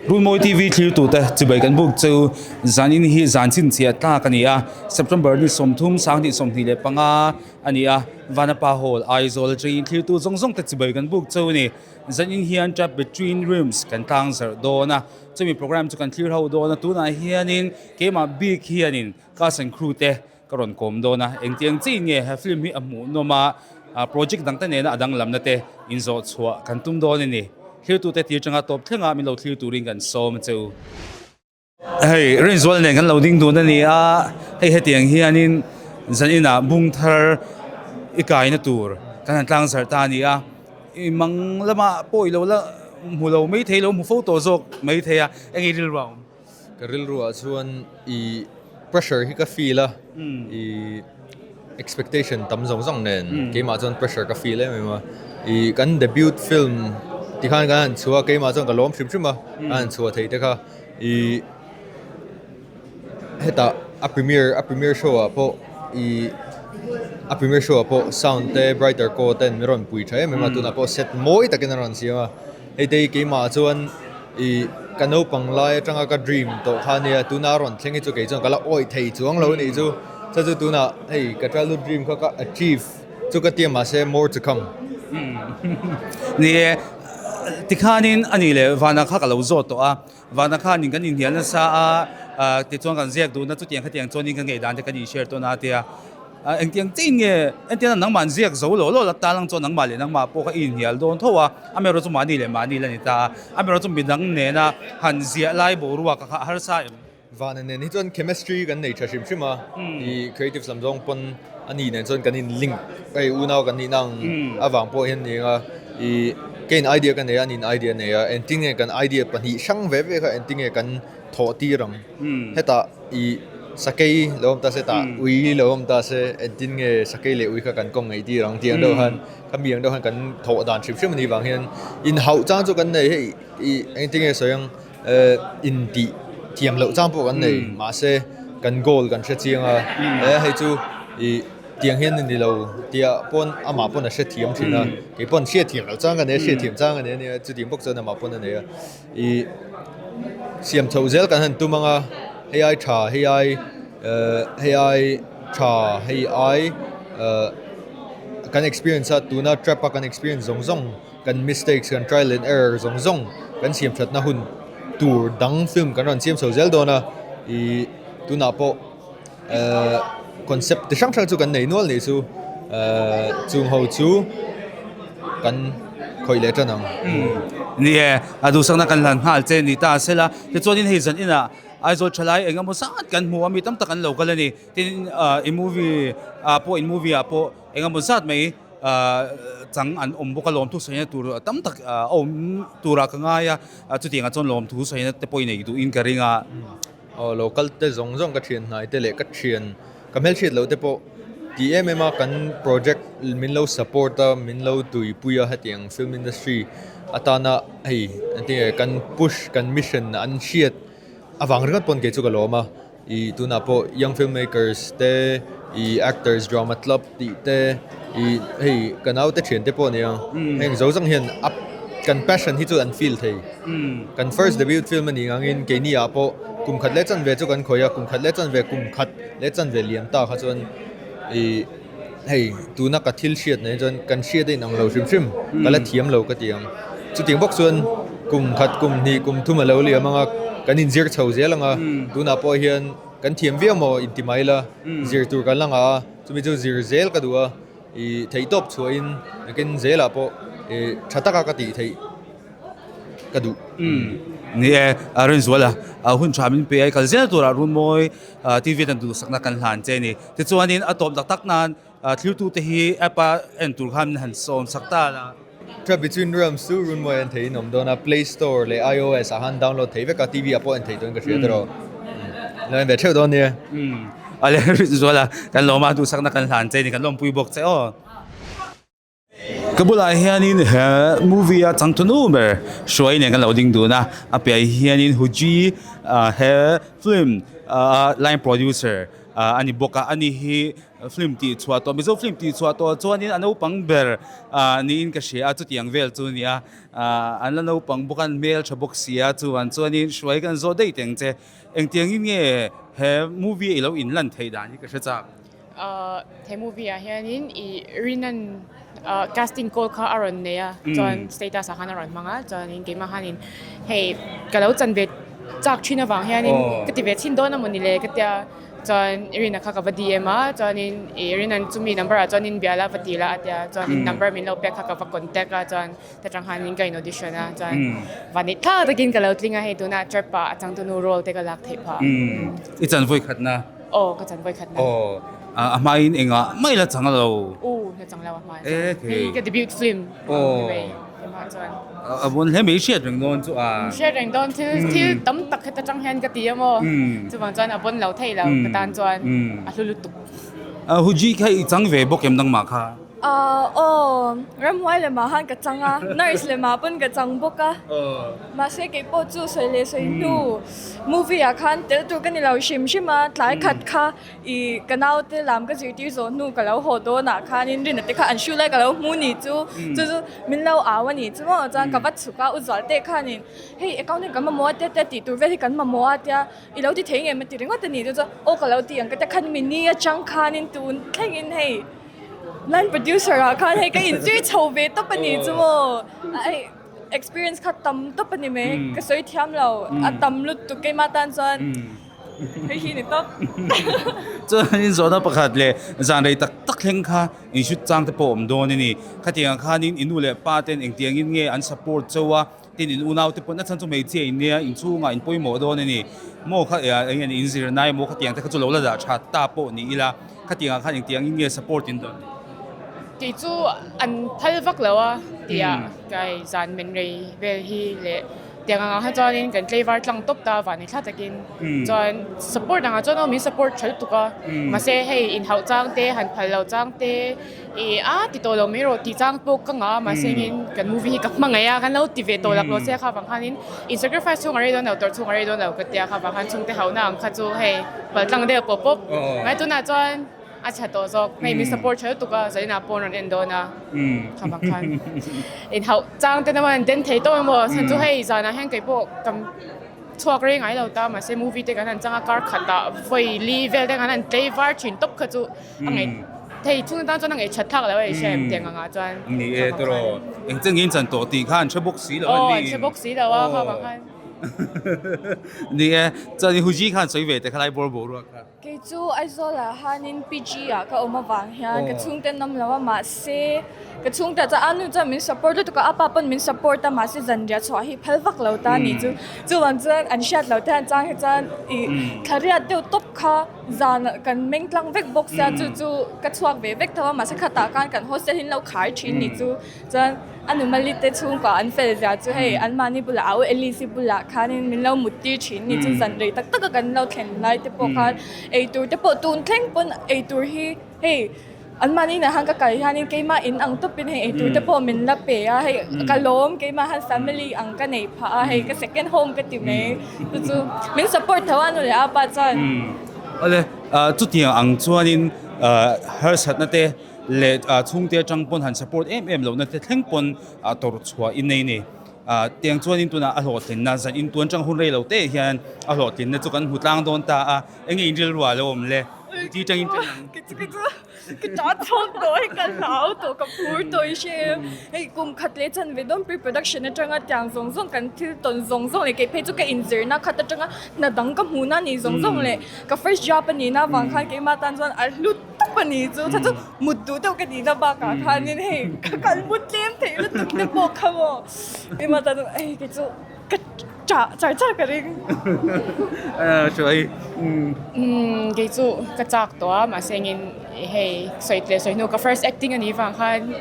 Runmawi TV thlirtute chibai kan buk chu zanin hi zan chhinchhiah tlak a ni a, September ni 30 2025 a ni a, Vanapa Hall Aizawl atangin thlirtu zawng zawng te chibai kan buk chu a ni. Zanin hian Trap Between Rooms kan tlang zarh dawn a, chumi program chu kan thlir ho dawn a, tunah hianin keimah bik hianin cast and crew te ka rawn kawm dawn a, engtiang chiin nge he film hi a hmuhnawm a, project dangte nena a danglamna te inzawh chhuah kan tum dawn a ni. Thlirtute tir changa tawp thlenga min lo thlir turin kan sawm a che u. Hei Rinzual nen kan lo ding dun a ni a, hei hetiang hianin zaninah bung thar i kaina tur kan han tlang zarh ta a ni a, i mang lamah pawh i lo la hmu lo maithei lo hmu fo tawh zawk maithei a, eng rilru a awm? Ka rilruah chuan i pressure hi ka feel a, i expectation tam zawng zawng nen keimah chuan pressure ka feel em em a, i kan debut film tikhan kan han chhuah a keimah chuan ka lawm hrim hrim a, ka han chhuah thei te kha i hetah a premiere a premiere show ah pawh i a premiere show ah pawh sound te brighter co ten min rawn pui tha em em a tunah pawh set mawi takin a rawn siam a hei te hi keimah chuan. Ih, ka naupang lai atanga ka dream tawh kha ania, tuna a rawn thleng hi chu kei chuan ka la awih thei chuang lo a nih chu. Chu chu tunah hei ka childhood dream kha ka achieve chu ka tia mahse more to come. Ni e, tikhanin a nih leh Vana kha ka lo zawt tawh a, Vana khanin kan inhnial nasa a, tichuan kan ziak duhna chutiang khatiang chuanin ka ngei dan te kan inshare tawn a tia. Engtiang chiin nge entirna nangmah an ziak zo lo lo la tan ang chuan nangmah leh nangmah pawh kha i inhnial dawn tho a, amaherawhchu chu mahni leh mahni la ni ta a, amaherawhchu chu midang nena han ziah lai boruak kha a harsa em? Vana nen hi chuan chemistry kan nei tha hrim hrim a, i creatives lam zawng pawn a ni nen chuan kan in link hei unau kan nihna ang avang pawh hian ni ang a, i keiin idea ka nei a, aniin idea a nei a, engtin nge kan idea pahnih hrang ve ve kha engtin nge kan thawh tir ang hetah i sakei lo awm ta se tah ui lo awm ta se engtin nge sakei leh ui kha kan kawng ngaih tir ang tih ang deuh khan khami ang deuh khan kan thawh dan hrim hrim a nih vang hian inhauh chang chu kan nei hei ih engtin nge sawi ang eh intih thiam loh chang pawh kan nei mahse kan goal kan hre chiang a eh hei chu ih tiang hian a ni lo tia pawn amah pawn a hrethiam thin a kei pawn hriatthiam loh chang ka nei a hriatthiam chang ka nei a nia chutiang bawk chuan amah pawn a nei a. Ih siam chhoh zel kan han tum ang a, hei ai tha hei ai eh hei ai tha hei ai eh kan experience a tuna trap a kan experience zawng zawng kan mistakes kan trial and error zawng zawng kan siam thatna hun tur dang film kan rawn siam chho zel dawn a ih tunah pawh eh concept ti hrang hrang chu kan nei nual nih chu eh chung ho chu kan khawih leh tan ang. Ni e, a duhsakna kan hlan nghal che ni ta sela tichuanin hei zan inah Aizawl thalai eng emaw zat kan hmu a mi tam tak an lo kal a ni tin i movie ah pawh in movie ah pawh eng emaw zat mai chang an awm bawk a lawmthu sawina tur tam tak a awm turah ka ngai a chutiangah chuan lawmthu sawina te pawh i nei duhin ka ring a. Aw lo kal te zawng zawng ka thian hnai te leh ka thian ka hmelhriat loh te pawh ti em em a kan project min lo support a min lo tuipui a hetiang film industry atana hei engtin nge kan push kan mission an hriat avang ringawt pawn kei chu ka lawm a ih tunah pawh young film makers te ih actors drama club tih te ih hei ka naute thian te pawh a nia heng zo zawng hian a kan passion hi chu an feel thei. Kan first debut film a nih angin keini ah pawh kum khat leh chanve chu kan khawih a, kum khat leh chanve kum khat leh chanve liam ta kha chuan ih hei tuna ka thil hriat nei chuan kan hriat a inang lo hrim hrim ka la thiam lo ka ti ang. Chutiang bawk chuan kum khat kum hnih kum thum a lo liam ang a, kan inzir chho zel ang a, tunah pawh hian kan thiam viau maw inti mai ila zir tur kan la ngah a, chumi chu zir zel ka duh a, ih theihtawp chhuahin nakin zelah pawh ih tha taka ka tih theih. ka duh. Ni e, a Rinzuala hun tha min pe a, i kal zel turah Runmawi TV tan duhsakna kan hlan che a ni. Tichuanin a tawp tak tak nan thiltute hi app a en tur khan min han sawm sak ta la. Trap Between Realms chu Runmawi en theihin awm dawn a, Play Store leh iOS ah khan download thei vek a, TV ah pawh en thei dawn ka hria tawh. Lo en ve theuh dawn nia. Ale Rinzuala kan lawm a, duhsakna kan hlan che a ni, kan lawmpui bawk che aw. Ka bulah hianin he movie a changtunu ber hruai nen kan lo ding dun a, a piah hianin Huji he film line producer a ni bawk a, ani hi Film tih chhuah tawh Mizo film tih chhuah tawh chuanin a naupang ber ah niin ka hria a chutiang vel chu a ni a ah an la naupang bawk a an hmel tha bawk si a chuan chuanin hruai kan zawh daih teng che engtiangin nge he movie i lo inlan theih dan hi ka hre chak. Ah he movie ah hianin i Rinan ah casting call kha a rawn nei a chuan status ah khan a rawn hmang a chuanin keimah khanin hei ka lo chan ve chak thin avang hianin ka ti ve chhin dawn amawni le ka tia. Chuan Irina kha ka va DM a, chuanin Irina'n chumi number ah chuanin bia la va ti la a tia, chuanin number min lo pek kha ka va contact a, chuan ta tang khanin ka in audition a, chuan vanneih thlak takin ka lo tling a, hei tunah trap ah a changtunu role te ka lak theih phah. I chan vawi khatna? Aw, ka chan vawi khatna. Aw, a hmain engah mai la chang lo? U, la chang lo a hmain chuan. Hei ka debut film. Aw. Keimah chuan. A vawn hle mai hriat reng dawn chu a. Hriat reng dawn thil thil tam tak heta tang hian ka ti a maw. Chuvang chuan a vawn lo thei lo ka tan chuan a hlu lutuk. Huji kha i chang ve bawk em nangmah kha? Aw, ramhuai lemah khan ka chang a, nurse lemah pawn ka chang bawk a. Mahse kei pawh chu sawi leh sawi hnu movie ah khan tel tur ka ni lo hrim hrim a, tlai khat kha I ka naute lam ka zirtir zawh hnu ka lo haw dawnah khanin Rina te kha an hru lai ka lo hmu ni chu chu chu min lo au a ni chu maw chuan ka va chhuk a u Zualte khanin hei accounting kan mamawh a tia tia tih tur vel hi kan mamawh a tia i lo ti thei ngem a ti ringawt a ni chu chuan aw ka lo ti ang ka tia khan mi ni atang khanin tun thlengin hei line producer ah khan hei ka inzir chho ve tawp a ni chu maw hei experience kha tam tawp a ni mai ka sawi thiam lo a tam lutuk keimah tan chuan. Hei hi ni tawp. Chuanin zawhna pakhat leh zan rei tak tak thleng kha in shoot chang te pawh awm dawn a ni. Khatiang khanin i nu leh pa ten engtiangin nge an support chauh a, tin in unau te pawh nachhan chu hmeichhia in nia inchhungah in pawimawh dawn a ni. Maw kha eng nge in zir nai maw khatiang te kha chu lo la dah tha ta pawh ni ila khatiangah khan engtiangin nge support in dawn? Kei chu an phal vak lo a tia kai zan men rei vel hi leh. Tiang angah kha chuanin kan tlei var tlang tawp ta vani thla takin chuan support angah chuan aw min support tha lutuk a mahse hei inhauh chang te han phal lo chang te ih a ti tawh lo mai rawh tih chang pawh ka ngah a mahse engin kan movie hi ka hma ngei a kan lo ti ve tawh lak lo se kha vang khanin in sacrifice chhung a rei dawn lo tawrh chhung a rei dawn lo ka tia kha vang khan chhungte hauhna ang kha chu hei pal tlang deuh pawp pawp mai tunah chuan. A tha tawh zawk. Hei min support tha lutuk a, zainah pawh an rawn en dawn a. Kha vang khan inhauh chang te naman den thei tawh emaw chhan chu hei zanah hian kei pawh ka chhuak rei ngai lo ta mahse movie te kan han chang a kar khatah vawi li vel te kan han tlei var thin tawp kha chu a ngaih thei chhung atan chuan a ngaih that thlak lo a i hre em tiang angah chuan. Ni e tawh engchen nge in chan tawh tih kha an hre bawk si lo a ni. Aw an hre bawk si lo a kha vang khan. Ni e chuan i Huji khan sawi ve teh khalai bawr boruak kha. Kei chu Aizawl ah hanin PG ah ka awm avang hian ka chhungte an awm lo a mahse ka chhungte ah chuan a nu chuan min support lutuk a a pa pawn min support a mahse zanriah chhuah hi phal vak lo ta a ni chu chuvang chuan an hriat loh te hian chang hi chuan ih thlariat deuh tawp kha zan ah kan meng tlang vek bawk sia chu chu ka chhuak ve vek tho a mahse khatah khan kan hostel hi an lo khar thin ni chu chuan A numali te chhungkua an fel zia chu hei anmahni bulah au Alice-i bulah khanin min lo mut tir thin ni chu zan rei tak taka kan lo thlen lai te pawh khan eitur te pawh tun thleng pawn eitur hi hei anmahni inah khan ka kal hianin keimah in ang tawpin hei eitur te pawh min la pe a hei ka lawm keimah khan family ang ka nei phah a hei ka second home ka ti mai chu chu min support tho a nu leh apa chuan. Awle chutiang ang chuanin harsatna te leh chhungte atang pawn han support em em lohna te thleng pawn tawrh chhuah in nei a ni. Tiang chuanin tunah a hlawhtlinna zan in tuan tang hun rei lo te hian a hlawhtlinna chu kan hmu tlang dawn ta a, enge in rilru ah lo awm le? Ti tangin ṭan ang. Ka ṭah chhuak tawh hei ka hlau tawh ka phur tawh i hre em. Hei kum khat leh chan ve dawn pre-production atanga tiang zawng zawng kan thil tawn zawng zawng leh kei phei chu ka inzirna khat atanga hna dang ka hmuhna ni zawng zawng leh ka first job a nihna avang khan keimah tan chuan a hlu tawp a ni chu chu chu mut duh deuh ka tihna bakah khanin hei ka kal mu tlem theih lutuk te pawh kha maw keimah tan chuan hei kei chu ka ṭah char char ka ring. Hruai. Umm kei chu ka chak tawh a mahse engin hei sawi leh sawi hnu ka first acting a nih vang khan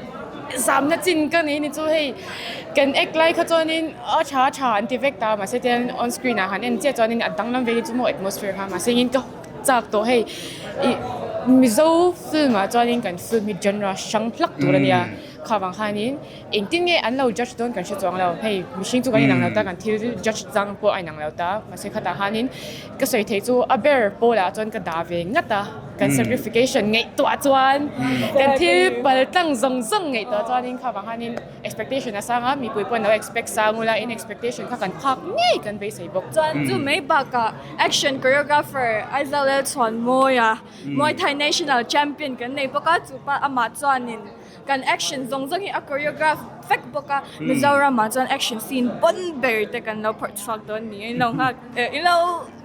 zamna chin ka nei ni chu hei kan act lai kha chuanin a tha a tha an ti vek ta mahse tian on screen ah han en chiah chuanin a danglam ve hi chu maw atmosphere kha mahse engin ka chak tawh hei ih Mizo film ah chuanin kan film hi genre hrang hlak tur a nia. Kha vang khanin engtin nge an lo judge dawn kan hre chuang lo. Hei mihring chu kan inang lo ta, kan thil judge chang pawh a inang lo ta. Mahse khatah khanin ka sawi theih chu a ber pawlah chuan ka dah ve ngat a, kan sacrification ngaihtuah chuan kan thil pal tlang zawng zawng ngaihtuah chuanin kha vang khanin expectation a sang a, mipui pawh an lo expect sang ula in expectation kha kan phak ngei kan beisei bawk. Chuan chu mai bakah action choreographer Aizawl Lalchhuanmawia Muay Thai National Champion kan nei bawk a, chupa amah chuanin kan action zawng zawng hi a choreograph vek bawk a, Mizoramah chuan action scene pawn ber te kan lo phawrh chhuak dawn ni a, in lo nghak eh in lo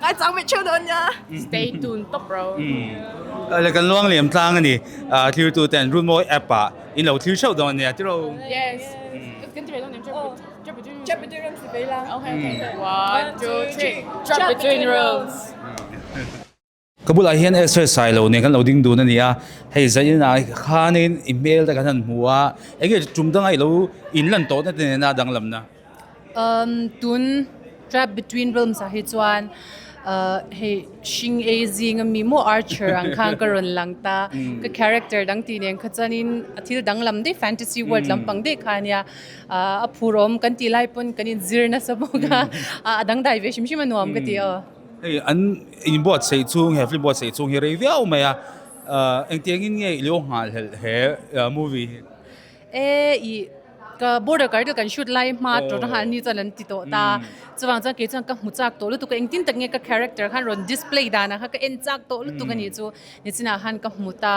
ngaichang ve theuh dawn nia. Stay tuned tawp ro. Le kan luang liam tlang a ni, thirtu ten Runmawi app ah in lo thlir theuh dawn nia tiraw? Yes. Kan ti ve dawn em? Drop between Drop between rooms ti ve ila. Okay okay. One, two, three. Drop between rooms. Ka bulah hian Esther Sailo nen kan lo ding dun a ni a, hei zainah khanin i hmel te kan han hmu a, enge tum danga i lo inlan tawhna te nena danglamna? Umm tun Trap Between Realms ah hi chuan hei hring ei zing ami maw Archer ang khan ka rawn lang ta, ka character dang tih nen kha chuanin a thil danglam daih fantasy world lampang daih kha a nia, a phurawm kan tih lai pawn kan inzir nasa bawk a, a dangdai ve hrim hrim a nuam ka ti aw. Hei an inbuatsaih chhung he film buatsaih chhung hi rei viau mai a, engtiangin nge i lo nghahhlelh he movie hi? E i ka border kar kan shoot lai hma tawh a ni chuan an ti tawh ta, chuvang chuan kei chuan ka hmu chak tawh lutuk a, engtin tak nge ka character khan rawn display dan ah kha ka en chak tawh lutuk a nih chu, nichinah khan ka hmu ta,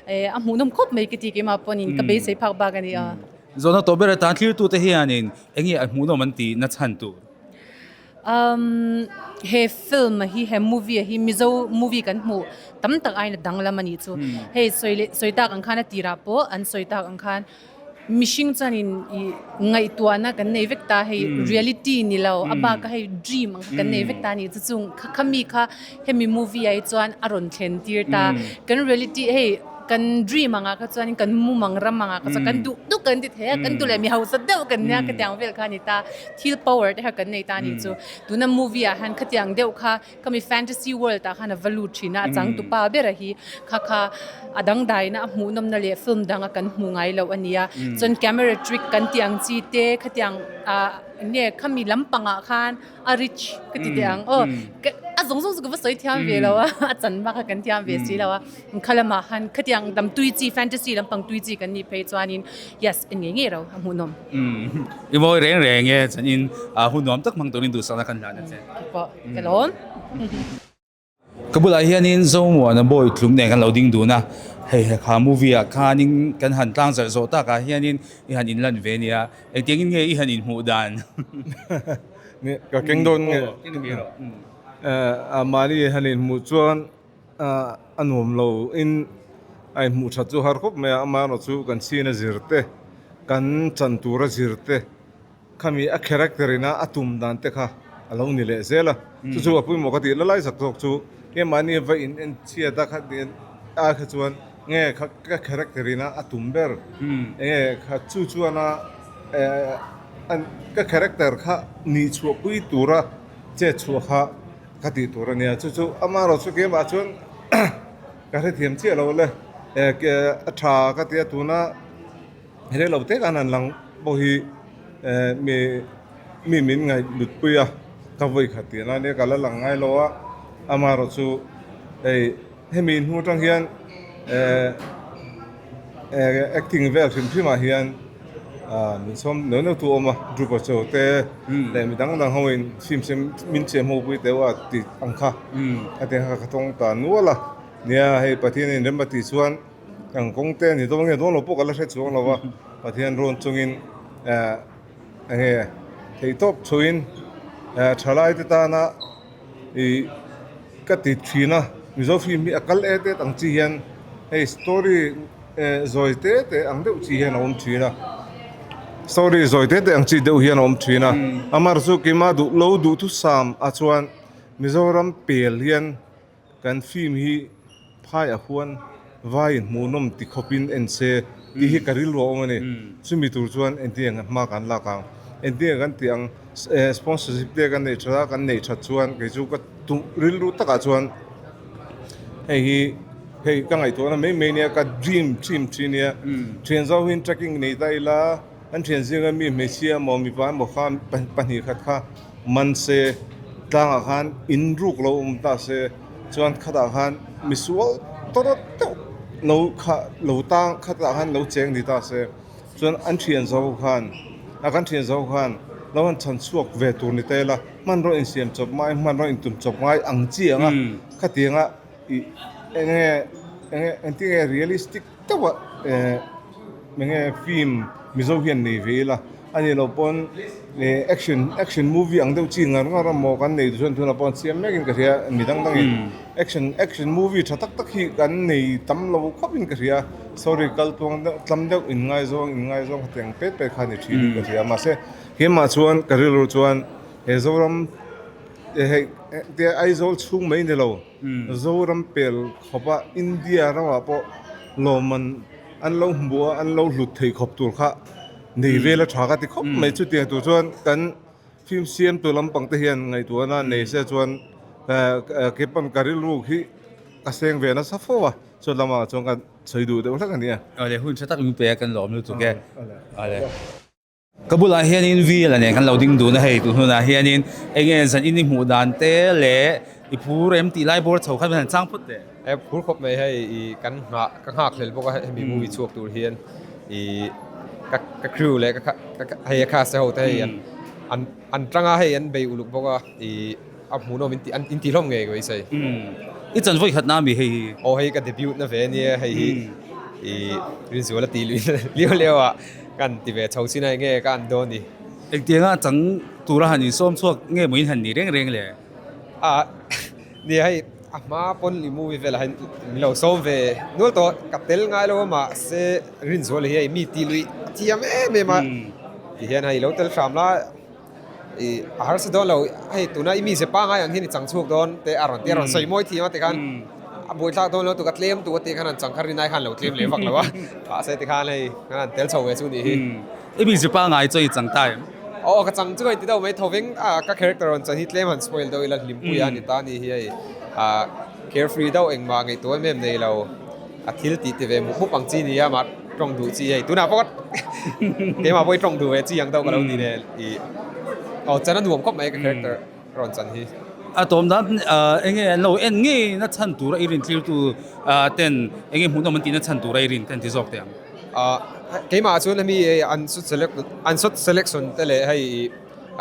a hmuhnawm khawp mai ka ti keimah pawhin ka beisei phak bak a ni a. Zawhna tawh ber atan thlirtute hianin enge a hmuhnawm an tih na chhan tur? Umm he film hi he movie hi Mizo movie kan hmuh tam tak aiin a danglam a nih chu. Hei sawi leh sawi tak ang khan a tirah pawh an sawi tak ang khan mihring chuanin ih ngaihtuahna kan nei vek ta hei reality ni lo a bak a hei dream ang kha kan nei vek ta a nih chu chung khami kha hemi movie ah hi chuan a rawn thlen tir ta kan reality hei kan dream angah kha chuanin kan mumang ram angah kha chuan kan duh duh kan ti thei a kan duh leh mi hausa deuh kan nia khatiang vel kha a ni ta. Thil power te kha kan nei ta a nih chu. Tuna movie ah hian khatiang deuh kha khami fantasy world ah khan a va lut thin a, a changtupa bera hi kha kha a dangdaina a hmuhnawmna leh film danga kan hmu ngai loh a nia. Chuan camera trick kan tih ang chi te khatiang ah nge khami lampangah khan a rich ka ti teh ang aw a zawng zawng chu ka va sawi thiam ve lo a, a chan bak kha kan thiam ve si lo a. Kha lamah khan khatiang lam tui chi fantasy lampang tui chi kan nih phei chuanin yes en ngei ngei ro a hmuhnawm. I mawi reng reng e chuanin hun nuam tak hmang turin duhsakna kan hlan a che. Keipawh ka lawm. Ka bulah hianin Zomuana bawi tlum nen kan lo ding dun a, hei he kha movie ah khanin kan han tlang zarh zawh takah hianin i han inlan ve nia, engtiangin nge i han inhmuh dan? Ka keng dawn nge? Mahni han inhmuh chuan A nuam lo in a inhmuh that chu har khawp mai a, amaherawh chu kan chhin a zir te, kan chan tur a zir te, khami a character ina a tum dan te kha a lo ni leh zel a, chu chu a pawimawh ka tih la lai zak zawk chu keimahni va in en chhiat a kha ai kha chuan nge kha ka character ina a tum ber enge kha chu chuan a ka character kha nih chhuah pui tura chet chhuah kha. Ka tih tur a nia, chu chu amaherawh chu keimah chuan ka hrethiam chiah lo le, a tha ka tia tuna rei lo te khan an lang pawh hi mi mi min ngaih lut pui a, ka vawi khat tih na nia ka la lang ngai lo a, amaherawh chu hei hemi hnu atang hian Acting vel hrim hrim ah hian min sawm neuh neuh tu awm a, Dhruva Chow te leh mi dang dang ho in film sem min chem ho pui teuh a tih ang kha a tiang kha ka tawng ta nual a, nia hei Pathian in rem a tih chuan kan kawng te ni dawn nge dawn lo pawh ka la hre chuang lo va, Pathian rawn chungin enge theihtawp chhuin thalai te tana Ih ka ti thin a, Mizo film hi a kal et et ang chi hian hei story eh zawi te te ang deuh chi hian a awm thin a, story zawi te te ang chi deuh hian a awm thin a, amar chu keimah duh lo duhthusam a chuan Mizoram pel hian kan film hi phai a huan vaiin hmuhnawm ti khawpin en se tih hi ka rilru a awm a ni. Chumi tur chuan engtin eng hma kan lak ang, engtin eng kan tih ang sponsorship te kan neih that a, kan neih that chuan kei chu ka tum rilru takah chuan hei hi Hei ka ngaihtuahna mai mai nia, ka dream thin thin nia. Thian zau hian trekking nei ta ila, an thian zinga mi hmeichhia emaw mipa emaw kha pahnih khat kha man se, tlangah khan in ruk lo awm ta se, chuan khatah khan misual tawrh deuh lo kha lo tang khatah khan lo cheng ni ta se. Chuan an thian zo khan a kan thian zo khan lo han chhan chhuak ve tur ni ta ila hmanraw insiam chawp ngai hmanraw intum chawp ngai ang chi ang a khatianga ih eng nge eng nge engtin nge realistic deuh a eh eng nge film mizo hian nei ve ila a nih loh pawn ih action action movie ang deuh chi ngar ngar emaw kan nei chuan tunah pawh an siam mek in ka hria mi dang dangin action action movie tha tak tak hi kan nei tam lo khawp in ka hria. Sorry kal tuang deuh tlam deuh in ngaizawng in ngaizawng kha tiang pet pet kha ni thin in ka hria mahse keimah chuan ka rilru chuan he Zoram hei tia Aizawl chhung mai ni lo Zoram pel khawp a India ramah pawh lawmman an lo hmu a an lo hlut thei khawp tur kha nei vel a tha ka ti khawp mai chutiang tur chuan kan film siamtu lampang te hian ngaihtuahna nei se chuan keipang ka rilru khi ka seng ve nasa fo a. Chuan lamah chuan kan sawi duh deuh hlek a ni a. Awle hun tha tak min pe a kan lawm lutuk e. Awle. Ka bulah hianin Vila nen kan lo ding dun a hei tun hunah hianin enge zan in i hmuh dan te leh i phur em tih lai bawr chho khan min han chang phawt teh. E phur khawp mai hei i kan nghah ka nghak hlel bawk a hemi movie chhuak tur hian i ka ka crew leh ka hei a cast te ho te hei an an an tanga hei an bei uluk bawk a i A hmuhnawm in ti an inti hlawm ngei ka beisei. I chan vawi khat na mi hei hi? Aw hei ka debut na ve ania hei hi i Rinzuala ti lui liau liau ah ka han ti ve chho chin a enge ka han dawn ni. Engtianga chang tura han insawm chhuak nge maw in han ni reng reng le? A nia hei a hma pawn i movie velah hian min lo sawm ve nual tawh ka tel ngai lo a mahse Rinzuala hi hei mi ti lui a thiam em em a tihian hei lo tel hram la. I a harsa dawn lo hei tuna i mi ze pangai ang hian i chang chhuak dawn te a rawn ti a rawn sawi mawi thiam a tikhan a buaithlak dawn lo tuk a tlem tuk a tih khan an chang kha rinai khan lo tlem leh vak lo a mahse tikhan hei kan han tel chho ve chu nih hi. I mi ze pangai chuan i chang ta em? Aw ka chang chu ka inti deuh mai tho veng a ka character rawn chan hi tlem han spoil deuh ila hlimpui a ni ta a ni hi hei ah carefree deuh engmah ngaihtuah em em nei lo. A thil tih ti ve mup mup ang chi nia mah tawng duh chi hei tunah pawh keimah pawh hi tawng duh ve chi ang deuh ka lo ni nen ih aw chan a nuam khawp mai ka character rawn chan hi. A tawm dan eng nge an lo en ngei na chhan tura i rin tlirtu ten eng nge hmuhnawm an tihna chhan tura i rin ka inti zawk teh ang. Keimah chuan hemi an shot select an shot selection te leh hei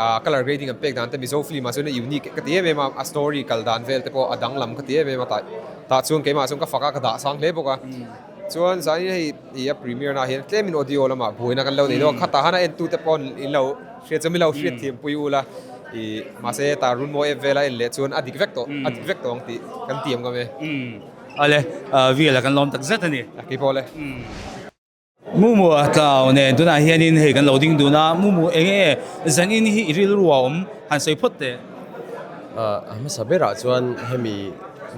ah colour grading an pek dan te Mizo film ah chuan a unique ka ti em em a, a story kal dan vel te pawh a danglam ka ti em em a tah tah chuan keimah chuan ka fak a ka dah sang hle bawk a chuan zanin hei ih a premiere na ah hian tlemin audio lamah buaina kan lo nei deuh a khatah han a en tu te pawh in lo hriat chu min lo hriat thiam pui ula ih mahse tah runmawi app vela en leh chuan a dik vek tawh a dik vek tawh ang tih kan tiam ngam e. Awle Vela kan lawm tak zet a ni. A keipawh le. Mumu a tlau nen tunah hianin hei kan lo ding dun a, Mumu eng nge zanin hi i rilru a awm han sawi phawt teh. A hmasa berah chuan hemi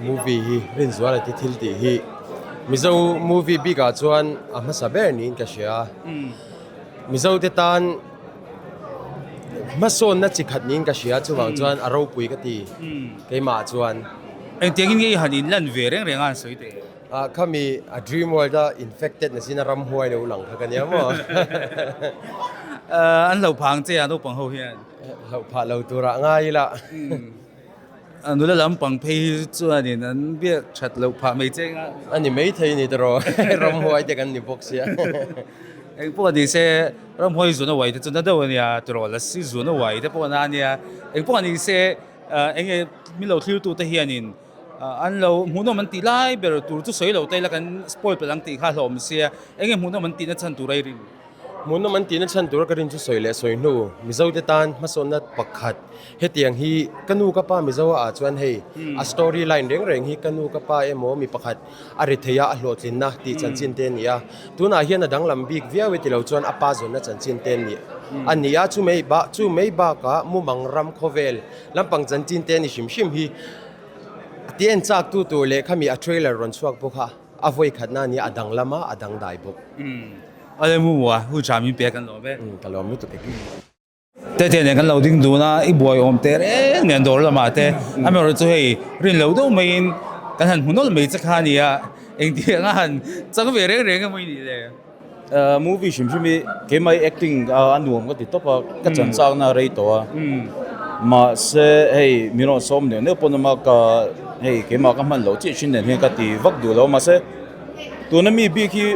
movie hi Rinzuala te thil tih hi Mizo movie bikah chuan a hmasa ber niin ka hria a, Mizo te tan hmasawnna chi khat niin ka hria chuvang chuan a ropui ka ti keimah chuan. Engtiangin nge i han inlan ve reng reng a han sawi teh? Ah khami a dream world a infected na sin a ramhuai lo lang kha ka nia maw. An hlauh phah ang che a naupang ho hian. Hlauh phah lo turah ngai ila. Nula lampang phei hi chuanin an biak that loh phah mai che anga. A ni maithei ni tawh ramhuai te kan ni bawk sia. Eng pawh ni se ramhuai zun a uai te chu na deuh a nia tiraw lasi zun a uai te pawh na a nia. Eng pawh ni se eng nge min lo thlirtute hianin An lo hmuhnawm an tih lai ber tur chu sawi lo ta ila kan spoil palh ang tih kha hlawm sia eng nge hmuhnawm an tihna chhan tur a i rin? Hmuhnawm an tihna chhan tur ka rin chu sawi leh sawi hnu Mizo te tan hmasawnna pakhat hetiang hi ka nu ka pa Mizo ah chuan hei a story line reng reng hi ka nu ka pa emaw mi pakhat a ri thei a a hlawhtlinna tih chanchin te a ni a tunah hian a danglam bik viau e tilo chuan a pa zawnna chanchin te a ni a chu mai bakah mumang ram khawvel lampang chanchin te a ni hrim hrim hi. A ti en chak tu tur leh khami a trailer rawn chhuak bawk a, a vawi khatna a nia a dang lam a, a dang dai bawk. Awle mu mu a, hu tha min pek an lawm e. Ka lawm lutuk e. Tete nen kan lo ding dun a, i buai awm teh reng nen dawr lamah te, amaherawhchu hei rin lo deuh maiin kan han hmu nawlh mai che kha a nia. Engtiang a han chang ve reng reng emaw i nih le? Movie hrim hrim hi keimah hi acting a nuam ka ti tawp a, ka chan chakna a rei tawh a. Mahse hei min rawn sawm neuh neuh pawn awm a, ka hei keimah ka hman loh chiah thin nen hian ka ti vak duh lo a. Mahse tuna mi bik hi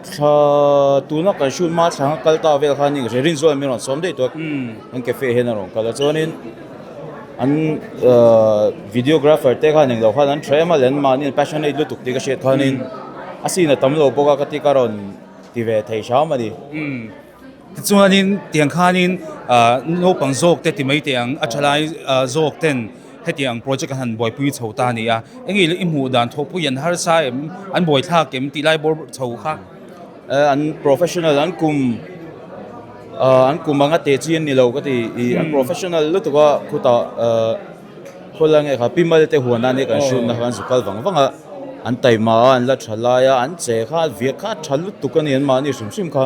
thla tuna kan shoot hma thla kal ta vel khan Rinzuala min rawn sawm daih tawh a, an cafe hian a rawn kal a chuanin an videographer te khan englo khan an tha em a leh anmahni an passionate lutuk tih ka hriat khanin a scene a tam lo bawk a ka ti ka rawn ti ve thei hram a ni. Tichuanin tiang khanin naupang zawk te ti mai teh ang a thalai zawk ten hetiang project an han buaipui chho ta a ni a, enge i hmuh dan thawhpui an harsa em an buaithlak em tih lai bawr chho kha. An professional an kum an kum anga teh chi an ni lo ka ti ih an professional lutuk a khutah khawl a nge kha pi mal te huan a nia kan hriat na kha an zu kal vang vang a an taima a an la tha lai a an che kha viak kha a tha lutuk a ni an mahni hrim hrim kha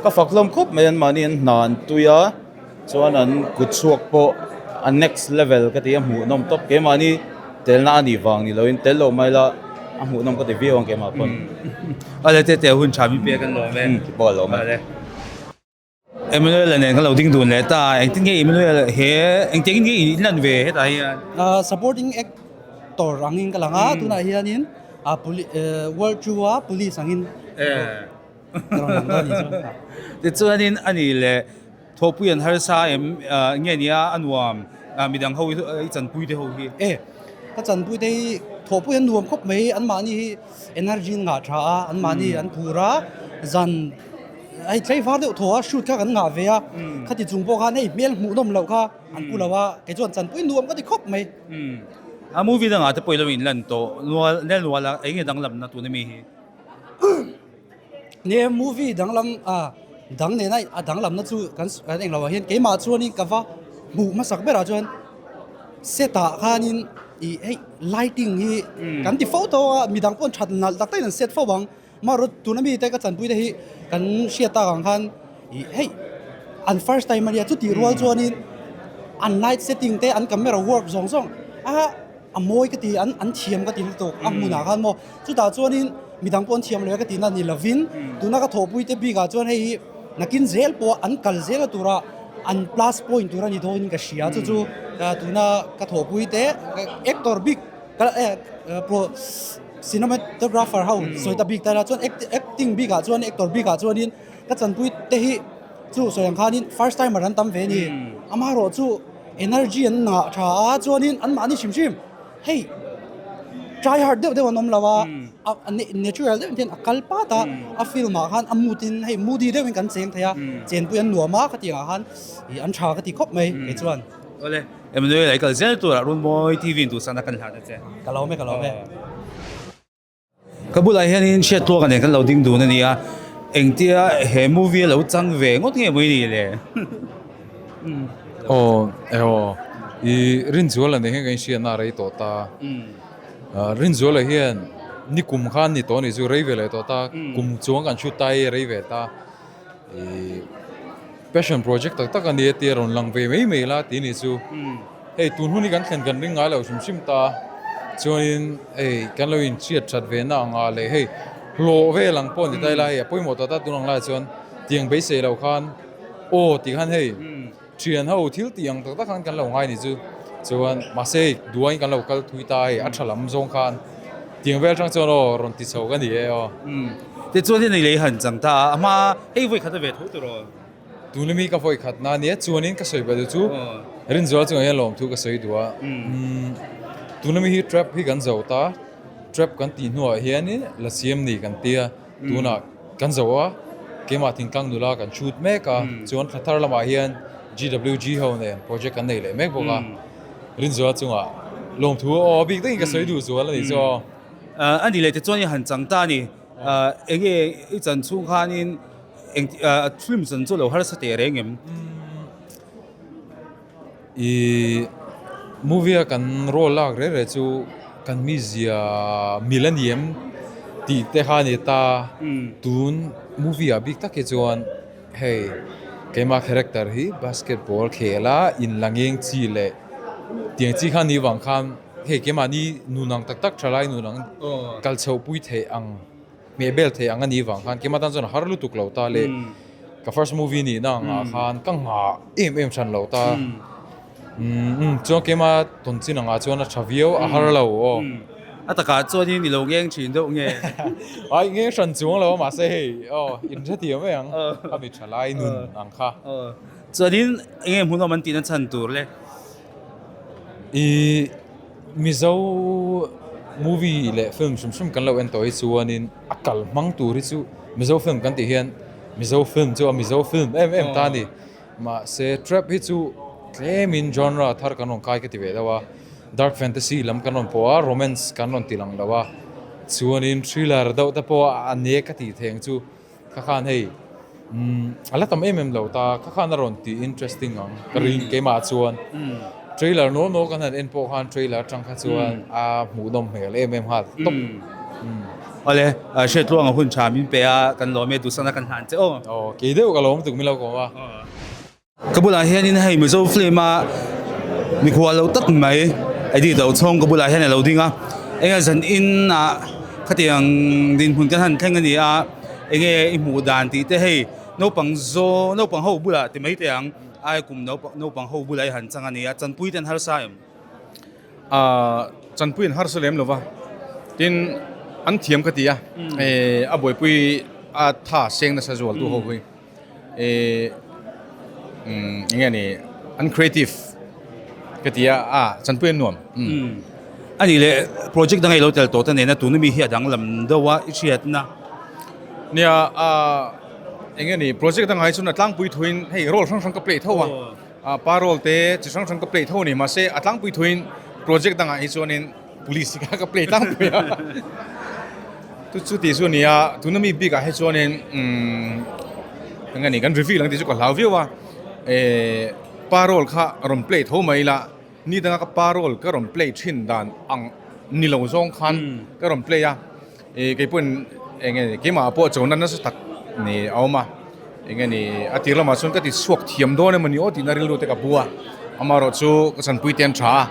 ka fak hlawm khawp mai an mahni an hna an tui a chuan an kut chhuak pawh a next level ka ti a hmuhnawm tawp keimahni telna a nih vang ni loin tel loh mai la a hmuhnawm ka ti viau ang keimah pawn. Awle te te hun tha min pek an lawm e. Pawh a lawm e. Emmanuel nen kan lo ding dun leh ta engtin nge Emmanuel he engtiangin nge in lan ve hetah hian? Supporting actor angin ka lang a tunah hianin World Two a police angin ka rawn lang dawn a nih chu. Tichuanin a nih leh thawhpui an harsa em nge nia a nuam midang ho i chanpui te ho hi? E ka chanpui te hi thawhpui an nuam khawp mai anmahni hi energy an ngah tha a anmahni an phur a zan Hei tlei var deuh thaw a shoot kha kan ngah ve a, khati chung pawh khan hei hmel hmuh nawm loh kha an pu lo a, kei chuan chanpui nuam ka ti khawp mai. A movie dangah te pawh i lo inlan tawh nual nel nual a, eng nge danglamna tuna mi hi? Nia movie danglam a dang nena a danglamna chu kan kan englo ah hian keimah chuanin ka va hmuh hmasak berah chuan set ah khanin ih hei lighting hi kan ti fo tawh a, midang pawh an that nalh tak takin an set fo ang. Amaherawhchu tuna mite ka chanpui te hi kan hriat tak ang khan ih hei an first time ania chutih rual chuanin an light setting te an camera work zawng zawng a a mawi ka ti an an thiam ka ti lutuk a hmunah khan maw chutah chuanin midang pawh an thiam lo e ka tihna ni lovin tuna ka thawhpui te bikah chuan hei hi nakin zel pawh an kal zel a tura an plus point tur a ni dawnin ka hria chu chu tuna ka thawhpui te actor bik ka Cinematographer ho sawi ta bik ta ila chuan acting bik ah chuan actor bik ah chuanin ka chanpui te hi chu sawi ang khanin first timer an tam ve a ni. Amaherawh chu energy an ngah tha a chuanin anmahni hrim hrim hei try hard deuh deuh an awm lo a a natural deuh hian a kal pat a a film ah khan a mood in hei moody deuhin kan cheng thei a chenpui an nuam a khatiang ah khan ih an tha ka ti khawp mai kei chuan. Awle. Emmanuel ai kal zel turah Runmawi TV in duhsakna kan hlat a che. Ka lawm e, ka lawm e. Ka bulah hianin hriat tluak nen kan lo ding dun a nia, engtia he movie a lo chang ve ngawt nge maw i nih le? Aw, eaw, i Rinzuala nen hian kan inhriatna a rei tawh ta. Rinzuala hian nikum khan ni tawh a nih chu rei ve leh tawh ta, kum chuang kan shoot ta hi rei ve ta. Ih passion project tak tak a nia tia rawn lang ve mai mai la tih a nih chu hei tun hun hi kan thlen kan ring ngai lo hrim hrim ta chuanin hei kan lo inhriat that ve na ang ah leh hei hlawh vel ang pawh ni ta ila hei a pawimawh tawh ta tun ang lai chuan tiang beisei loh khan aw tih khan hei. Thian ho thil tih ang tak tak khan kan lo ngai ni chu chuan mahse hei duain kan lo kal thui ta hei a tha lam zawng khan tiang vel atang chuan aw rawn ti chho ka ni e aw. Tichuan hi lei han chang ta a, a hma hei vawi khat a ve tho tur aw. Tuna mi ka vawi khat na nia chuanin ka sawi belh chu Rinzuala chungah hian lawmthu ka sawi duh a, tuna mi hi trap hi kan zo ta, trap kan tih hnuah hianin la siam ni kan tia. Tunah kan zo a, keimah thingtlang nula kan shoot mek a, chuan thla thar lamah hian GWG ho nen project kan nei leh mek bawk a, Rinzuala chungah lawmthu aw bik takin ka sawi duh zual a nih chu aw. A ni leh tichuan i han chang ta a ni, eng nge i chan chhung khanin eng film chan chu lo harsa teh reng em? I movie a kan role lak reh reh chu kan mizia mil a ni em tih te kha a ni ta tun movie ah bik tak hi chuan hei keimah character hi basketball khel a inla ngeng chi leh tiang chi kha ni vang khan. hei keimahni nun ang tak tak thalai nun ang kal chhoh pui theih ang hmeh bel theih ang a nih vang khan keimah tan chuan a har lutuk lo ta le ka first movie nihna angah khan ka nghah em em hran lo ta umm chuan keimah tawn chin angah chuan a tha viau a har lo aw. A takah chuanin i lo ngeng thin deuh nge? Ai ngeng hran chuang lo a mahse hei aw inhrethiam mai ang a mi thalai nun ang kha. Chuanin enge hmunawm an tihna chhan tur le? I Mizo movie leh film hrim hrim kan lo en tawh hi chuanin a kal hmang tur hi chu Mizo film kan tih hian Mizo film chu a Mizo film em em ta a ni. Mahse trap hi chu tlemin genre thar kan rawn kai ka ti ve deuh a, dark fantasy lam kan rawn pawh a, romance kan rawn ti lang lo a, chuanin thriller deuh te pawh a ne ka tih theih ang chu. Kha khan hei umm a la tam em em lo ta kha khan a rawn ti interesting ang ka ring keimah chuan trailer nawl nawl kan han en pawh khan trailer atang kha chuan a hmuhnawm hmel em em nghal tawp. Awle hriattluang a hun tha min pe a kan lawm e duhsakna kan hlan che aw. Aw kei deuh ka lawm tuk min lo kawm a. Ka bulah hianin hei Mizo film a mikhual lo tak mai edit loh chhawng ka bulah hian a lo ding a enge zan in ah khatiang dinhmun kan han thleng a ni a enge i hmuh dan tih te hei naupang zaw naupang ho bulah ti mai teh ang ai kum naupang ho bulah i han chang a ni a chanpui te an harsa em? Ahh chanpui an harsa lem lova tin an thiam ka ti a a buaipui a tha seng nasa zual tu ho hi. Ih umm eng nge ni an creative ka ti a a chanpui an nuam umm. A nih leh project dang ei lo tel tawh te nena tuna mi hi a danglam deuh a i hriatna. Nia a eng nge ni project dangah hi chuan a tlangpui thuin hei role hrang hrang ka play tho a a pa role te chi hrang hrang ka play tho a ni mahse a tlangpui thuin project dangah hi chuanin Police kha ka play tlangpui a chu chu tih chu a ni a tuna mi bik ah hi chuanin umm eng nge ni kan reveal ang tih chu ka hlau viau a eh pa role kha rawn play tho mai ila ni danga ka pa role ka rawn play thin dan ang ni lo zawng khan ka rawn play a eh kei pawhin eng nge ni keimah ah pawh chona nasa tak ni a awm a eng nge ni a tir lamah chuan ka ti chhuak thiam dawn emawni aw tihna rilru te ka bu a amaherawh chu ka chanpui te an tha a.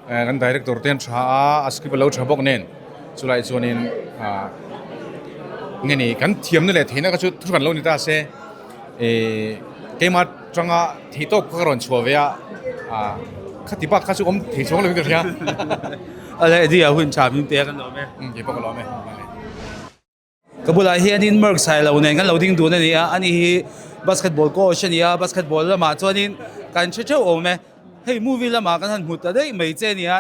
Kan director te an tha a, a script a lo tha bawk nen chulai chuanin ah nge ni kan thiamna leh theihna kha chu thu hran lo ni ta se ih keimah atanga theih tawp kha ka rawn chhuah ve a ah khati bak kha chu awm thei chuang lovin ka hria. Awle Eddie a hun tha min pe a kan lawm e. Umm keipawh ka lawm e. Ka bulah hianin Mark Sailo nen kan lo ding dun a ni a, ani hi basketball coach a ni a, basketball lamah chuanin kan hre theuh awm e. Hei movie lamah kan han hmu ta daih mai che a ni a,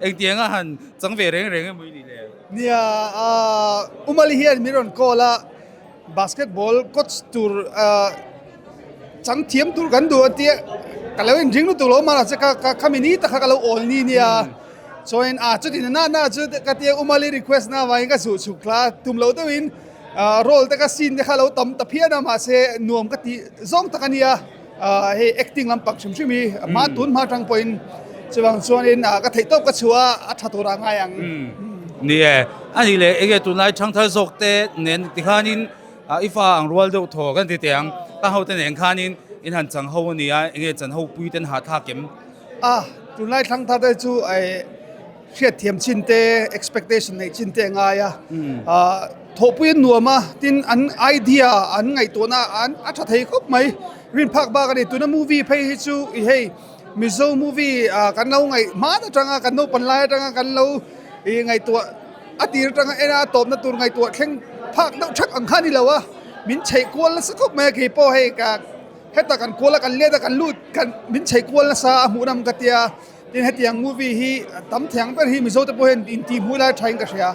engtianga han chang ve reng reng emaw i nih le? Nia, Umali hian min rawn call a, basketball coach tur chang thiam tur kan duh a tia, ka lo inring lutuk lo mahse ka khami ni tak kha ka lo awl ni nia. Chuan a chutin na na chu ka tia Umali request na avangin ka zuh chhuk thla tum loh deuhin role te ka scene te kha lo tam ta phian a mahse nuam ka tih zawng tak a nia hei acting lampang hrim hrim hi hma tun hma atang pawhin chuvang chuanin ka theih tawp ka chhuah a a tha turah a ngai ang. Ni e, a nih leh enge tunlai thangthar zawk te nen tikhanin i fa ang rual deuh thaw kan ti teh ang, ka hote nen khanin in han chang ho a nia enge chan ho pui ten hahthlak em? A, tunlai thlang thar te chu hriat thiam chin te, expectation neih chin te a ngai a. Thawhpui an nuam a, tin an idea an ngaihtuahna an a tha thei khawp mai. Rin phak bak a ni. Tuna movie phei hi chu i hei Mizo movie kan lo ngaih hman atanga kan naupan lai atanga kan lo i ngaihtuah a tir atanga en a tawpna tur ngaihtuah thleng phak deuh thak ang kha a ni lo a. Min chheih kual nasa khawp mai a keipawh hei ka Heta kan kual a kan let a kan lut kan min chhei kual nasa a hmuh nam ka tia tin hetiang movie hi tam thiang ber hi Mizo te pawh hian in tih hmuh lai tha in ka hria.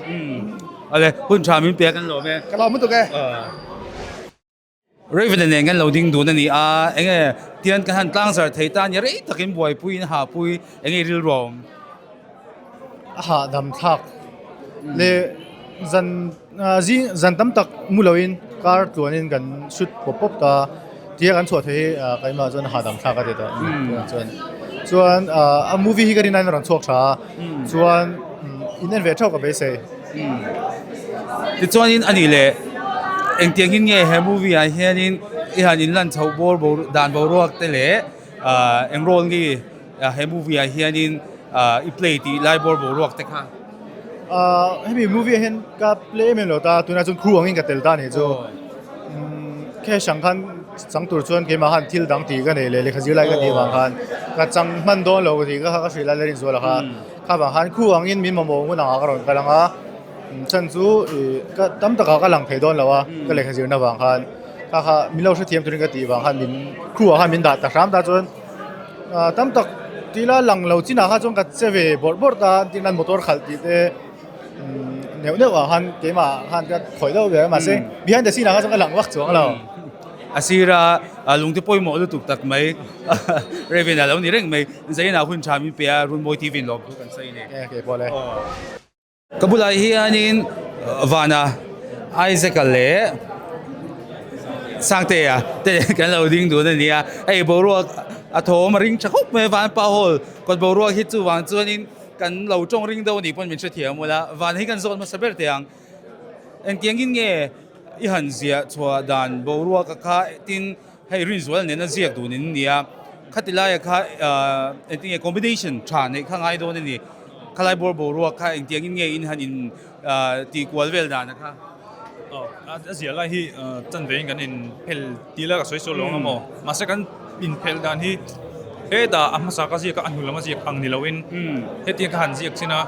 Awle hun tha min pek an lawm e. Ka lawm lutuk e. Raven nen kan lo ding dun a ni a enge tian kan han tlang zar thei ta nia rei takin buaipui in hahpui enge rilru a awm. A hahdam thlak leh zan zing zan tam tak mu loin kar tluanin kan shoot pawp pawp ta tia kan chhuah thei hi keimah chuan a hahdam thlak a ti tawh chuan chuan a movie hi ka rin aiin a rawn chhuak tha a chuan in en ve theuh ka beisei. Tichuanin a nih leh engtiangin nge he movie ah hianin i han inlan chhoh bawr dan boruak te leh eng role nge he movie ah hianin. i play tih lai bawr boruak te kha? Hemi movie ah hian ka play em em lo ta, tunah chuan crew angin ka tel ta a nih chu. Cash ang khan chang tur chuan keimah khan thil dang tih ka nei leh lehkha zir lai ka tih vang khan ka chang hman dawn lo tih ka ka hrilh a Lalrinzuala kha. Kha vang khan crew angin min mamawh hun angah ka rawn kal ang a, chhan chu ih ka tam takah ka lang thei dawn lo a ka lehkha zirna vang khan. Kha kha min lo hrethiam turin ka tih vang khan min crew ah khan min dah ta hram ta chuan tam tak tila lang lo chinah kha chuan ka che ve bawrh bawrh ta tin an motor khalh tih te neuh neuh ah khan keimah khan ka khawih deuh ve a mahse behind the scene ah kha chuan ka lang vak chuang lo. A sira lungte pawimawh lutuk tak mai Raven a lo ni reng mai Zaina hun tha min pe a Runmawi TV in lawm thu kan sawi a ni. Keipawh le. Ka bulah hianin vana Isaac-a leh Sangtea te kan lo ding dun a ni a, hei boruak a thawm a ring tha khawp mai a, van pa hall kawt boruak hi chuvang chuanin kan lo tawng ring deuh a nih pawn min hrethiam ula, van hi kan zawt hmasa ber teh ang. Engtiangin nge i han ziah chhuah dan boruak a kha tin Hei Rinzuala nena ziak dun in nia, khati laia kha engtinge combination tha neih kha ngai dawn a ni. Khalai bawr boruak kha engtiangin nge in han in tih kual vel dan a kha? A ziah lai hi chan vein kan inphel tih la ka sawi sawi lo ang a maw? Mahse kan inphel dan hi hetah a hmasa ka ziak a, a hnu lam a ziak ang ni loin hetiang ka han ziak chin a,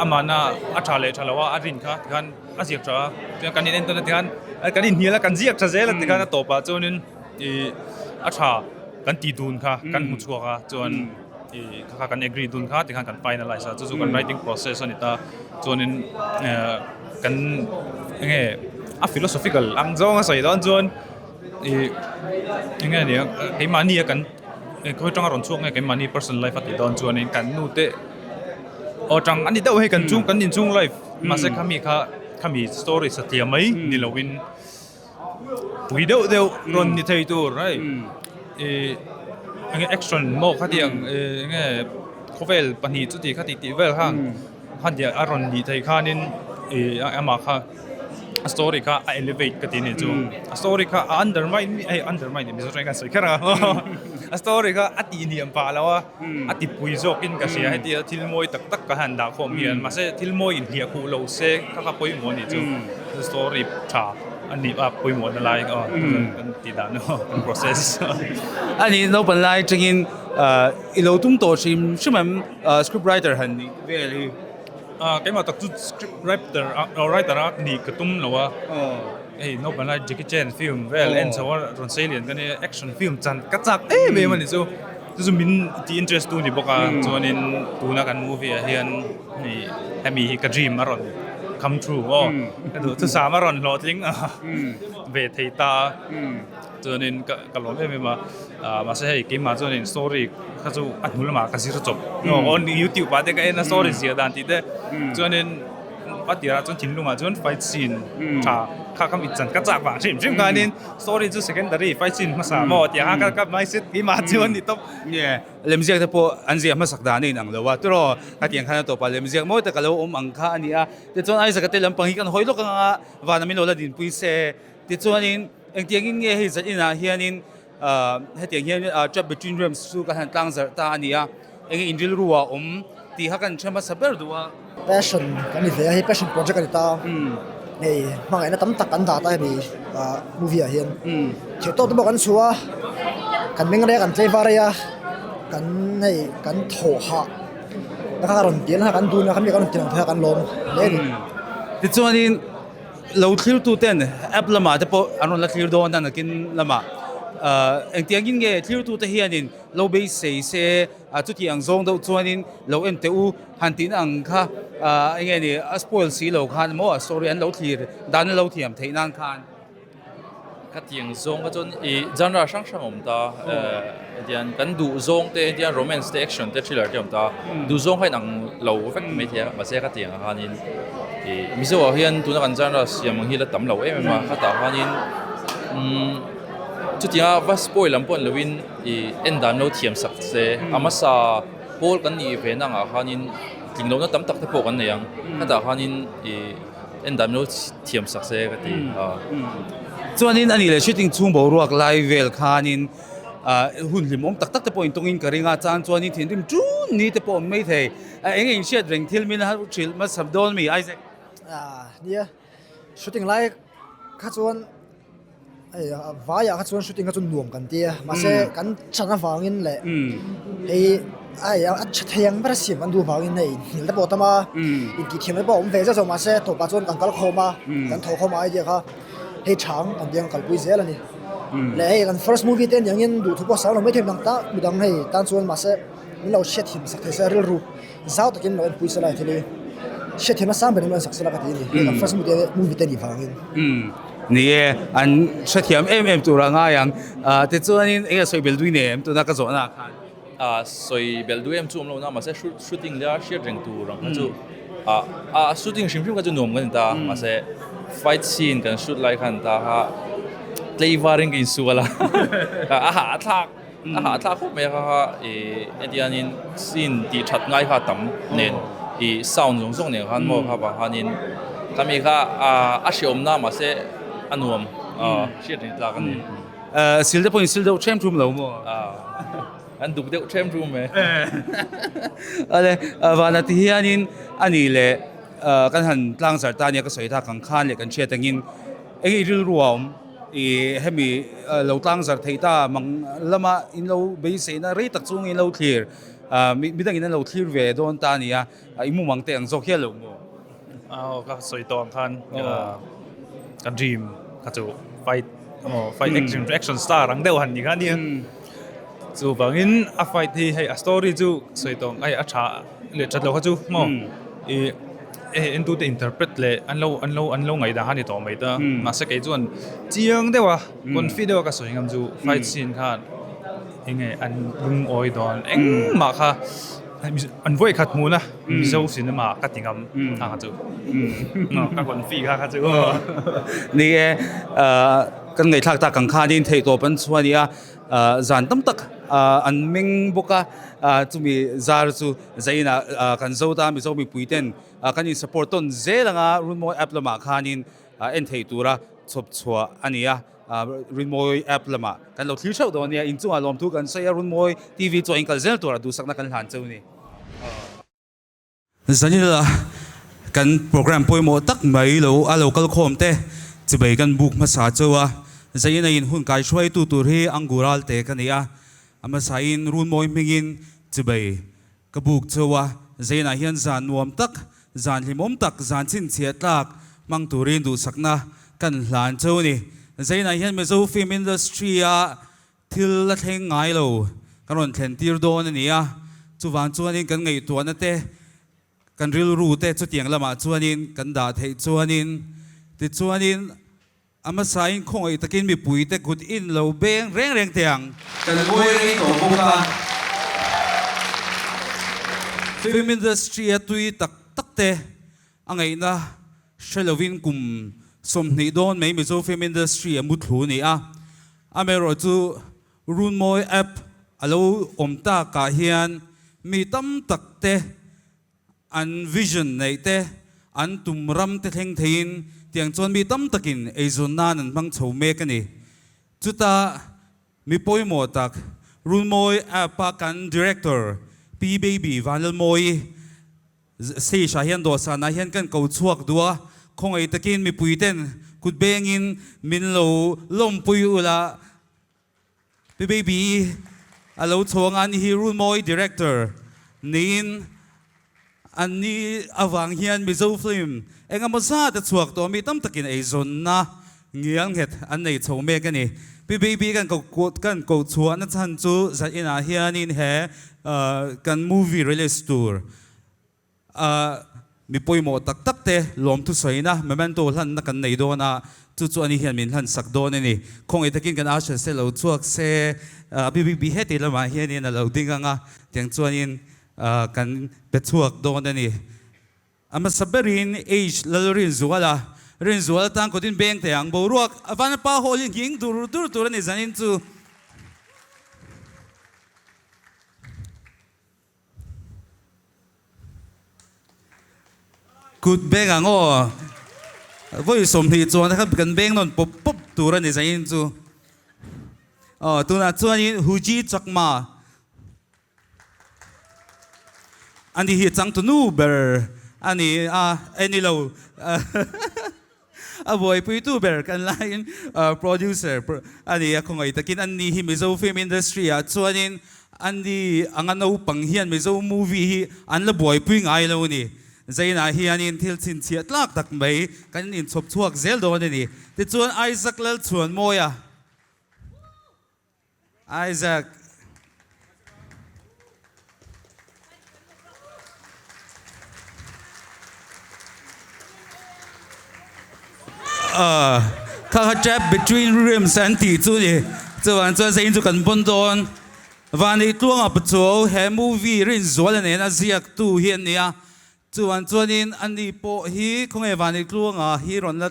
amahna a tha leh tha lo a, a rin kha tikhan a ziak tha a chuan kan in en tawn a tikhan kan inhnial a kan ziak tha zel a tikhan a tawpah chuanin ih a tha kan tih dun kha kan hmu chhuak a chuan ih kha kha kan agree dun kha tikhan kan finalize a chu chu kan writing process a ni ta chuanin eh kan enge a philosophical ang zawng a sawi dawn chuan ih enge ni ang keimahni a kan khawi atanga rawn chhuak nge keimahni personal life a tih dawn chuanin kan nu te aw tang a ni deuh hei kan chung kan inchung life mahse khami kha khami story satliah mai ni loin pui deuh deuh rawn ni thei tur hei ih enge action maw khatiang ih enge khawvel pahnih chuti khati tih vel khan khan a rawn nih theih khanin ih amah kha a story kha a elevate ka ti a nih chu a story kha a undermine hei undermine tih mizo tawngin kan sawi kher a a story kha a tih hniam pah lo a a ti pui zawkin ka hria hetia thil mawi tak tak ka han dah khawm hian mahse thil mawi inhliah khuh lo se kha kha pawimawh a nih chu story tha a nih a pawimawh na lai aw kan tih dan aw kan process a nih naupang lai atangin i lo tum tawh hrim hrim em script writer han nih vel hi. Keimah tak chu script writer a writer a nih ka tum lo a, hei naupang lai Jackie Chan film vel en chho a rawn sei lian ka nia action film chan ka chak em em a ni chu, chu chu min ti interest tu a ni bawk a chuanin tuna kan movie ah hian hei hemi hi ka dream a rawn come true aw ka duh thusam a rawn hlawhtling ve thei ta a. Chuanin ka ka lawm em em a, ah mahse hei keimah chuanin story kha chu a hnu lamah ka zir chawp aw youtube ah te ka en a story ziah dan tih te chuanin a tirah chuan thinlungah chuan fight scene tha kha ka mit chan ka chak vang hrim hrim khanin story chu secondary fight scene hmasa maw tih ang kha ka mindset keimah chu a ni tawp. Nge lemziak te pawh an ziah hmasak dan a inang lo a tiraw khatiang khan a tawpah lemziak mawi tak a lo awm ang kha a ni a tichuan Isaac-a te lampang hi kan hawi lawk ang a vana min lo la dinpui se Tichuanin, engtiangin nge hei zat inah hianin hetiang hian Trap Between Realms chu kan han tlang zarh ta a ni a, enge in rilru ah awm tih kha kan hre hmasa ber duh a. Passion kan ni ve a, hei passion project a ni ta a, hei hmangaihna tam tak kan dah ta hemi movie ah hian. Theihtawp te pawh kan chhuah a, kan meng rei a, kan tlaivar rei a, kan hei kan thawh hah na kha rawn pian a kan dun a, kan mi kan rawn ti lang thei a kan lawm hle a ni. Tichuanin. Lo thlirtu ten app lamah te pawh an rawn la thlir dawn a nakin lamah engtiangin nge thlirtu te hianin lo beisei se chuti ang zawng deuh chuanin lo en teh u han tihna ang kha enge ni a spoil si lo khan maw a story an lo thlir dan an lo thiam theih nan khan. Khatiang zawng kha chuan ih genre hrang hrang a awm ta hetiang kan duh zawng te hetiang romance te action te thriller te a awm ta duh zawng kha inang lo vek mai thei a mahse khatiang ah khanin ih mizo ah hian tuna kan genre siam ang hi la tam lo em em a khatah khanin umm chutianga va spoil lam pawh ni lovin ih en dan lo thiam sak se a hmasa pawl kan nih ve na angah khanin tling lohna tam tak te pawh kan nei ang khatah khanin ih. En dan lo thiam sak se ka ti a. Chuanin a nih leh shooting chhung boruak lai vel khanin hun hlimawm tak tak te pawh intawngin ka ring a, chang chuanin thinrim ṭun ni te pawh awm mai thei. Eng eng hriat reng thil min a hrilh hmasa dawn mi Isaac? Nia, shooting lai kha chuan hei vaiah kha chuan shooting kha chu nuam kan ti a, mahse kan chan avangin leh hei hei a tha thei ang ber a siam kan duh avangin hei inhnial te pawh a tam a, intih thiam te pawh a awm ve zeuh zeuh mahse tawpah chuan kan kal khawm a, kan thaw khawm a idea kha hei chhang kan biang kalpui zel a ni. Leh hei kan first movie te aniangin duhthu pawh sang lo maithei midang tan midang hei tan chuan mahse min lo hriatthiam sak thei se rilru zau takin lo enpui sela thil hi hriatthiamna sang berin lo ensak sela ka ti a ni hei kan first movie te nih vangin. Ni e, an hrethiam em em tur a ngai ang. Tichuanin enge sawi bel dui nei em tuna ka zawhna ah khan? Sawi bel dui em chu awm lo na mahse shooting lia hriat reng tur ang kha chu a shooting hrim hrim kha chu nuam kan ni ta mahse fight scene kan shoot lai khan ta kha tlei varin ka insual a a hahthlak a hahthlak khawp mai a kha kha ih hetiangin scene tih that ngai kha a tam nen ih sound zawng zawng nen khan maw kha vang khanin khami kha a hreawmna mahse a nuam hriat reng tlak a ni. Sil te pawhin sil deuh ṭhem ṭhum lo maw? An duk deuh ṭhem ṭhum e. Ale, vana ti hianin a nih leh kan han tlangzar ta nia ka sawi tak ang khan leh kan hriat angin eng i rilru a awm i hemi lo tlangzar theih ta mang lama in lo beiseina rei tak chungin in lo thlir midangin an lo thlir ve dawn ta nia i mumang te ang zawk hial lo maw? Aw ka sawi tawh ang khan ka dream kha chu fight emaw fight action action star ang deuh han ni kha ania chuvangin a fight hi hei a story chu sawi tawh ang hei a tha leh that loh kha chu maw ih hei entute interpret leh an lo an lo an lo ngaihdan kha a ni tawh mai ta mahse kei chuan chiang deuh a confi deuh a ka sawi ngam chu fight scene khan enge an lungawi dawn engmah kha. An vawi khat hmun a Mizo cinema ka ti ngam kha kha chu ka confi kha kha chu. Ni e, kan ngaihthlak tak ang khanin theihtawp an chhuah a ni a, zan tam tak an meng bawk a, chumi zar chu zainah kan zo ta Mizo mipui ten kan in support tawn zel anga Runmawi app lamah khanin en thei tura chhawp chhuah a ni a. Runmawi app lamah kan lo thlir theuh dawn nia, inchungah lawmthu kan sawi a, Runmawi TV chu a inkal zel tur a duhsakna kan hlan cheu ni. Zanila kan program pawimawh tak mai lo a lo kal khawm te chibei kan buk hmasa cheu a, Zaina in hun kai hruaitu tur hi Angural te ka ni a, a hmasain Runmawi hmingin chibei Ka buk cheu a, Zainah hian zan nuam tak, zan hlimawm tak, zan chhinchhiah tlak hmang turin duhsakna kan hlan cheu a ni. Zainah hian Mizo film industry-a thil la thleng ngai lo kan rawn thlen tir dawn a ni a, chuvang chuanin kan ngaihtuahna te, kan rilru te chutiang lamah chuanin kan dah theih chuanin tichuanin A hmasain khawngaih takin mipuite kut in lo beng reng reng teh ang. Kan ngawi rei tawh bawk a. Film industry a tui tak tak te a ngaihna hre lovin kum 20 dawn mai Mizo film industry a muthlu ni a. Amaherawh chu Runmawi app a lo awm takah hian mi tam tak te An vision neih te, an tum ram te thleng theiin tiang chuan mi tam takin eizawn nan an hmang chho mek a ni. Chuta mi pawimawh tak Runmawi app-a kan Director Pi Baby Vanlalmawi stage ah hian dawhsanah hian kan ko chhuak duh a, khawngaih takin mipuiten kut bengin min lo lawmpui ula. Pi Baby a lo chhuang a, ani hi Runmawi Director niin an ni avang hian Mizo film eng emaw zat a chhuak tawh mi tam takin eizawnna ngial nghet an nei chho mek a ni. Pi Baby kan kan koh chhuahna chhan chu zan inah hianin he kan movie release tur A mi pawimawh tak tak te lawmthu sawina memento hlanna kan nei dawn a, chu chu ani hian min hlan sak dawn a ni. Khawngaih takin kan usher se lo chhuak se, BBB heti lamah hianin a lo ding ang a, tiang chuanin kan pe chhuak dawn a ni. A hmasa berin H Lalrinzuala, Rinzuala tan kawtin beng teh ang boruak a vanapa hawl hi nghing dur dur tur a ni zanin chu. Kut beng ang aw. Vawi 20 chuan kha kan beng nawn pawp pawp tur a ni zain chu. Aw tunah chuanin Huji Chakma. Ani hi changtunu ber a ni a, e ni lo a buaipuitu ber kan laiin producer a ni a, khawngaih takin ani hi Mizo film industry ah chuanin ani anga naupang hian Mizo movie hi an la buaipui ngai lo a ni. Zainah hianin thil chhinchhiah tlak tak mai kan inchhawp chhuak zel dawn a ni. Tichuan Isaac Lalchhuanmawia. Isaac. Kha kha trap between rims an tih chu ni. Chuan chuan zeiin chu kan pawn dawn. Vani Tluanga Pachuau he movie Rinzuala nena ziaktu hi an ni a. Chuan chuanin ani pawh hi khawnge Vani Tluanga hi rawn la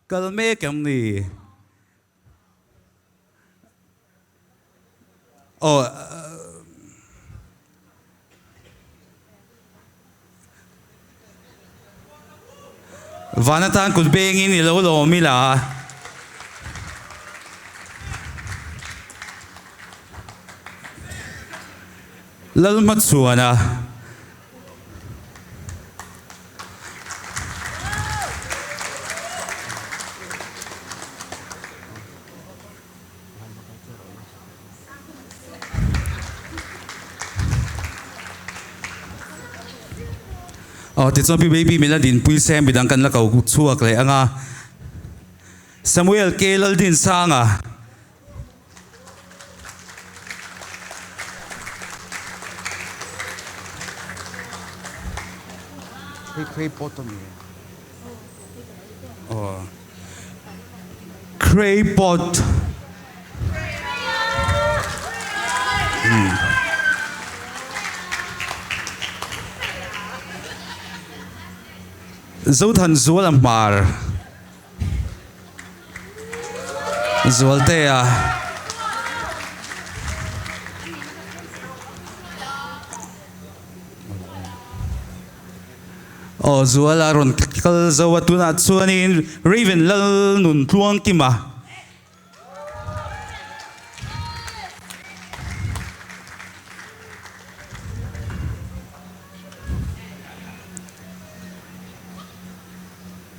kal mek em ni? Aw Van atan kut bengin i lo lawm ila. Lalhmachhuana. Aw tichuan Pi Baby min la dinpui se midang kan la ko chhuak leh ang a. Samuel K Laldinsanga. Hei clay pot a ni aw clay pot Zothanzuala hmar. Zualtea Aw Zuala rawn kal zo a tunah chuanin Raven Lal nun tluang kim a.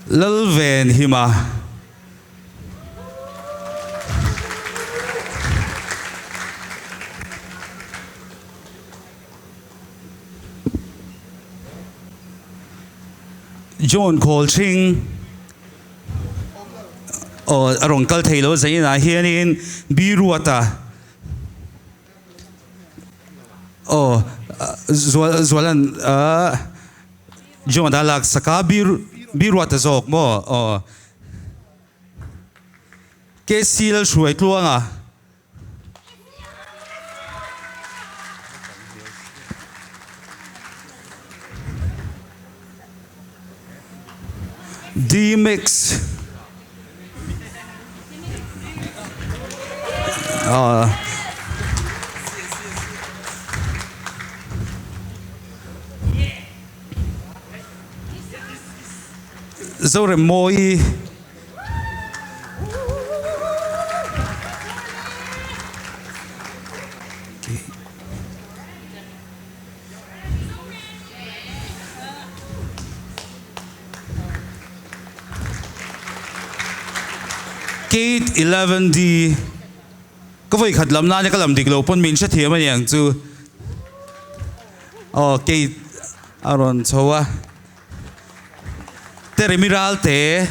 Lalven hima. John Khawlchhing aw a rawn kal thei lo zainah hianin Biruata Aw Zual Zualan ah John a lak sak a Bir Biruata zawk maw aw KC Lalhruai Tluanga. D-Mix Zoremmawi Gate 11D Ka vawi khat lam nana ka lam dik lo pawn min hrethiam a niang chu. Aw Gate a rawn chho a. Teremi Ralte.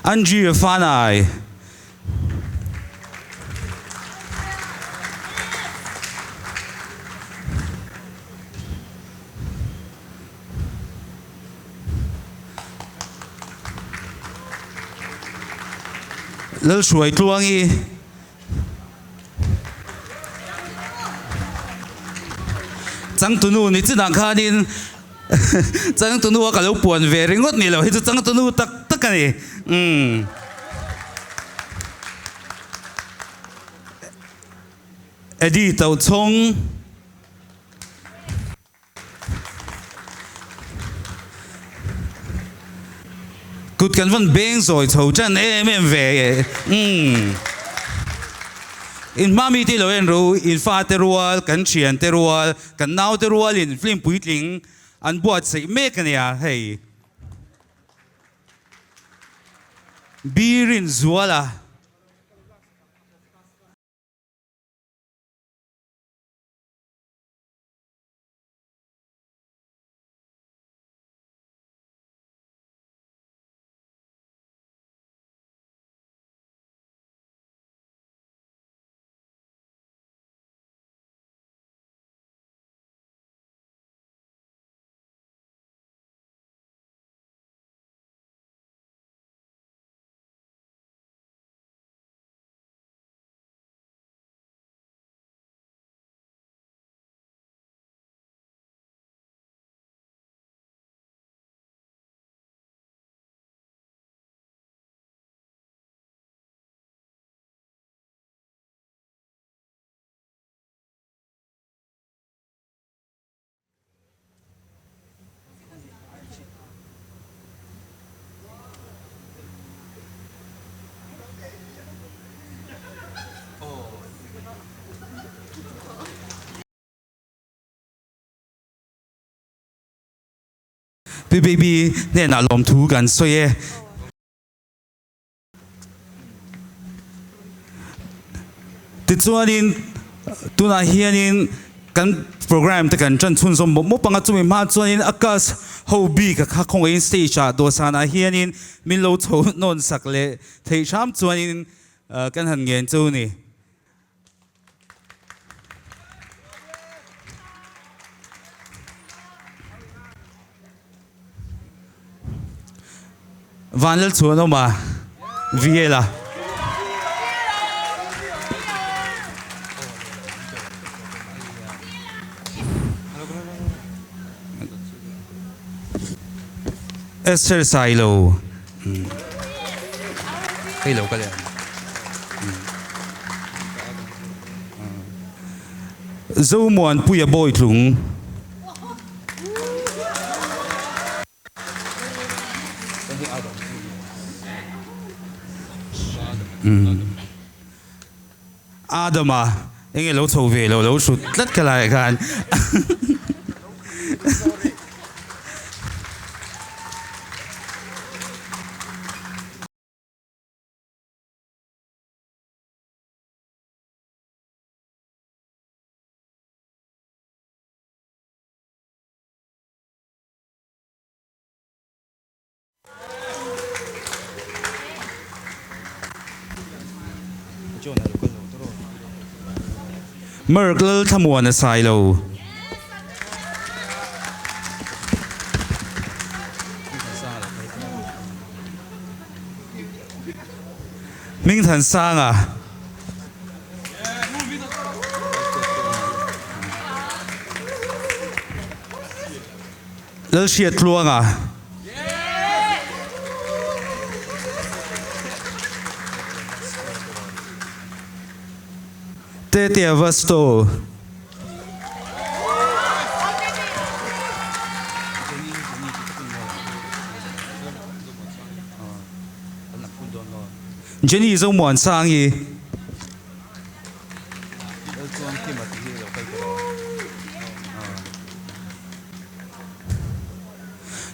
Andrew Fanai. Lalhruai Tluangi. Changtunu ni chinah khanin changtunu a ka lo puan ve ringawt ni lo hi chu changtunu tak tak a ni. Umm. Eddie Tochhawng. Kut kan vawn beng zawi chho tan em em ve e. Umm. In hma mite lo en ru, in fate rual, kan thiante rual, kan naute rualin film puitling an buatsaih mek a nia hei. Birinzuala. Pi Baby hnenah lawmthu kan sawi e. Tichuanin tunah hianin kan program te kan ṭan chhunzawm mawp mawp ang a, chumi hma chuanin a cast ho bik a kha khawngaihin stage ah dawhsanah hianin min lo chho nawn sak leh theih hram chuanin kan han ngen chu ni. Vanlal chuan awm a, VL a. Esther Sailo. Hei lo ka leh ang. Zomuanpuia Bawitlung. Adama enge lo chho ve lo lo hrut tlat ka lai khan. Mark Lalthlamuan a sai lo. Hmingthansanga. Lalhriattluanga. Tetea Vasto. Jenny Zomuansangi.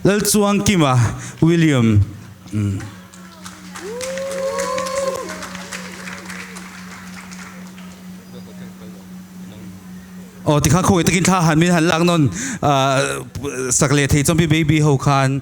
Lalchuangkima William. Aw tikhan khawi takin thla han min han lak nawn sak leh thei chuan pi baby ho khan.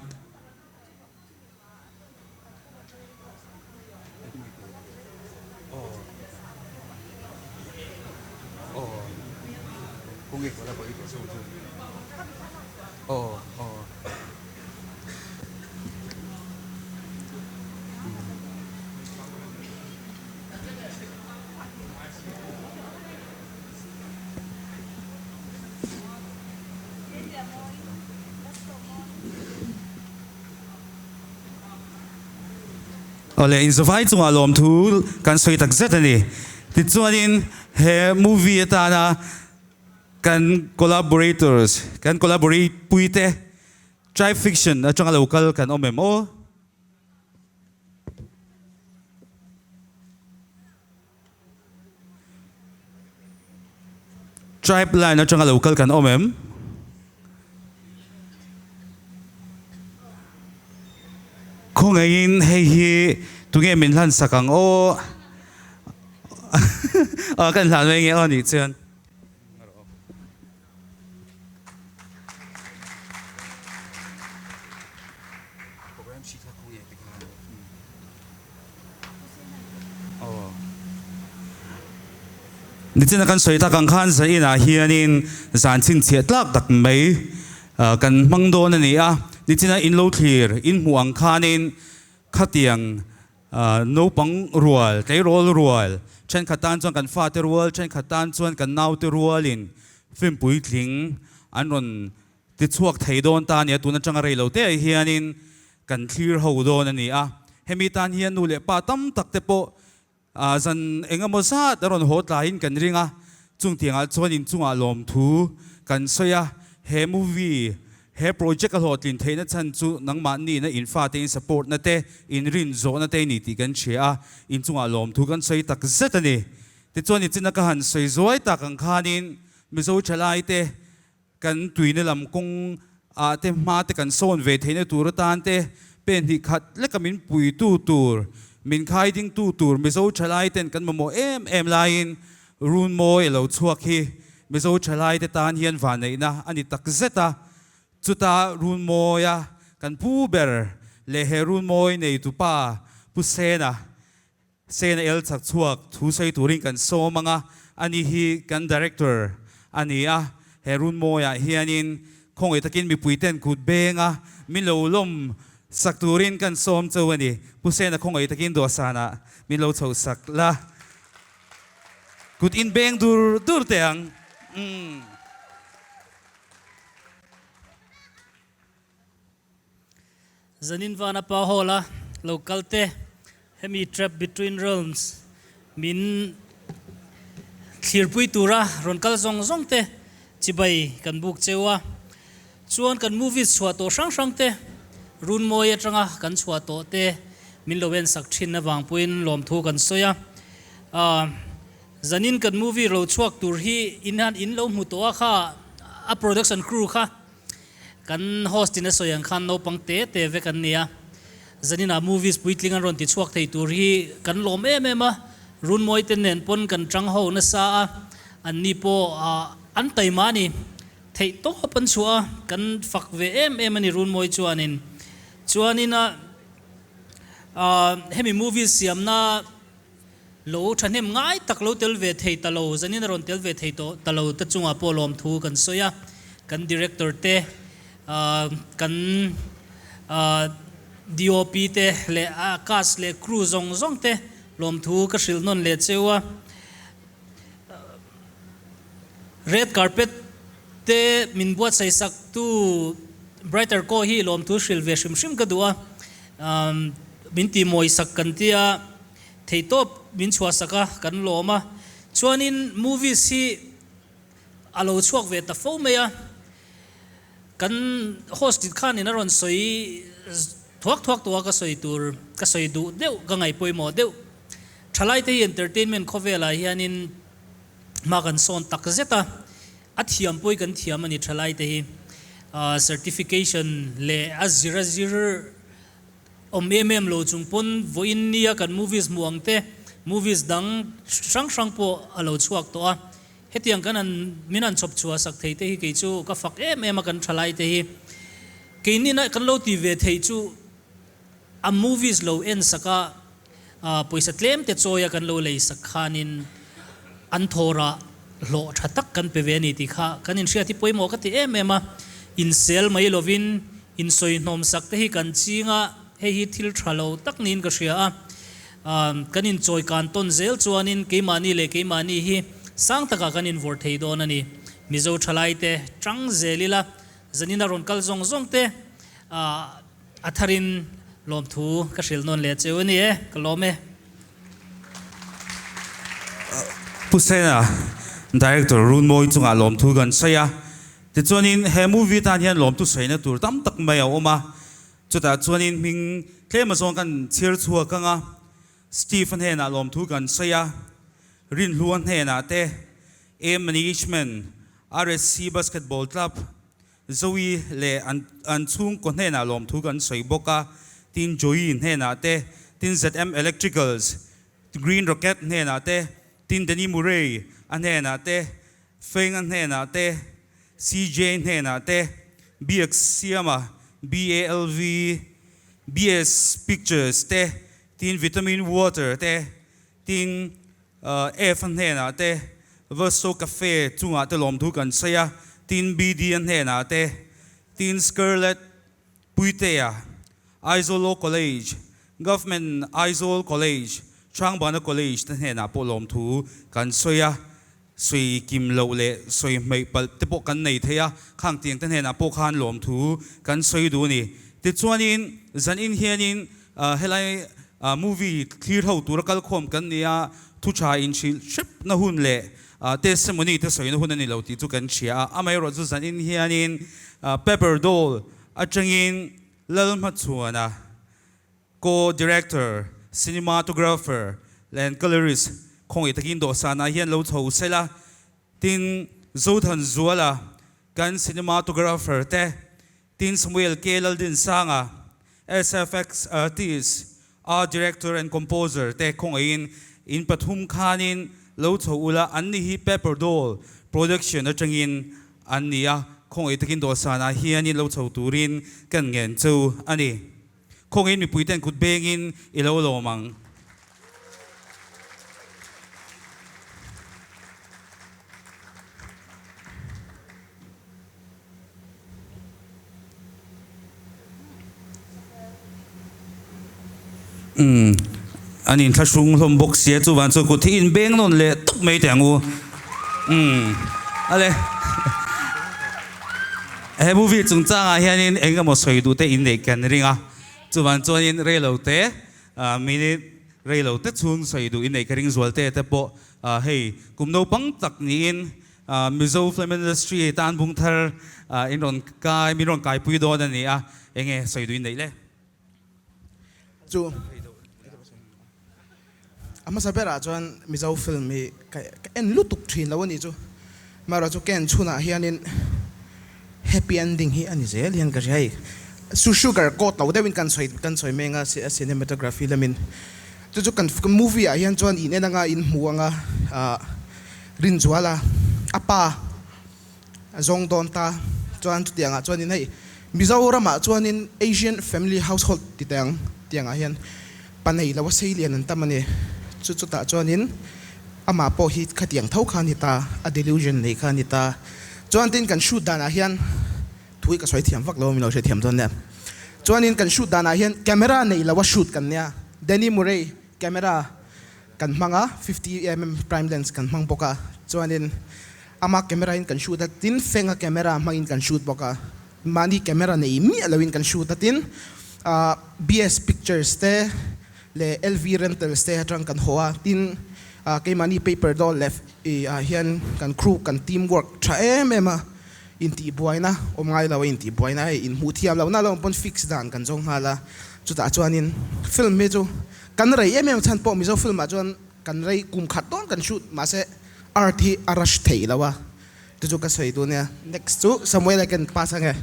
Awle inzawhai chungah lawmthu kan sawi tak zet a ni. Tichuanin he movie atana kan collaborators, kan collaborate puite Tribe Fiction atanga lo kal kan awm em aw? Tribe line atanga lo kal kan awm em? Khawngaihin hei hi tunge min hlan sak ang aw? Aw kan hlan mai nge aw nih chuan. Nichina kan sawi tak ang khan zainah hianin zan chhinchhiah tlak tak mai kan hmang dawn a ni a. Nichina in lo thlir in hmuh ang khanin khatiang Naupang rual, tleirawl rual, thenkhat tan chuan kan fate rual, thenkhat tan chuan kan naute rualin film puitling an rawn ti chhuak thei dawn ta a ni a, tun atanga rei lo te ah hianin kan thlir ho dawn a ni a. Hemi tan hian nu leh pa tam tak te pawh zan eng emaw zat a rawn haw tlaiin kan ring a, chungtiangah chuan inchungah lawmthu kan sawi a, he movie He project a hlawhtlin theihna chhan chu nangmahni na in fate in support na te, in rin zawhna te ni tih kan hria a, in chungah lawmthu kan sawi tak zet a ni. Tichuan i china ka han sawi zuai tak ang khanin Mizo thalai te kan tuina lam kawng ah te hma te kan sawn ve theihna tur atan te pen hnih khat leka min puitu tur, min khai dingtu tur Mizo thalai ten kan mamawh em em laiin Runmawi a lo chhuak hi Mizo thalaite tan hian vanneihna a ni tak zet a, chuta Runmawia kan pu ber leh he Runmawi neitu pa Pu Sena, Sena El chak chhuak thu sawi turin kan sawm ang a, ani hi kan Director a ni a, he Runmawiah hianin khawngaih takin mipuiten kut benga min lo lawm sak turin kan sawm chauh a ni. Pu Sena khawngaih takin dawhsanah min lo chhoh sak la. Kut in beng dur dur teh ang. Umm. Zanin vana pa hall a lo kal te hemi Trap Between Realms min thlirpui tura rawn kal zawng zawng te chibai kan buk cheu a. Chuan kan movies chhuah tawh hrang hrang te Runmawi atanga kan chhuah tawh te min lo en sak thin avang pawhin lawmthu kan sawi a. Aaa zanin kan movie ro chhuak tur hi in han in lo hmu tawh a kha a production crew kha kan host in a sawi ang khan naupang te te vek an ni a. Zaninah movies puitling an rawn ti chhuak thei tur hi kan lawm em em a, Runmawi te nen pawn kan tang ho nasa a, an ni pawh an taima a ni. Theih tawp an chhuah a, kan fak ve em em a ni Runmawi chuanin. Chuanin a hemi movie siamna lo thahnem ngai tak lo tel ve thei ta lo, zanin a rawn tel ve thei tawh ta lo te chungah pawh lawmthu kan sawi a, kan director te, kan DOP te leh a cast leh crew zawng zawng te lawmthu ka hrilh nawn leh cheu a. Red carpet te min buatsaih sak tu Brighter Ko hi lawmthu hrilh ve hrim hrim ka duh a, min ti mawi sak kan tia theihtawp min chhuah sak a kan lawm a, chuanin movies hi a lo chhuak ve ta fo mai a, kan host khanin a rawn sawi thuak thuak tawh a ka sawi tur ka sawi duh deuh ka ngaih pawimawh deuh. Thalaite hi entertainment khawvelah hianin hma kan sawn tak zet a, a thiam pawh hi kan thiam a ni thalaite hi. Certification leh a zir a zir awm em em lo chung pawn vawiin nia kan movies hmuh ang te, movies dang hrang hrang pawh a lo chhuak tawh a. Hetiang kan han min han chhawp chhuah sak thei te hi kei chu ka fak em em a kan thalaite hi. Keinin kan lo ti ve thei chu A movies lo en sak a, pawisa tlem te chawi a kan lo lei sak khanin an thawrah hlawh tha tak kan pe ve a ni tih kha kan inhriat hi pawimawh ka ti em em a. Insel mai lovin insawi hnawm sak te hi kan ching a, hei hi thil tha lo tak niin ka hria a. Kan inchawi kan tawn zel chuanin keimahni leh keimahni hi sang takah kan invawrh thei dawn a ni. Mizo thalaite tang zel ila zanina rawn kal zawng zawng te A tharin lawmthu ka hrilh nawn leh cheu a ni e, ka lawm e. Pu Sena, Director Runmawi chungah lawmthu kan sawi a, tichuanin he movie tan hian lawmthu sawina tur tam tak mai a awm a, chutah chuanin hming tlem azawng kan chhiar chhuak ang a, Steve-a hnenah lawmthu kan sawi a, Rinhlua hnenah te. A Management, RSC Basketball Club, Zoe leh an an chhungkaw hnenah lawmthu kan sawi bawk a, tin Joey hnenah te, tin ZM Electricals, Green Rocket hnenah te, tin Danny Murray a hnenah te, Feng a hnenah te, CJ hnenah te, Biak Siama, BALV, BS Pictures te, tin Vitamin Water te, tin F a hnenah te, Vosto Cafe chungah te lawmthu kan sawi a, tin BD a hnenah te, tin Scarlett Puitea, Aizawl Law College, Government Aizawl College, Changbana College te hnenah pawh lawmthu kan sawi a, sawi kim loh leh sawi hmeih palh te pawh kan nei thei a, khang tiang te hnenah pawh khan lawmthu kan sawi duh a ni. Tichuanin zanin hianin helai movie thlir ho tura kalkhawm kan ni a, thu tha inhrilh hrepna hun leh testimony te sawina hun a ni lo tih chu kan hria a, amaherawhchu zanin hianin Paper Doll atangin Lalhmachhuana, Co-director, cinematographer and colorist khawngaih takin dawhsanah hian lo chho sela, tin Zothanzuala kan cinematographer te, tin Samuel K Laldinsanga, SFX artist, art director and composer te khawngaihin in pathum khanin lo chho ula, an ni hi Paper Doll production atangin an ni a, khawngaih takin dawhsanah hianin lo chho turin kan ngen chu a ni. Khawngin mipuiten kut bengin i lo lawm ang. Umm an inthlahrung hlawm bawk sia chuvang chuan kut hi in beng nawn leh tawp mai teh ang u. Umm ale he movie chungchangah hianin eng emaw sawi duh te inneih kan ring a, chuvang chuanin reilo te minute reilo te chhung sawi duh inneih ka ring zual te te pawh hei kum naupang tak niin Mizo film industry tan bung thar in rawn kai min rawn kaipui dawn a ni a, enge sawi duh inneih le? Chu a hmasa berah chuan Mizo film hi ka en lutuk thin lo a nih chu. Amaherawh chu ka en chhunah hianin happy ending hi a ni zel hian ka hria hei. Su sugar coat lo deuhin kan sawi kan sawi meng a cinematography lamin. Chu chu kan movie ah hian chuan in en anga in hmu anga ah Rinzuala a pa a zawng dawn ta chuan chutiangah chuanin hei Mizoramah chuanin Asian family household ti teh ang tiangah hian pa nei lo a sei lian an tam a ni. Chu chutah chuanin amah pawh hi khatiang tho kha a ni ta, a delusion nei kha a ni ta. Chuan tin kan shoot danah hian thu hi ka sawi thiam vak lo a, min lo hrethiam dawn nia. Chuanin kan shoot danah hian camera nei lo a shoot kan nia, Danny Murray camera Kan hmang a, 50mm prime lens kan hmang bawk a, chuanin ama camera in kan shoot a, tin Fenga camera hmangin kan shoot bawk a, mahni camera nei miah loin kan shoot a, tin ah BS Pictures te leh LV Rentals te atang kan haw a, tin ah keimahni paper dawl leh ih ah hian kan crew kan team work tha em em a, intihbuaina awm ngai lo a, intihbuaina hei inhmuh thiam lohna lo awm pawn fix dan kan zawng nghal a, chutah chuanin film hi chu Kan rei em em chhan pawh Mizo film ah chuan kan rei kum khat dawn kan shoot mahse art hi a rush theih lo a chu chu ka sawi duh nia. Next chu Samuel a ken pass ange.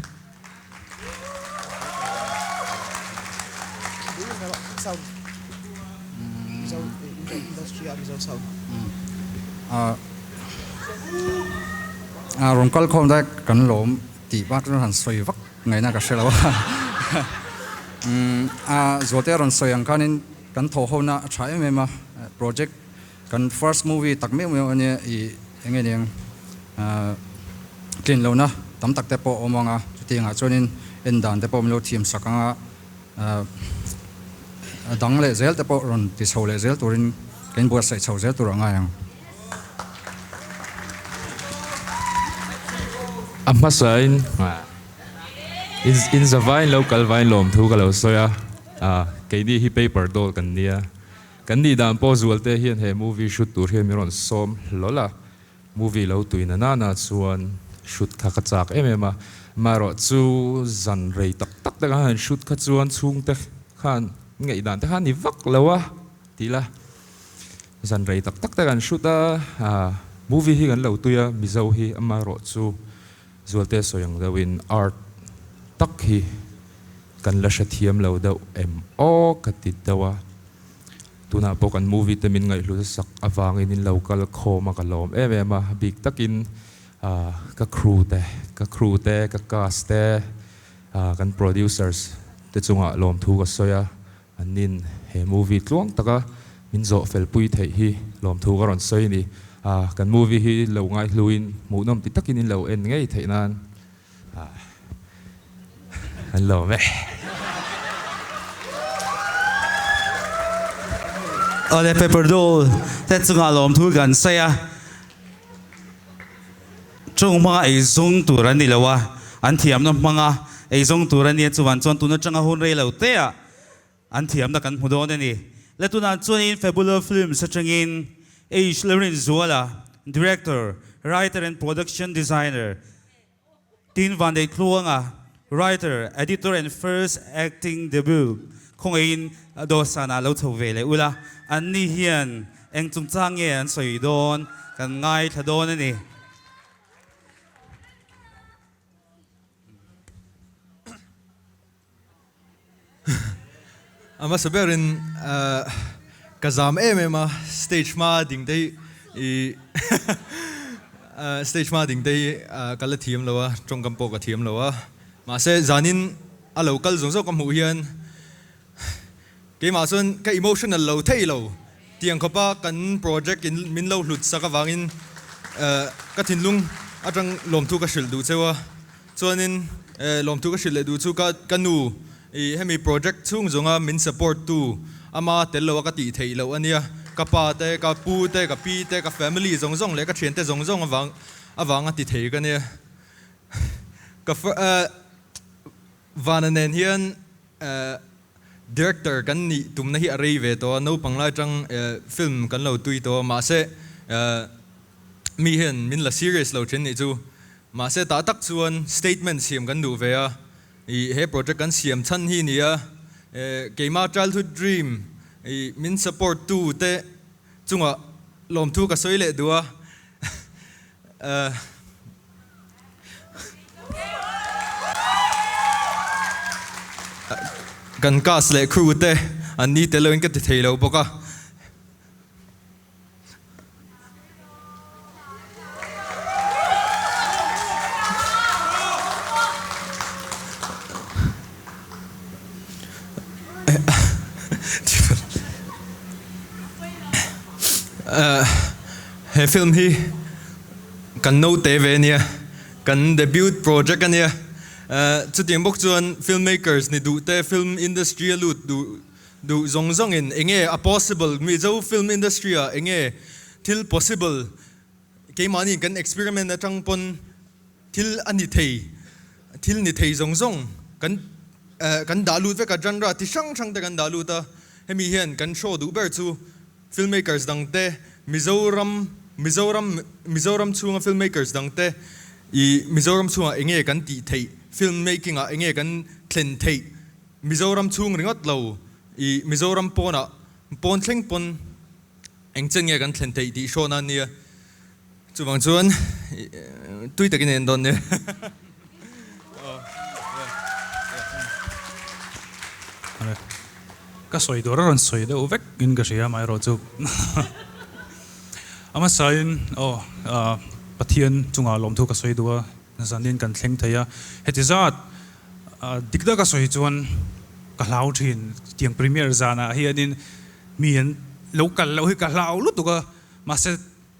A rawn kal khawm daih kan lawm tih bak chu han sawi vak ngaihna ka hre lo a. A Zualte a rawn sawi ang khanin kan thawh hona a tha em em a, project kan first movie tak meuh meuh a nia ih eng nge niang tlin lohna tam tak te pawh a awm ang a, chutiangah chuanin en dan te pawh min lo thiam sak ang a, a dang leh zel te pawh rawn ti chho leh zel turin kan inbuatsaih chho zel tur a ngai ang. A hmasain in zavain lo kal vain lawmthu ka lo sawi a, keini hi paper doll kan nia, kan nih dan pawh Zualte hian he movie shoot tur hian min rawn sawm hlawl a, movie lo tui na nana chuan shoot kha ka chak em em a, amaherawh chu zan rei tak tak te khan han shoot kha chuan chhungte khan ngaihdan te kha a ni vak lo a tih la. Zan rei tak tak te kan shoot a, Movie hi kan lo tui a, Mizo hi amaherawhchu Zualte sawi ang deuhin art tak hi kan la hrethiam lo deuh em aw ka ti deuh a. Tunah pawh kan movie te min ngaihhlut sak avangin in lo kal khawm a ka lawm em em a, bik takin ka crew te, ka crew te, ka cast te, kan producers te chungah lawmthu ka sawi a, Annin he movie tluang taka min zawh fel pui theih hi lawmthu ka rawn sawi a ni. Kan movie hi lo ngaihluin hmuhnawm ti takin in lo en ngei theih nan an lawm e. Awle Paper Doll te chungah lawmthu kan sawi a, chung hmanga eizawng tur an ni lo a, an thiamna hmanga eizawng tur a nia chuan chuan tun atanga hun rei lo te ah an thiamna kan hmu dawn a ni. Le tunah chuanin Fabula Films atangin H Lalrinzuala, Director, Writer and Production Designer, Tin Vandeitluanga, Writer, Editor and First Acting Debut, khawngaihin dawhsan ah lo chho ve leh ula, anni hian eng chungchang nge an sawi dawn kan ngaithla dawn a ni. A hmasa berin ka zam em em a, stage hma ding te hi stage hma ding te hi ka la thiam lo a, tawngkam pawh ka thiam lo a, mahse zanin a lo kal zawng zawng ka hmuh hian keimah chuan ka emotional lo thei lo, tiang khawpa kan project in min lo hlut sak avangin ka thinlung atang lawmthu ka hrilh duh cheu a. Chuanin lawmthu ka hrilh leh duh chu ka ka nu i hemi project chhung zawnga min support tu ama tel lo a ka tih theih loh a nia. Ka pa te, ka pu te, ka pi te, ka family zawng zawng leh ka thiante zawng zawng avang avanga ti thei ka nia. Ka Vana nen hian director kan nih tumna hi a rei ve tawh a, naupang lai atang film kan lo tui tawh a, mahse mi hian min la serious lo thin nih chu. Mahse tah tak chuan statement siam kan duh ve a, ih he project kan siam chhan hi ni a, keima childhood dream ih min support tu te chungah lawmthu ka sawi leh duh a, Kan cast leh crew te an ni tel loin ka ti thei lo bawk a. He film hi kan naute ve ania, kan debut project ania. Chutiang bawk chuan filmmakers ni duh te, film industry a lut duh duh zawng zawngin enge a possible, Mizo film industry ah enge thil possible keimahni kan experiment atang pawn thil a ni thei, thil ni thei zawng zawng kan kan dah lut vek a, genre ti hrang hrang te kan dah lut a, hemi hian kan show duh ber chu filmmakers dang te Mizoram Mizoram Mizoram chhunga filmmakers dang te ih Mizoram chhungah enge kan tih theih, film making ah enge kan thlen theih, Mizoram chhung ringawt lo ih Mizoram pawnah pawn thleng pawn eng chen nge kan thlen theih tih hrawn a nia. Chuvang chuan tui takin a en dawn nia. Ka sawi tur a rawn sawi deuh vek in ka hria amaherawh chu a hmasain aw Pathian chungah lawmthu ka sawi duh a, zanin kan thleng thei a, heti zat dik taka sawi chuan ka hlau thin tiang premiere zanah hianin mi an lo kal loh hi ka hlau lutuk a, mahse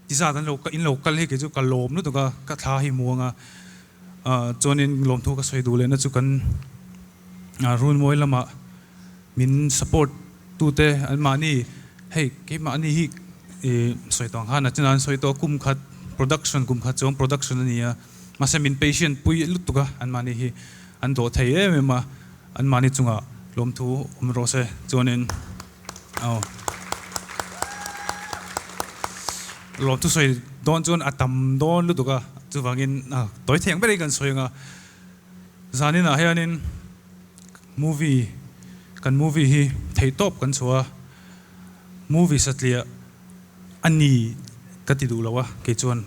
ti zat an lo in lo kal hi kei chu ka lawm lutuk a, ka thla hi muang a, chuanin lawmthu ka sawi duh lehna chu kan Runmawi lamah min support tute an mahni hei keimahni hi sawi tawh ang khan a china an sawi tawh a kum khat production kum khat chuang production a ni a mahse min patient pui lutuk a an mahni hi an dawh thei em em a an mahni chungah lawmthu awm rawh se chuanin aw lawmthu sawi dawn chuan a tam dawn lutuk a chuvangin tawi thei ang berin kan sawi ang a. Zaninah hianin movie kan movie hi theihtawp kan chhuah a, movie satliah a ni Ka ti duh lo a, kei chuan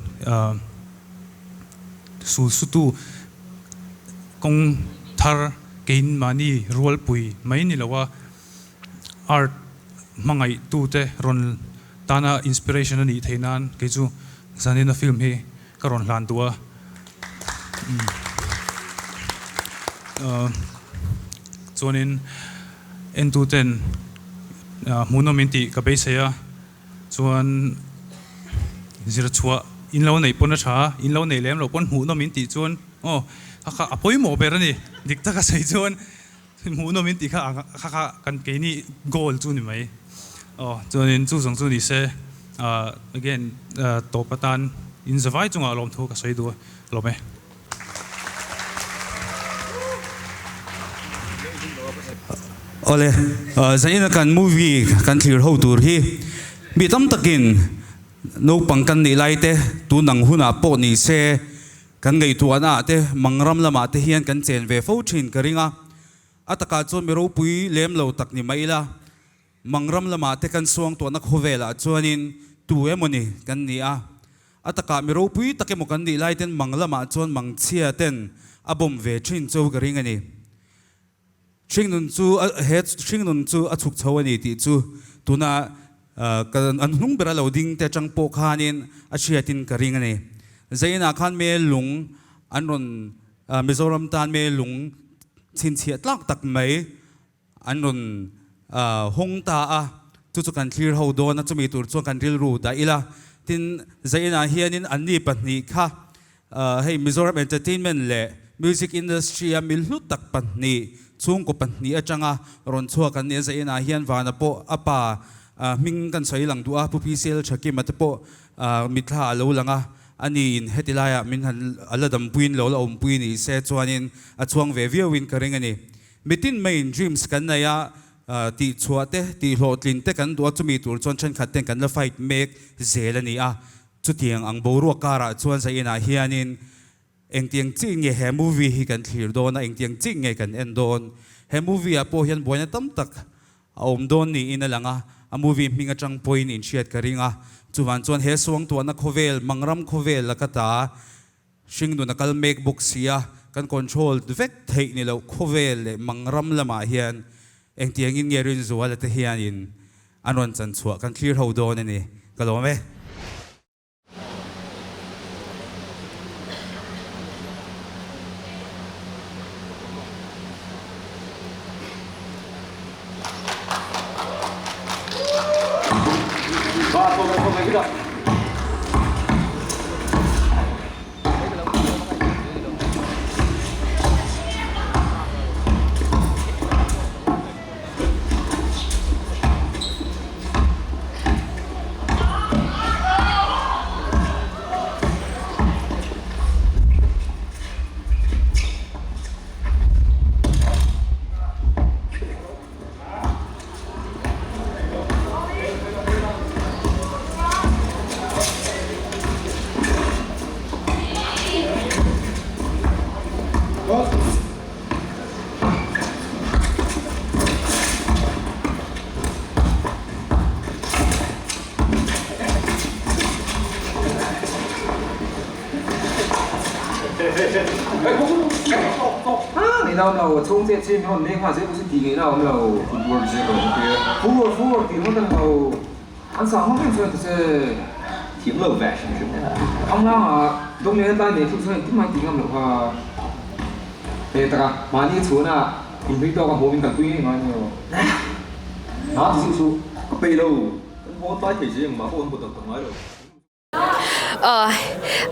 sul sutu kawng thar keimahni rualpui mai ni lo a, art hmangaihtute rawn tana inspiration a nih theih nan kei chu zanina film hi ka rawn hlan duh a. Chuanin entuten hmuhnawm in tih ka beisei a. Chuan zir chhuah in lo neih pawn a tha a, in lo neih lem loh pawn hmuhnawm in tih chuan aw kha kha a pawimawh ber a ni. Dik taka sawi chuan hmuhnawm in tih kha kha kha kan keini goal chu ni mai. Aw chuanin chu zawng chu ni se again tawp atan in zavai chungah lawmthu ka sawi duh a lawm e. Awle, zaina kan movie kan thlir ho tur hi mi tam takin naupang kan nih lai te tun ang hunah pawh ni se kan ngaihtuahna ah te mangram lamah te hian kan chen ve fo thin ka ring a, a takah chuan mi ropui lem lo tak ni mai ila. Mangram lamah te kan suangtuahna khawvelah chuanin tu emaw ni kan ni a, a takah mi ropui tak emaw kan nih lai ten mang lamah chuan mangchhia ten a bawm ve thin chu ka ring a ni. Hringnun chu he hringnun chu a chhuk chho a ni tih chu tuna kan an hnung bera lo ding te atang pawh khanin a hriatin ka ring a ni. Zainah khan me lung an rawn Mizoram tan me lung chhinchhiah tlak tak mai An rawn hawng ta a, chu chu kan thlir ho dawn a, chumi tur chuan kan rilru dah ila. Tin, Zainah hianin anni pahnih kha hei Mizoram Entertainment leh Music Industry a mil hlu tak pahnih, chhungkaw pahnih atanga rawn chhuak an ni a. Zainah hian Vana pawh a pa hming kan sawi lang duh a, Pu PCL Thakima te pawh mitthla a lo lang a, ani in heti laiah min han a la dampuiin lo la awmpui ni se chuanin a chhuang ve viauin ka ring a ni. Mitin maiin dreams kan nei a, tihchhuah te, tihhlawhtlin te kan duh a, chumi tur chuan thenkhat ten kan la fight mek zel a ni a. Chutiang ang boruak karah chuan Zainah hianin engtiang chiah nge he movie hi kan thlir dawn a, engtiang chiah nge kan en dawn? He movie ah pawh hian buaina tam tak a awm dawn niin a lang a, a movie hming atang pawhin inhriat ka ring a. Chuvan chuan he suangtuahna khawvel, mangram khawvel laka ta, Hringnun a kal mek bawk si a, kan control vek theih ni loh khawvel leh mangram lamah hian engtiangin nge Rinzuala te hianin an rawn chan chhuah kan thlir ho dawn a ni. Ka lawm e.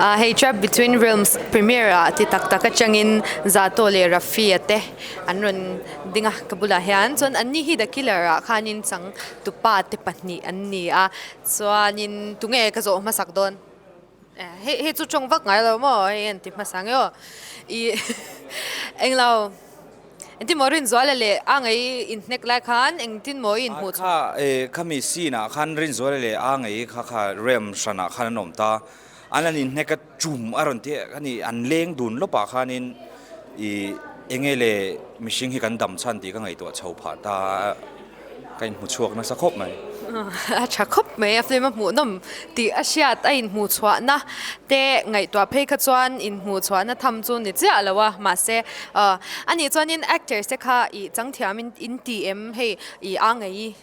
Hei Trapped Between Realms premiere ah ti tak tak atangin Zato leh Rafi-a te an rawn ding a ka bulah hian chuan an ni hi The Killer ah khanin changtupa te pahnih an ni a chuanin tunge ka zawh hmasak dawn hei hei chu tawng vak ngai lo maw hei an ti hmasa nge aw ih englo. Engtin maw Rinzuala leh a ngei inhnek lai khan engtin maw i inhmuh chhuah? Kha e khami scene ah khan Rinzuala leh a ngei kha kha realm hran ah khan an awm ta. An han inhnek a chum a rawn ti a ni an leng dun lawp ah khanin i enge le mihring hi kan dam chhan tih ka ngaihtuah chho phah ta a ka inhmu chhuak nasa khawp mai. A tha khawp mai a film a hmuhnawm tih a hriat a inhmuh chhuahna te ngaihtuah phei kha chuan inhmuh chhuahna tham chu ni chiah lo a mahse ah anih chuanin actors te kha ih chang thiam in in ti em hei ih a ngei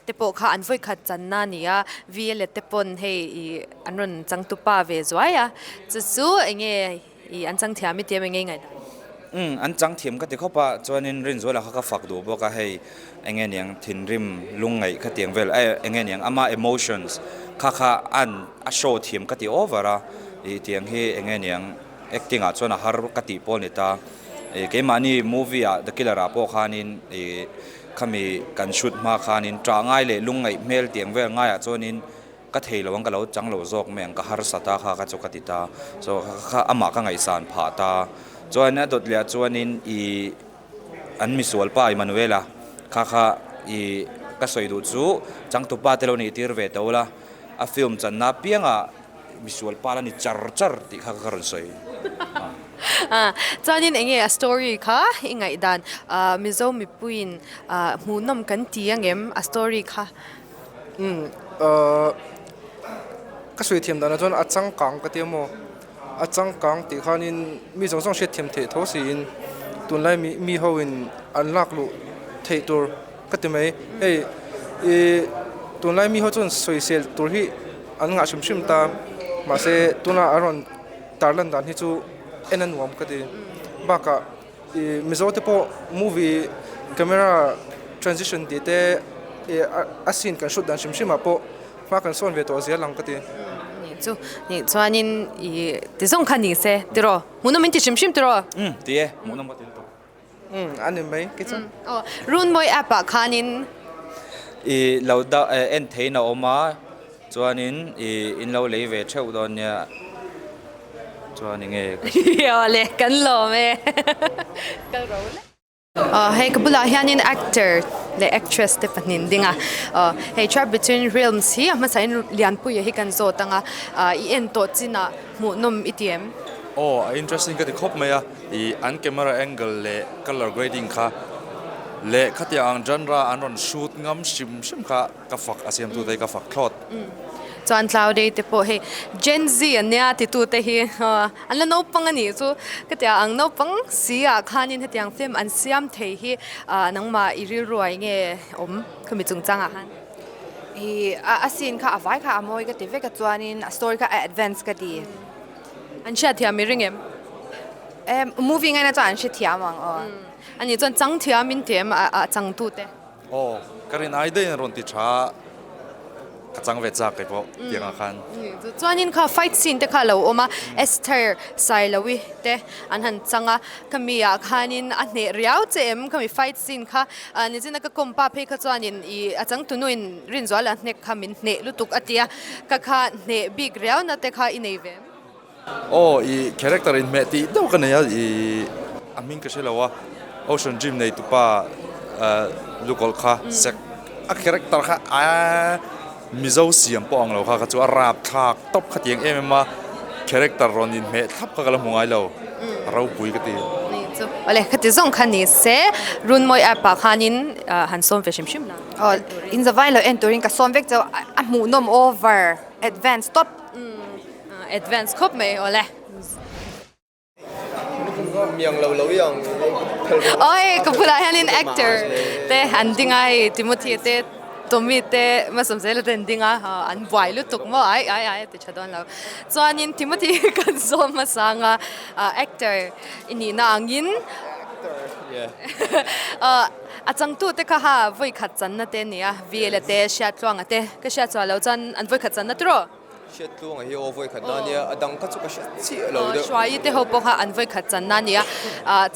te pawh kha an vawikhat channa a ni a Violet te pawn hei ih an rawn changtupa ve zuai a chu chu enge ih an chang thiam i ti em enge i ngaihdan? Umm an chang thiam ka ti khawp a chuanin Rinzuala kha ka fak duh bawk a hei enge niang thinrim lungngaih kha tiang vel eh enge niang ama emotions kha kha an a show thiam ka ti over a ih tiang hi enge niang acting ah chuan a har ka tih pawh a ni ta ih keimahni movie ah the killer ah pawh khanin ih khami kan shoot hma khanin ṭah ngai leh lungngaih hmel tiang vel ngaiah chuanin ka thei lo ang ka lo chang lo zawk mai ang ka harsat a kha kha chu ka ti ta so kha amah ka ngaihsan phah ta chuan a dawt leh ah chuanin ih an misual pa Emmanuela kha kha ih ka sawi duh chu changtupa te lo nih tir ve tawh ula a film channa apiangah misual pa la ni char char tih kha ka rawn sawi. Chuanin eng nge a story kha i ngaihdan Mizo mipuiin hmuhnawm kan ti angem a story kha? Umm ka sawi thiam danah chuan a changkang ka ti a maw a changkang tih khanin mi zawng zawng hriat thiam theih tho siin tunlai mi mi ho in an lak luh theih tur ka ti mai hei ih tunlai mi ho chuan sawisel tur hi an ngah hrim hrim ta mahse tuna a rawn tarlan dan hi chu en a nuam ka ti bakah Ih Mizo te pawh movie camera transition tih te ih a scene kan shoot dan hrim hrim ah pawh hma kan sawn ve tawh zel ang ka ti. Nih chu nih chuanin ih ti zawng kha ni se tiraw hmuhnawm in ti hrim hrim tiraw? Umm ti e hmuhnawm ka ti lutuk. Umm a ni mai kei chuan. Aw Runmawi app ah khanin. Ih lo dah en theiin a awm a chuanin ih in lo lei ve theuh dawn nia. Chuan enge ka sawi? Awle kan lawm e. Kal ro le. Aw hei ka bulah hianin actor leh actress te pahnih ding a. Aw hei Trapped Between Realms hi a hmasa in Lianpuia hi kan zawt ang a. I en tawh chinah hmuhnawm i ti em? Aw a interesting ka ti khawp mai a. Ih an camera angle leh colour grading kha leh khatiang ang genre an rawn shoot ngam hrim hrim kha Ka fak a siamtu te hi ka fak thlawt. Chuan Cloudy te pawh hei Gen Z an nia titu te hi an la naupang a nih chu ka tia ang naupang si ah khanin hetiang film an siam thei hi nangmah i rilruai nge awm khami chungchang ah khan. Ih a scene kha a vai kha a mawi ka ti vek a chuanin a story kha a advance ka ti. An hriatthiam i ring em? Movie ngaina chuan an hrethiam ang aw. Ani chuan changthiam in ti em a changtute? Aw, ka rin ai daih in rawn ti tha a, ka chang ve chak kei pawh tiang ah khan. Chuanin kha fight scene te kha a lo awm a, Esther Sailovi te an han chang a, khami ah khanin a hneh riau che em khami fight scene kha, nichina ka kawm pa phei kha chuanin ih a changtunu in Rinzuala hnek kha min hneh lutuk a ti a, ka kha hneh bik riau na te kha i nei ve em? Aw i character in hmeh tih deuh ka nei a i a hming ka hre lo a Ocean Dream nei tupa lukawlh kha sek a character kha a Mizo siam pawh ang lo kha kha chu a rap thlak tawp kha tiang em em a character rawn in hmeh thlap kha ka la hmu ngai lo a ropui ka ti. Chu awle khati zawng kha ni se Runmawi app ah khanin han sawm ve hrim hrim la. Aw inzavain lo en turin ka sawm vek chauh a hmuhnawm over advance tawp. Advance khawp mai awle. Miang lo lo i ang. Oi ka bulah hianin actor te an ding a hei Timothy te Tommy te Masawmzela te an ding a an buai lutuk maw ai ai ai a ti tha dawn lo. Chuanin Timothy kan zawm hmasa ang a actor i nihna angin a changtu te kha ha vawikhat channa te a ni a Vela te Hriattluanga te ka hriat chhuah loh chuan an vawikhat channa tiraw. Hriattluanga hi aw vawi khat na ania, a dang kha chu ka hriat chiah lo deuh. Hruaii te ho pawh kha an vawi khat channa ania,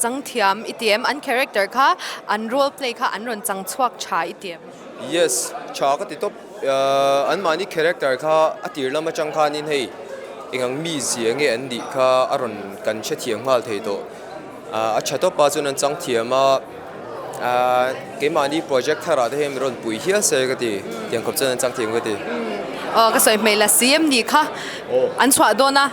changthiam i ti em? An character kha an role play kha an rawn chang chhuak tha i ti em? Yes, tha ka ti tawp. Anmahni character kha a tir lam atang khanin hei engang mi zia nge an nih kha a rawn kan hrethiam nghal thei tawh. A tha tawp a chuan an changthiam a, Keimahni project tharah te hian min rawn pui hial se ka ti, tiang khawp chuan an chang thiam ka ti. Aw ka sawi hmel a CM nih kha an chhuah dawn a,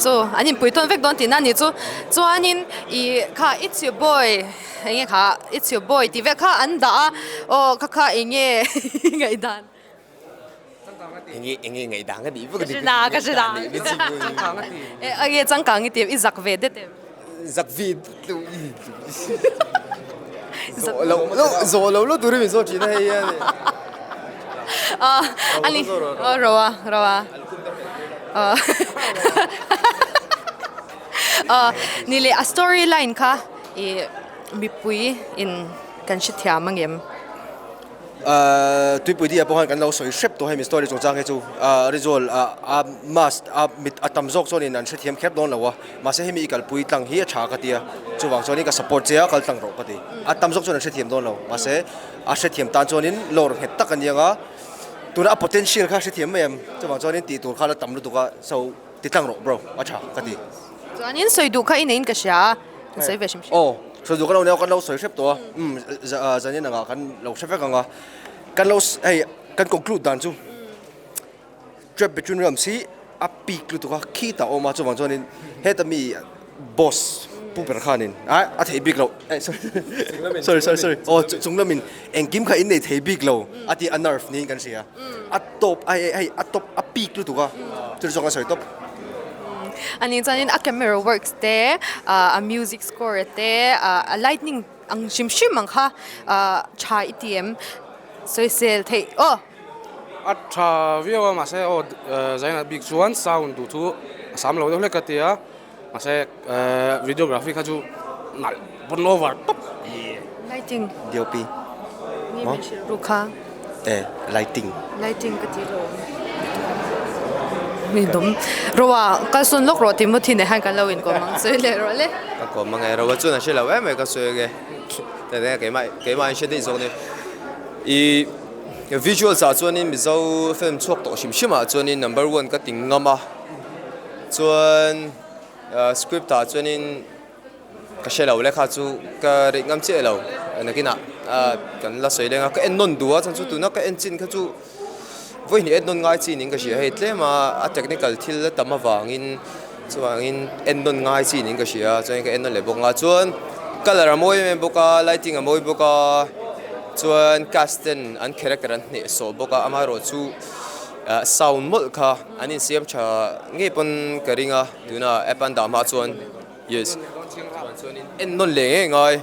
chu an inpui tawn vek dawn tihna a ni chu. Chuanin ih kha it's your boy eng nge kha it's your boy tih vek kha an dah a, aw kha kha eng nge ngaihdan. Enge enge ngaih dang a nih vek Ka hre na, ka hre na. Enge changkang i ti em? I zak ve det em? Zak ve det lo i. Zawh lo lo zawh lo lo turin min zawt thin a hei hian. Ani Roa Roa. Ni leh a story line kha i mipui in kan hrethiam angem? Tuipui dia pawh khan kan lo sawi hrep tawh hemi story chungchang hi chu Rizal a mask a mit a tam zawk chuanin an hrethiam kher dawn lo a, mahse hemi i kalpui tlang hi a tha ka ti a, chuvang chuanin ka support che a kal tlang rawh ka ti. A tam zawk chuan an hrethiam dawn lo, mahse a hrethiam tan chuanin lawr nghet tak a ni ang a, tuna a potential kha a hrethiam mai em, chuvang chuanin tih tur kha la tam lutuk a, so ti tlang rawh bro a tha ka ti. Chuanin sawi duh kha i neiin ka hria a, kan sawi ve hrim hrim. Aw, sawi duh ka lo nia kan lo sawi hrep tawh a, umm zanin angah kan lo hre vek ang a, kan lo hei kan conclude dan chu Trap Between Realms hi a peak lutuk a, khitah a awm a chuvang chuanin heta mi boss pu ber khanin a a theih bik loh eh sorry sorry sorry sorry aw chung lamin engkim kha innei thei bik lo a tih a nerve niin kan hria a tawp a hei hei a tawp a peak lutuk a chu zawng a sawi tawp. Ani chuanin a camera works te a music score te a lightning ang hrim hrim ang kha tha i ti em sawisel theih aw. A tha viau a mahse aw zaina bik chuan sound duh chu a sam lo deuh hlek ka ti a. Mahse videography kha chu nalh pawn over tawp. Lighting. DOP. Nge min hrilh ru kha. Eh lighting. Lighting ka ti lo. Mi dawm. Roa kal sawn lawk rawh Timothy nen khan kan lo inkawm ang sawi leh rawh le. Ka kawm ang e Roa chuan a hre lo em mai ka sawi ang e. Tene keimah keimah in hre daih zawk ni. I visuals ah chuanin Mizo film chhuak tawh hrim hrim ah chuanin number one ka ti ngam a. Chuan script ah chuanin ka hre lo le kha chu ka rih ngam chiah lo nakinah kan la sawi leng a ka en nawn duh a chuan chu tuna ka en chin kha chu vawi hnih en nawn ngai chin in ka hria hei tlem a a technical thil a tam avangin chuvangin en nawn ngai chin in ka hria chuan ka en nawn leh bawk ang a chuan colour a mawi em em bawk a lighting a mawi bawk a chuan cast ten an character an hnehsawh bawk a amaherawhchu. Sound mawlh kha an insiam tha ngei pawn ka ring a tuna app an dah hma chuan yes chuanin en nawn leh ngei ngai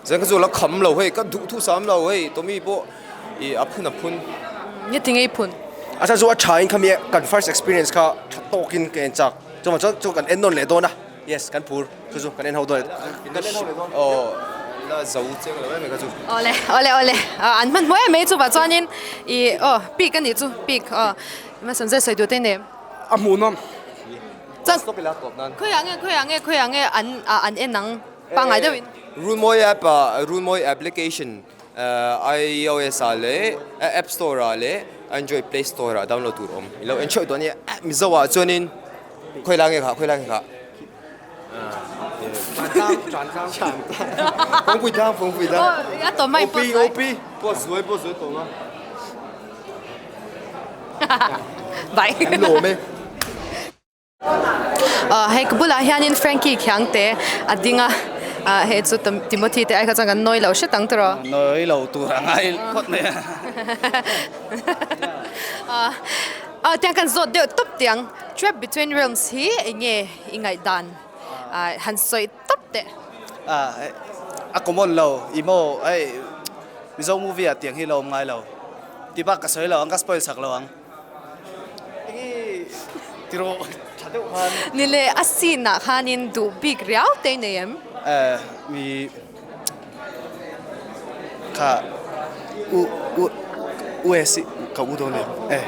chuan ka chu la kham lo hei ka duh thu sam lo hei Tommy pawh ih a phun a phun nge ti ngei phun a chhan chu a tha in khami kan first experience kha tha tawkin ka en chak chuan chuan chu kan en nawn leh dawn a yes kan phur chu chu kan en ho dawn kan en ho leh dawn aw la zo chiang lo em em kha chu awle awle awle an hman hmuh em mai chuvah chuanin ih aw pik a nih chu pik aw Mason zai sawi duh te nei a hmuh nawm chuan khawiah nge khawiah nge khawiah nge an an en ang pangngai deuhin Runmawi app ah Runmawi application iOS ah leh App Store ah leh Android Play Store ah download tur awm ilo en theuh dawn nia Mizo ah chuanin Khawi lai nge kha, khawi lai nge kha. Phungpui tlang, phungpui tlang. Oh, a tawm mai OP, OP. Post zuai, post zuai tawm a. Bye. Kan lawm e. Hei ka bulah hianin Frankie khiang te a ding a, hei chu Timothy te ai kha chuan kan nawi lo hret ang tiraw. Nawi lo tur a ngai phawt mai a. Aw tiang kan zawt deuh tawp tiang Trap Between Realms hi eng nge i ngaihdan han sawi tawp teh. A common lo i maw hei Mizo movie ah tiang hi la awm ngai lo ti bak ka sawi lo ang ka spoil chak lo ang enge ti rawh tha deuh khan. Ni le a scene ah khanin duh bik riau te i nei em? Mi Kha u u u e si ka u dawn em e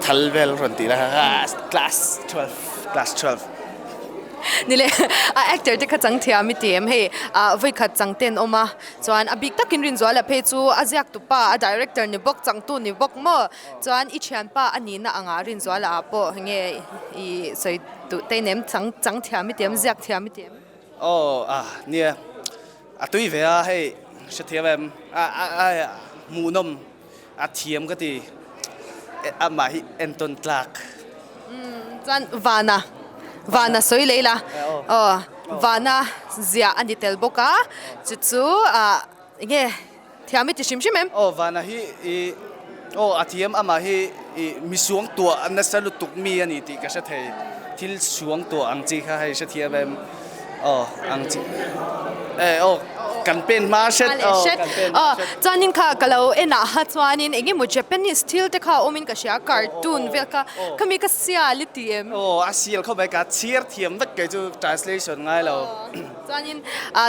thal vel rawn tih la kha class 12 class 12. Ni le a actor te kha chang thiam i ti em hei ah vawi khat chang te an awm a chuan a bik takin Rinzuala phei chu a ziak tu pa a director ni bawk changtu ni bawk maw chuan i thianpa a nihna angah Rinzuala ah pawh nge i sawi duh te nem chang chang thiam i ti em ziak thiam i ti em. Aw ah nia a tui ve a hei hrethiam em a a a hmuhnawm a thiam ka ti amah hi entawn tlak. Umm chuan vana vana sawi leh ila aw vana ziah a ni tel bawk a chu chu ah enge thiam i ti hrim hrim em? Aw vana hi i aw a thiam amah hi I mi suangtuah nasa lutuk mi a ni tih ka hre thei. Thil suangtuah ang chi kha hei hre thiam em? Aw ang chi e aw kan pen hma hret aw kan pen hma hret. Chuanin kha ka lo en ah kha chuanin eng emaw Japanese thil te kha a awmin ka hria cartoon vel kha khami ka sial i ti em? Aw a sial khawp mai ka chhiar thiam vek kei chu translation ngai lo. Chuanin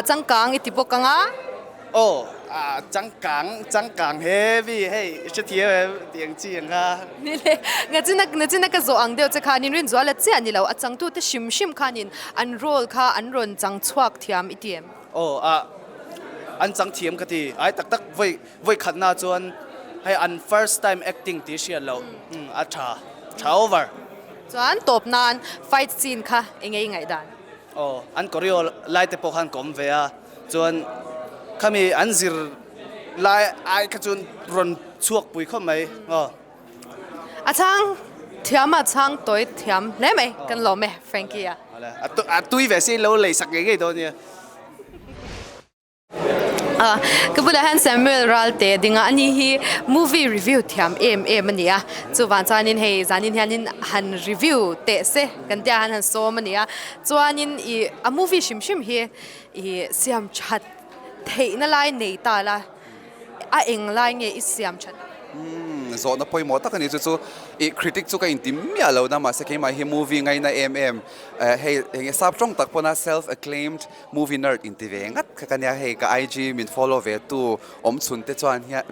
changkang i ti bawk ang a. Aw a changkang changkang heavy hei hrethiam em tih ang chi ang kha. Ni le, nachina nachina ka zawh ang deuh che khanin Rinzuala chiah ni lo, a changtute hrim hrim khanin an role kha an rawn chang chhuak thiam i ti em? Aw a an chang thiam ka ti, ai tak tak vawi vawi khatna chuan hei an first time acting tih hriat loh a tha tha over. Chuan tawp nan fight scene kha eng nge i ngaihdan? Aw an choreo lai te pawh khan ka awm ve a. Chuan khami an zir lai ai kha chuan rawn chhuak pui khawp mai aw. A chhang thiam a chhang tawi thiam hle mai kan lawm e Frankie a. A tui ve si lo lei sak ngei ngei dawn nia. Ka bulah hian Samuel Ralte dinga ani hi movie review thiam em em a ni a, chuvang chuanin hei zanin hianin han review teh se kan tia han han sawm a ni a, chuanin ih a movie hrim hrim hi I siam that theihna lai nei ta la, a eng lai nge i siam that? Umm, zawhna pawimawh tak a ni chu chu i critic chu ka inti miah lo na mahse keimah hi movie ngaina em em hei eng sap tawng tak pawna self acclaimed movie nerd inti ve ngat kha ka nia hei ka IG min follow ve tu awm chhun te chuan hian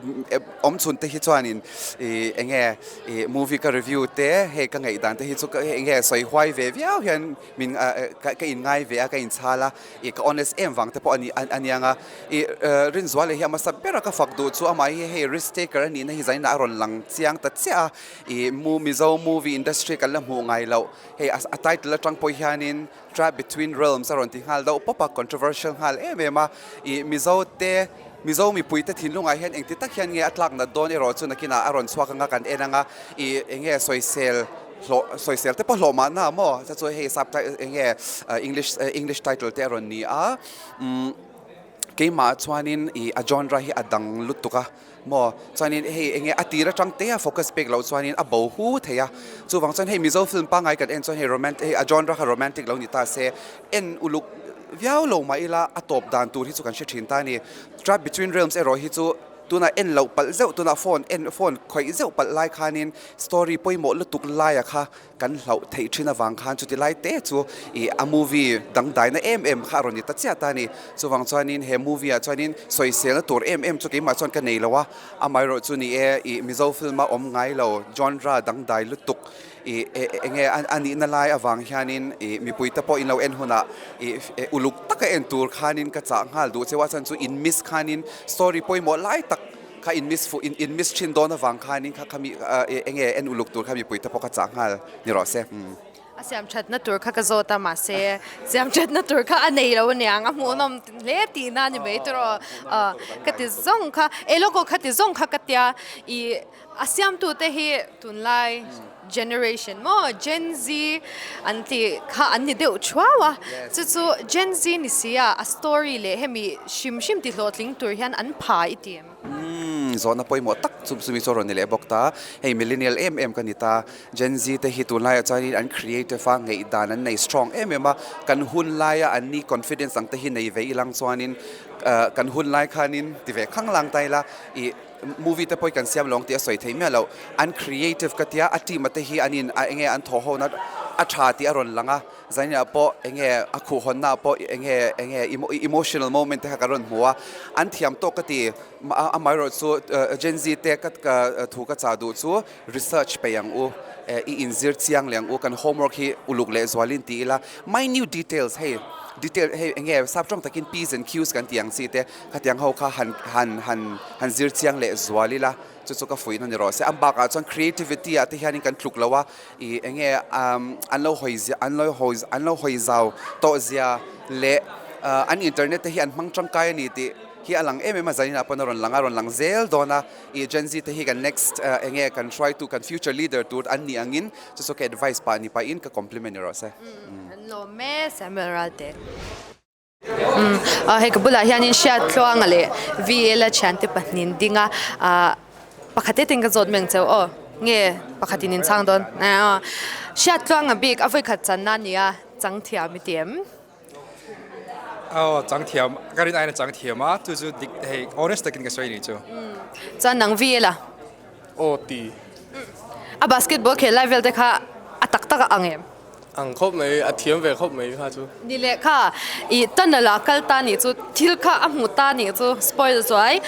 awm chhun te hi chuanin i eng nge i movie ka review te hei ka ngaihdan te hi chu eng nge sawi huai ve viau hian Min ka in ngai ve a, ka in chhal a, ih ka honest em vang te pawh a ni a niang a. Ih Rinzuala hi a hmasa ber a ka fak duh chu amah hi hei risk taker a nihna hi zainah a rawn lang chiang ta chiah a. Ih Mizo movie industry kan la hmuh ngai loh hei a title atang pawh hianin Trapped Between Realms a rawn ti nghal deuh pawp a, controversial nghal em em a. Ih Mizo te Mizo mipui te thinlungah hian engti tak hian nge a tlak nat dawn erawh chu nakinah a rawn chhuak anga kan en anga ih eng nge sawisel hlawh sawisel te pawh hlawh mahna maw cha chu hei sub eng nge english english title te a rawn ni a umm keimah chuanin ih a genre hi a dang lutuk a maw chuanin hei eng nge a tir atang te a focus pek loh chuanin a bo hu thei a chuvang chuan hei Mizo film pangngai kan en chuan hei romantic hei a genre kha romantic lo ni ta se en uluk viau lo mah ila a tawp dan tur hi chu kan hre thin ta a ni. Trapped Between Realms erawh hi chu tunah en loh palh zeuh tunah phone en phone khawih zeuh palh lai khanin story pawimawh lutuk laia kha kan hlauh theih thin avang khan chuti lai te chu ih a movie dangdaina em em kha a rawn ni ta chiah ta a ni. Chuvang chuanin he movie ah chuanin sawiselna tur em em chu keimah chuan ka nei lo a, amaherawh chu ni e ih Mizo film a awm ngai lo genre dangdai lutuk Ih eng nge a nihna lai avang hianin ih mipui te pawh in lo en hunah ih uluk taka en tur khanin ka chah nghal duh cheu a chuan chu in miss khanin story pawimawh lai tak kha in miss fuh in miss thin dawn avang khanin kha khami eng nge en uluk tur kha mipui te pawh ka chah nghal ni rawh se. A siam thatna tur kha ka zawt a mahse siam thatna tur kha a nei lo aniang a hmuhnawm hle tihna a ni mai tawh ka ti zawng kha e lawk aw kha ti zawng kha ka tia ih A siamtute hi tunlai generation maw Gen Z an tih kha an ni deuh thuau a, chu chu Gen Z ni si a, a story leh hemi hrim hrim ti hlawhtling tur hian an pha i ti em? Umm, zawhna pawimawh tak chu chumi chu a rawn ni leh bawk ta. Hei millennial em em ka ni ta, Gen Z te hi tunlaiah chuanin an creative a, ngaihdan an nei strong em em a, kan hun laia an ni confidence ang te hi nei ve ilang chuanin kan hun lai khanin ti ve khang lang ta ila ih Movie te pawh hi kan siam lo ang tih a sawi thei miah loh. An creative ka tia, a team a te hi an in a enge an thawh ho na a tha tih a rawn lang a, zanin ah pawh enge a khuh hawn na ah pawh enge enge emotional moment te kha kan rawn hmu a, an thiam tawk ka ti. Amaherawh chu Gen Z te ka thu ka chah duh chu research peih ang u, i inzir chiang leh ang u, kan homework hi uluk leh zualin ti ila, minute details hei detail hei enge sap tawng takin P's and Q's kan tih ang chi te Khatiang ho kha han han han han zir chiang leh zual ila, chu chu ka fuihna ni rawh se. An bakah chuan creativity ah te hianin kan tluk lo a, ih eng nge an lo hawi zia an lo hawi an lo hawi zau tawh zia leh an internet te hi an hmang tangkai a ni tih hi a lang em em a, zaninah pawn a rawn lang a, rawn lang zel dawn a, ih Gen Z te hi kan next eng nge kan hruaitu kan future leader tur an nih angin chu chu ka advice pah ni pahin ka compliment ni rawh se. An lawm e Samuel Ralte. Umm hei ka bulah hianin Hriattluanga leh VL a thiante pahnih an ding a ahh pakhat te ten ka zawt mai ang cheu aw. Nge pakhatin in chhang dawn? Hriat tluang a bik a vawikhat channa a nia, chang thiam i ti em? Aw, chang thiam, ka rin aiin a chang thiam a, chu chu dik hei honest takin ka sawi ni chu. Chuan nang vi ela? Aw ti. A basketball khel lai vel te kha a tak tak a ang em? Ang khawp mai, a thiam ve khawp mai kha chu. Ni leh kha, i tunnel ah kal ta nih chu, thil kha a hmu ta nih chu, spoil chuai,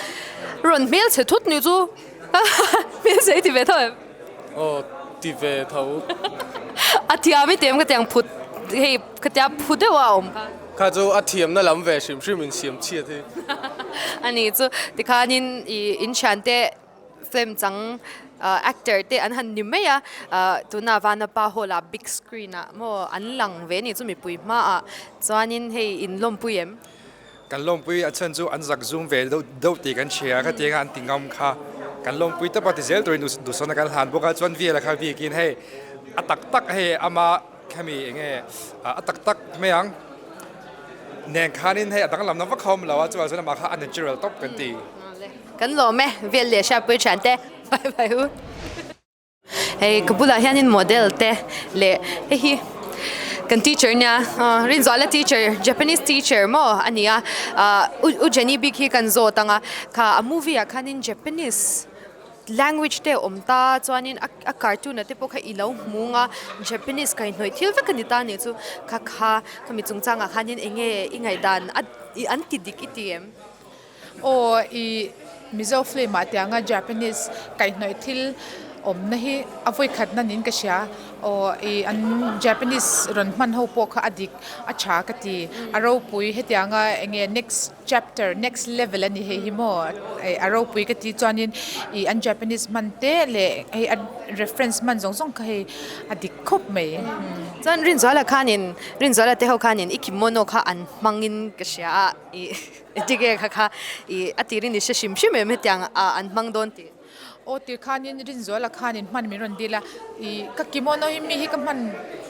rawn hmel chhe thut nih chu, hmel chhe i ti ve tho em? Aw, ti ve tho. A thiam i ti em ka tiang phut, hei ka tia phu deuh a awm kha. Kha chu a thiamna lam ve hrim hrim in siam chhiat hi. A nih chu, tikhanin i inthiante Film chang actor te an han ni mai a, tuna Vanapa Hall ah big screen ah maw an lang ve ni chu mipui hmaah chuanin hei in lawmpui em? Kan lawmpui a chhan chu an zak zum ve deuh deuh tih kan hria khatianga an ti ngam kha kan lawmpui tawp a ti zel turin duhsawna kan hlan bawk a chuan Viela kha bikin hei a tak tak hei ama khami enge a tak tak mai ang nen khanin hei a danglamna vak a awm lo a chuvang chuan amah kha a natural tawp kan ti. Kan lawm e, vel leh hriatpui thian te, bye bye u. Hei ka bulah hianin model te leh hei hi kan teacher nia Rinzuala teacher Japanese teacher maw a ni a u Jenny bik hi kan zawt ang a kha a movie ah khanin Japanese language te a awm ta chuanin a cartoon ah te pawh kha i lo hmu ang a Japanese kaihhnawih thil vek a ni ta a nih chu kha kha khami chungchangah khanin eng nge i ngaihdan a an ti dik i ti em? Aw i Mizo film ah tianga Japanese kaihhnawih thil awmna hi a vawikhatna niin ka hria. Aw i an Japanese rawn hman ho pawh kha a dik a tha ka ti. A ropui hetianga enge next chapter next level a ni hei hi maw a ropui ka ti chuanin i an Japanese hman te leh hei a reference hman zawng zawng kha hei a dik khawp mai. Chuan Rinzuala khanin Rinzuala te ho khanin i kimono kha an hmangin ka hria a i. Engtikge kha kha i a tirin i hre hrim hrim em hetiang a an hmang dawn tih? Aw tir khanin Rinzuala khanin hman min rawn dil a, i ka kimono hi mi hi ka hman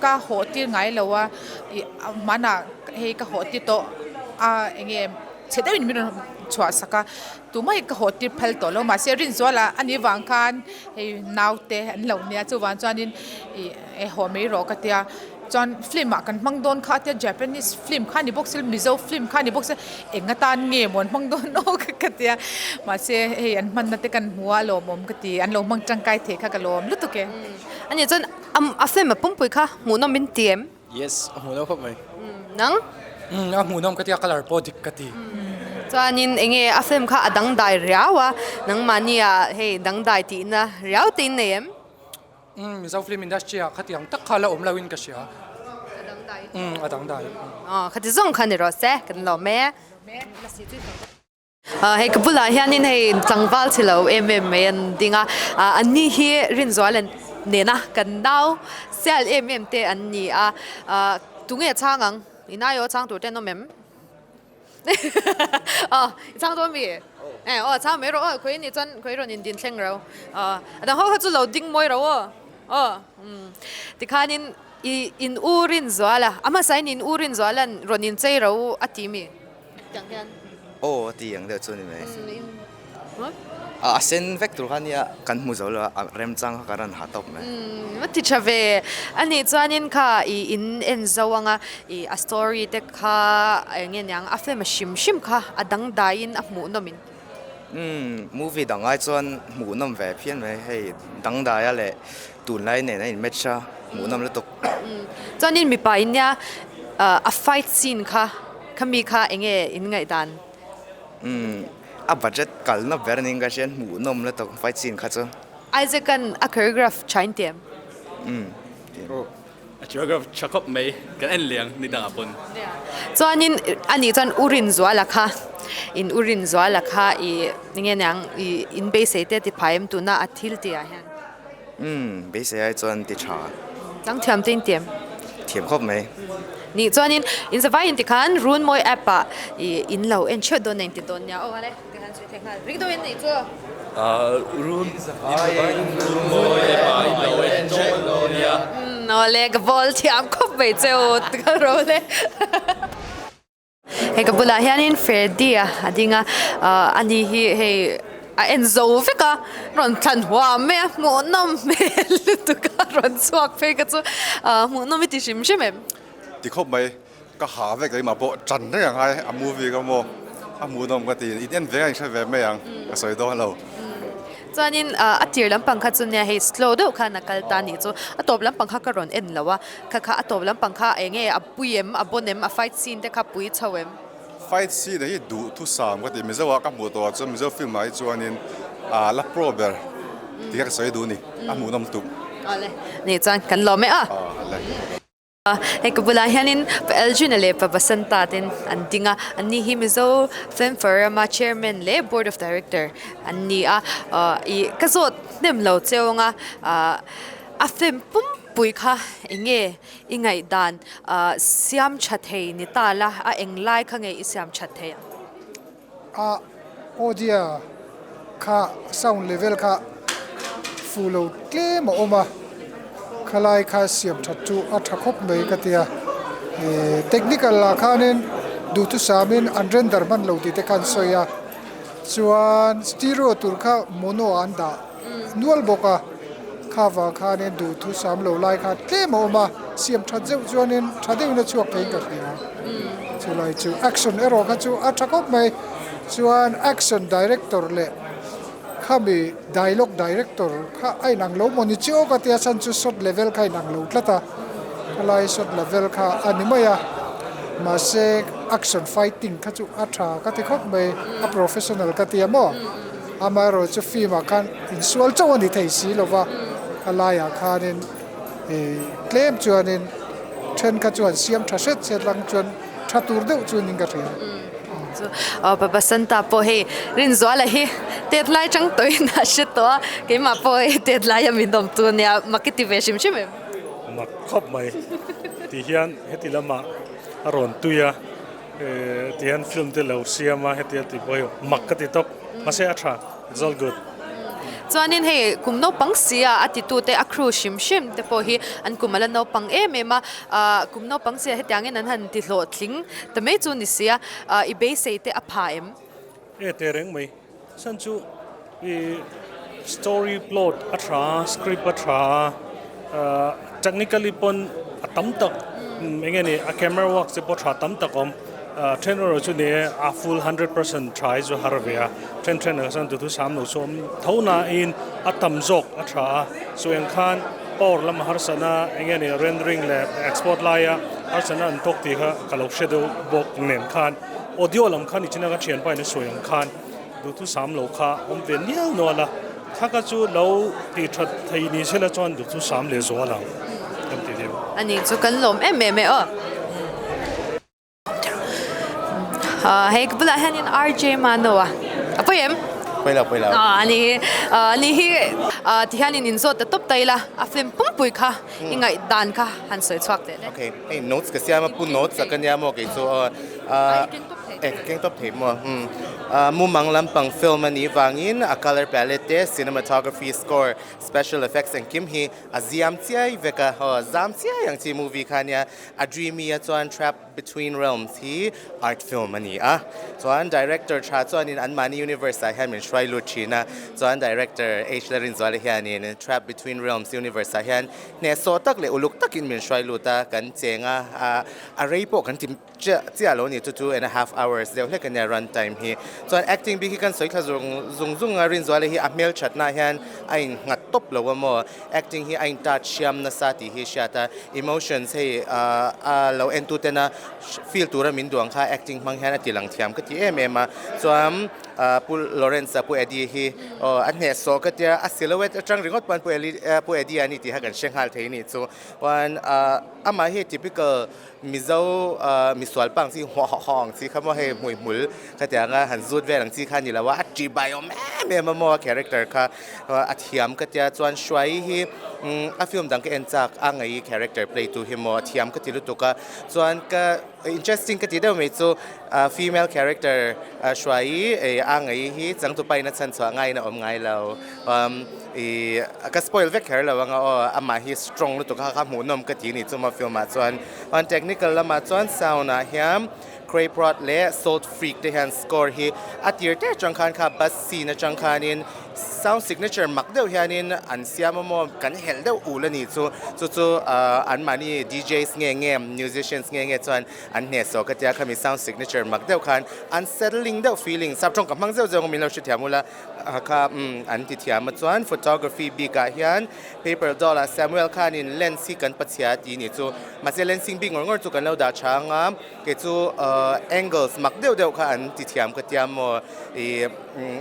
ka hawh tir ngai lo a, i hmanah hei ka hawh tir tawh a enge chhe deuhin min rawn chhuah sak a, tumah hi ka hawh tir phal tawh lo mahse Rinzuala a nih vang khan hei naute an lo nia chuvang chuanin i hawh mai rawh ka tia. Chuan film ah kan hmang dawn kha tia Japanese film kha ni bawk se Mizo film kha ni bawk se eng atan nge maw an hmang dawn aw ka ka tia mahse hei an hmanna te kan hmu a lawmawm ka ti an lo hmang tangkai thei kha ka lawm lutuk e. Ani chuan a film a pumpui kha hmuhnawm in ti em? Yes, a hmuhnawm khawp mai. Nang? Umm a hmuhnawm ka tia colour pawh dik ka ti. Chuanin enge a film kha a dangdai riau a nangmahni ah hei dangdai tihna riau te in nei em? Umm Mizo film industry ah khatiang tak kha la awm lo in ka hria. A dangdai. Umm a dangdai. Aw khati zawng kha ni rawh se kan lawm e. Hei ka bulah hianin hei tlangval chhe lo em em mai an ding a, an ni hi Rinzuala nena kan nau sial em em te an ni a, tunge chhang ang? I nai aw chhang tur te an awm em? Aw i chhang dawn mi? Eh aw chhang mai rawh aw khawi ni chuan khawi rawn indin thleng ro aw a dang ho kha chu lo ding mawi ro aw aw umm tikhanin i in u Rinzuala a hmasa in in u Rinzuala'n rawn inchei ro a ti mi tiang hian. Aw a ti ang deuh chu a ni mai. A sen vek tur kha nia kan hmu zo lo a, remchang kha ka rawn ha tawp mai. Umm a ti tha ve. A nih chuanin kha i in en zo anga i a story te kha eng nge niang a film a hrim hrim kha a dangdaiin a hmuhnawm in. Umm movie dang ai chuan hmuhnawm ve phian mai hei dangdaia leh tunlai nen a in match a hmuhnawm lutuk. Umm chuanin mipa in nia a fight scene kha khami kha eng nge in ngaihdan? Umm a budget kalna ber niin ka hria hmuhnawm lutuk fight scene kha chu. Isaac an a choreograph tha in ti em? Umm ti em. Aw a choreograph tha khawp mai kan en leh ang ni dangah pawn. Chuanin ani chuan U Rinzuala kha in U Rinzuala kha i enge niang i in beisei te ti phai em tuna a thil tih ah hian? Umm, beisei ai chuan ti tha. Chang thiam te in ti em? Thiam khawp mai. Nih chuanin in zavai in tikhan Runmawi app ah i in lo en theuh dawn a in ti dawn nia. Aw hale, tikhan sawi thei nghal. Ring deuhin nih chu. Run, in zavai in Runmawi app ah in lo en theuh dawn nia. Umm, awle ka bawl thiam khawp mai che u, tikhan ro le. Hei ka bulah hianin Freddy a a ding a, ahh ani hi hei A en zo vek a, rawn thlan huam mai a, hmuhnawm hmel lutuk a rawn chhuak phei kha chu hmuhnawm i ti hrim hrim em? Ti khawp mai, ka ha vek leh mah pawh ṭan reng ang ai a movie ka maw a hmuhnawm ka ti, in en ve a in hre ve mai ang ka sawi dawn lo. Chuanin a tir lampang kha chu nia hei slow deuh khan a kal ta a nih chu, a tawp lampang kha ka rawn en lo a, kha kha a tawp lampang kha eng nge a pui em, a bon em, a fight scene te kha pui chho em? Fight scene hi duh thusam ka ti, Mizo ah ka hmuh tawh ah chuan Mizo film ah hi chuanin ah la pro ber tih kha ka sawi duh a ni, a hmuhnawm lutuk. Awle, nih chuan kan lawm e a. Awle. Hei ka bulah hianin Pa Eljun-a leh Pa Basanta ten an ding a, anni hi Mizo Film Forum-a Chairman leh Board of Director an ni a, ih ka zawt hnem lo cheu anga a film pumpui kha eng nge I ngaihdan siam tha thei ni ta la, a eng lai kha nge i siam that thei ang? A audio kha sound level kha fuh lo tlem a awm a, khalai kha siam that chu a tha khawp mai ka tia. Technical lah khanin duhthusamin an render hman lo tih te kha an sawi a, chuan stereo tur kha mono ah an dah. Nual bawk a, kha vang khanin duhthu sam lo lai kha tlem a awm a, siam that zeuh chuanin tha deuhin a chhuak theiin ka hria. Chulai chu action erawh kha chu a tha khawp mai, chuan action director leh khami dialogue director kha a inang lo maw ni chiau ka tia chhan chu shot level kha a inang lo tlat a, khalai shot level kha a ni mai a, mahse action fighting kha chu a tha ka ti khawp mai, a professional ka tia maw. Amaherawh chu film ah khan insual chauh a ni thei si lo va, a laiah khanin ih tlem chuanin then kha chuan siam tha hret hret lang chuan tha tur deuh chuanin ka hria. Chu aw Pa Basanta pawh hei Rinzuala hi tet lai chang tawhin a hre tawh a, keimah pawh hei tet laia min awm tu ania mak i ti ve hrim hrim em? Mak khawp mai tih hian heti lamah a rawn tui a. Ti hian film te lo siam a heti a ti pawh hi mak ka ti tawp mahse a tha it's all good. Chuanin hei kum naupang si a a titu te a crew hrim hrim te pawh hi an kum a la naupang em em a ah kum naupang si a hetiangin an han ti hlawhtling ta mai chu ni si a ah i beisei te a pha em? E teh reng mai chhan chu i story plot a tha a script a tha a ah technically pawn a tam tak eng nge ni a camera work te pawh tha tam tak a awm ah then erawh chu ni e a full 100% tha hi chu har ve a then then ah chuan duhthu sam lo chu a awm tho nain a tam zawk a tha a chu eng khan power lam a harsatna eng nge ni rendering leh export laia harsatna an tawk tih kha ka lo hre deuh bawk nen khan. Audio lam kha nichina ka thianpa in a sawi ang khan duhthu sam lo kha awm ve nial nual a, thla kha chu lo tih that thei ni sela chuan duhthu sam leh zual ang kan ti deuh. A nih chu kan lawm em em e aw. Hei ka bulah hianin RJ Mano a a pawi em? Pawi lo pawi lo. A ni hi a ni hi tihianin inzawt ta tawp ta ila a film pumpui kha. I ngaihdan kha han sawi chhuak teh le. Okay, hei notes ka siam a, pu notes a ka nia maw kei chu aw. Ai keng tawp thei. Eh ka keng tawp thei maw. Hmm. Mumang lampang film a nih vangin a color palette te, cinematography, score, special effects engkim hi a ziam chiai vek a, aw zam chiai ang chi movie kha nia. A dreamy a chuan trap Between Realms hi art film a ni a, chuan director tha chuanin anmahni universe ah hian min hruai lut thin a, chuan director H Larinzuala hianin Trapped Between Realms universe ah hian hnehsawh tak leh uluk takin min hruai lut a, kan cheng a, a rei pawh kan ti chiah chiah lo ni chu 2.5 hours deuh hlek a nia run time hi. Chuan acting bik hi kan sawi thla zung zung zung a, Rinzuala hi a hmelthatna hian a innghat tawp lo a maw? Acting hi a in touch hriam nasa tih hi hriat a, emotions hei a lo en tu tena feel tura min duang kha acting hmang hian a ti lang thiam ka ti em em a, chuan Pu Lawrence a Pu Eddie hi aw a hnehsawh ka tia a silhouette atang ringawt pawn Pu Eli Pu Eddie a ni tih kha kan hre nghal thei a nih chu, chuan amah hi typical Mizo misual pa ang chi huah hawh hawh ang chi kha maw hei hmuihmul khatiang a han zut vel ang chi kha a ni lo a, a ṭih bai awm em em a maw a character kha a thiam ka tia chuan Hruai hi a film dang ka en chak a ngaih character play tu hi maw a thiam ka ti lutuk a, chuan ka interesting ka ti deuh mai chu. Female character Hruaii a ngei hi changtupa in a chhan chhuah ngaiin a awm ngai lo. I ka spoil vek kher lo anga aw, amah hi strong lutuk a kha hmuhnawm ka ti ni chuma film ah chuan. Chuan technical lamah chuan sound ah hian Crayprod leh Salt Freak te hian score hi a tir te atang khan kha bus scene atang khanin sound signature mak deuh hianin an siam a maw kan helh deuh ul a ni chu. Chu chu anmahni DJs nge nge musicians nge nge chuan An hnehsawh ka tia khami sound signature mak deuh khan unsettling deuh feeling sap tawng ka hmang zeuh zeuh ang min lo hrethiam ula kha umm an ti thiam a chuan photography bik ah hian paper doll ah Samuel khanin lens hi kan pachhia tih ni chu mahse lensing bik ngawr ngawr chu kan lo dah tha ang a kei chu ahh angles mak deuh deuh kha an ti thiam ka tia maw ih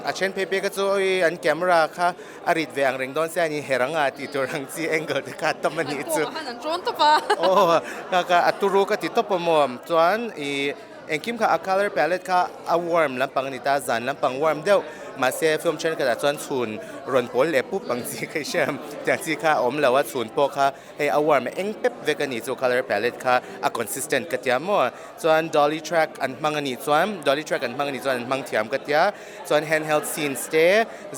a then phei phei kha chu awii an camera kha A rit ve ang reng dawn se a ni her ang a tih tur ang chi angle te kha a tam a nih chu. An kawngah khan an rawn tawp a. Aw ka ka a turu ka ti tawp a maw chuan ih engkim kha a colour palette kha a warm lampang a ni ta zan lampang warm deuh mahse film thenkhatah chuan chhun rawn pawl leh pup ang chi kha i hria em tiang chi kha a awm lo a chhun pawh kha hei a warm eng pep vek a nih chu colour palette kha a consistent ka tia maw chuan dolly track an hmang a nih chuan dolly track an hmang a nih chuan an hmang thiam ka tia chuan handheld scenes te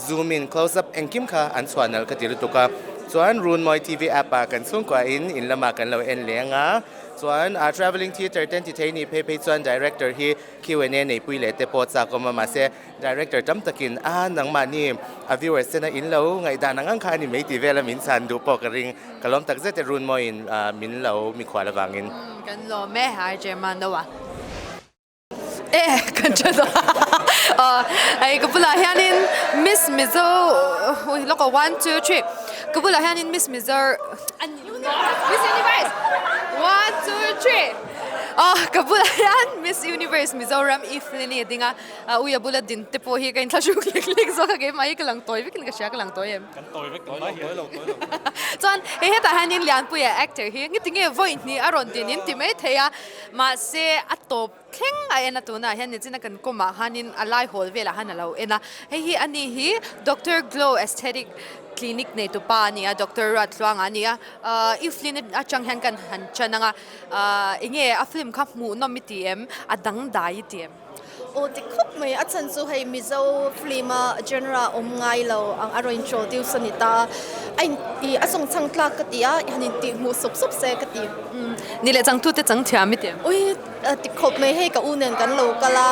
zoom in close up engkim kha an chhuah nalh ka ti lutuk a chuan Runmawi TV app ah kan chhungkua in in lamah kan lo en leng a chuan a travelling theatre ten ti thei ni phei phei chuan director hi Q and A neipui leh te pawh chak awm a mahse director tam takin a nangmahni a viewers tena in lo ngaihdan ang ang kha a ni mai tih vela min chhan duh pawh ka ring ka lawm tak zet e Runmawi in min lo mikhual avangin. Kan lawm e RJ Manoa. E kan tha ta hei ka bulah hianin miss mizo ui lawk aw one two three ka bulah hianin miss mizo miss universe one two three aw ka bulah hian miss universe mizoram evelyn a ding a ui a bula din te pawh hi ka inthlahruk lek lek zawk a keimah hi ka lang tawi vekin ka hria ka lang tawi em chuan hei hetah hianin lianpuia actor hi nge vawi hnih a rawn din in ti maithei a. Mahse, a tawp thleng a en a tunah hian nichina kan kawmah khanin a lai hawl velah khan a lo en a. Hei hi ani hi Doctor Glow Aesthetic Clinic neitu pa a ni a, Doctor Ruattluanga a ni a. Ahh Evelyn atang hian kan han chan ang a, ahh enge a film kha hmuhnawm i ti em? A dangdai i ti em? Aw ti khawp mai, a chhan chu hei Mizo film a genre awm ngai lo ang a rawn introduce a ni ta a, a in ih a zawng chhang tlak ka ti a, han in tih hmuh sup sup se ka ti. Ni leh changtu te chang thiam i ti em? Ui ti khawp mai, hei ka u nen kan lo kal a,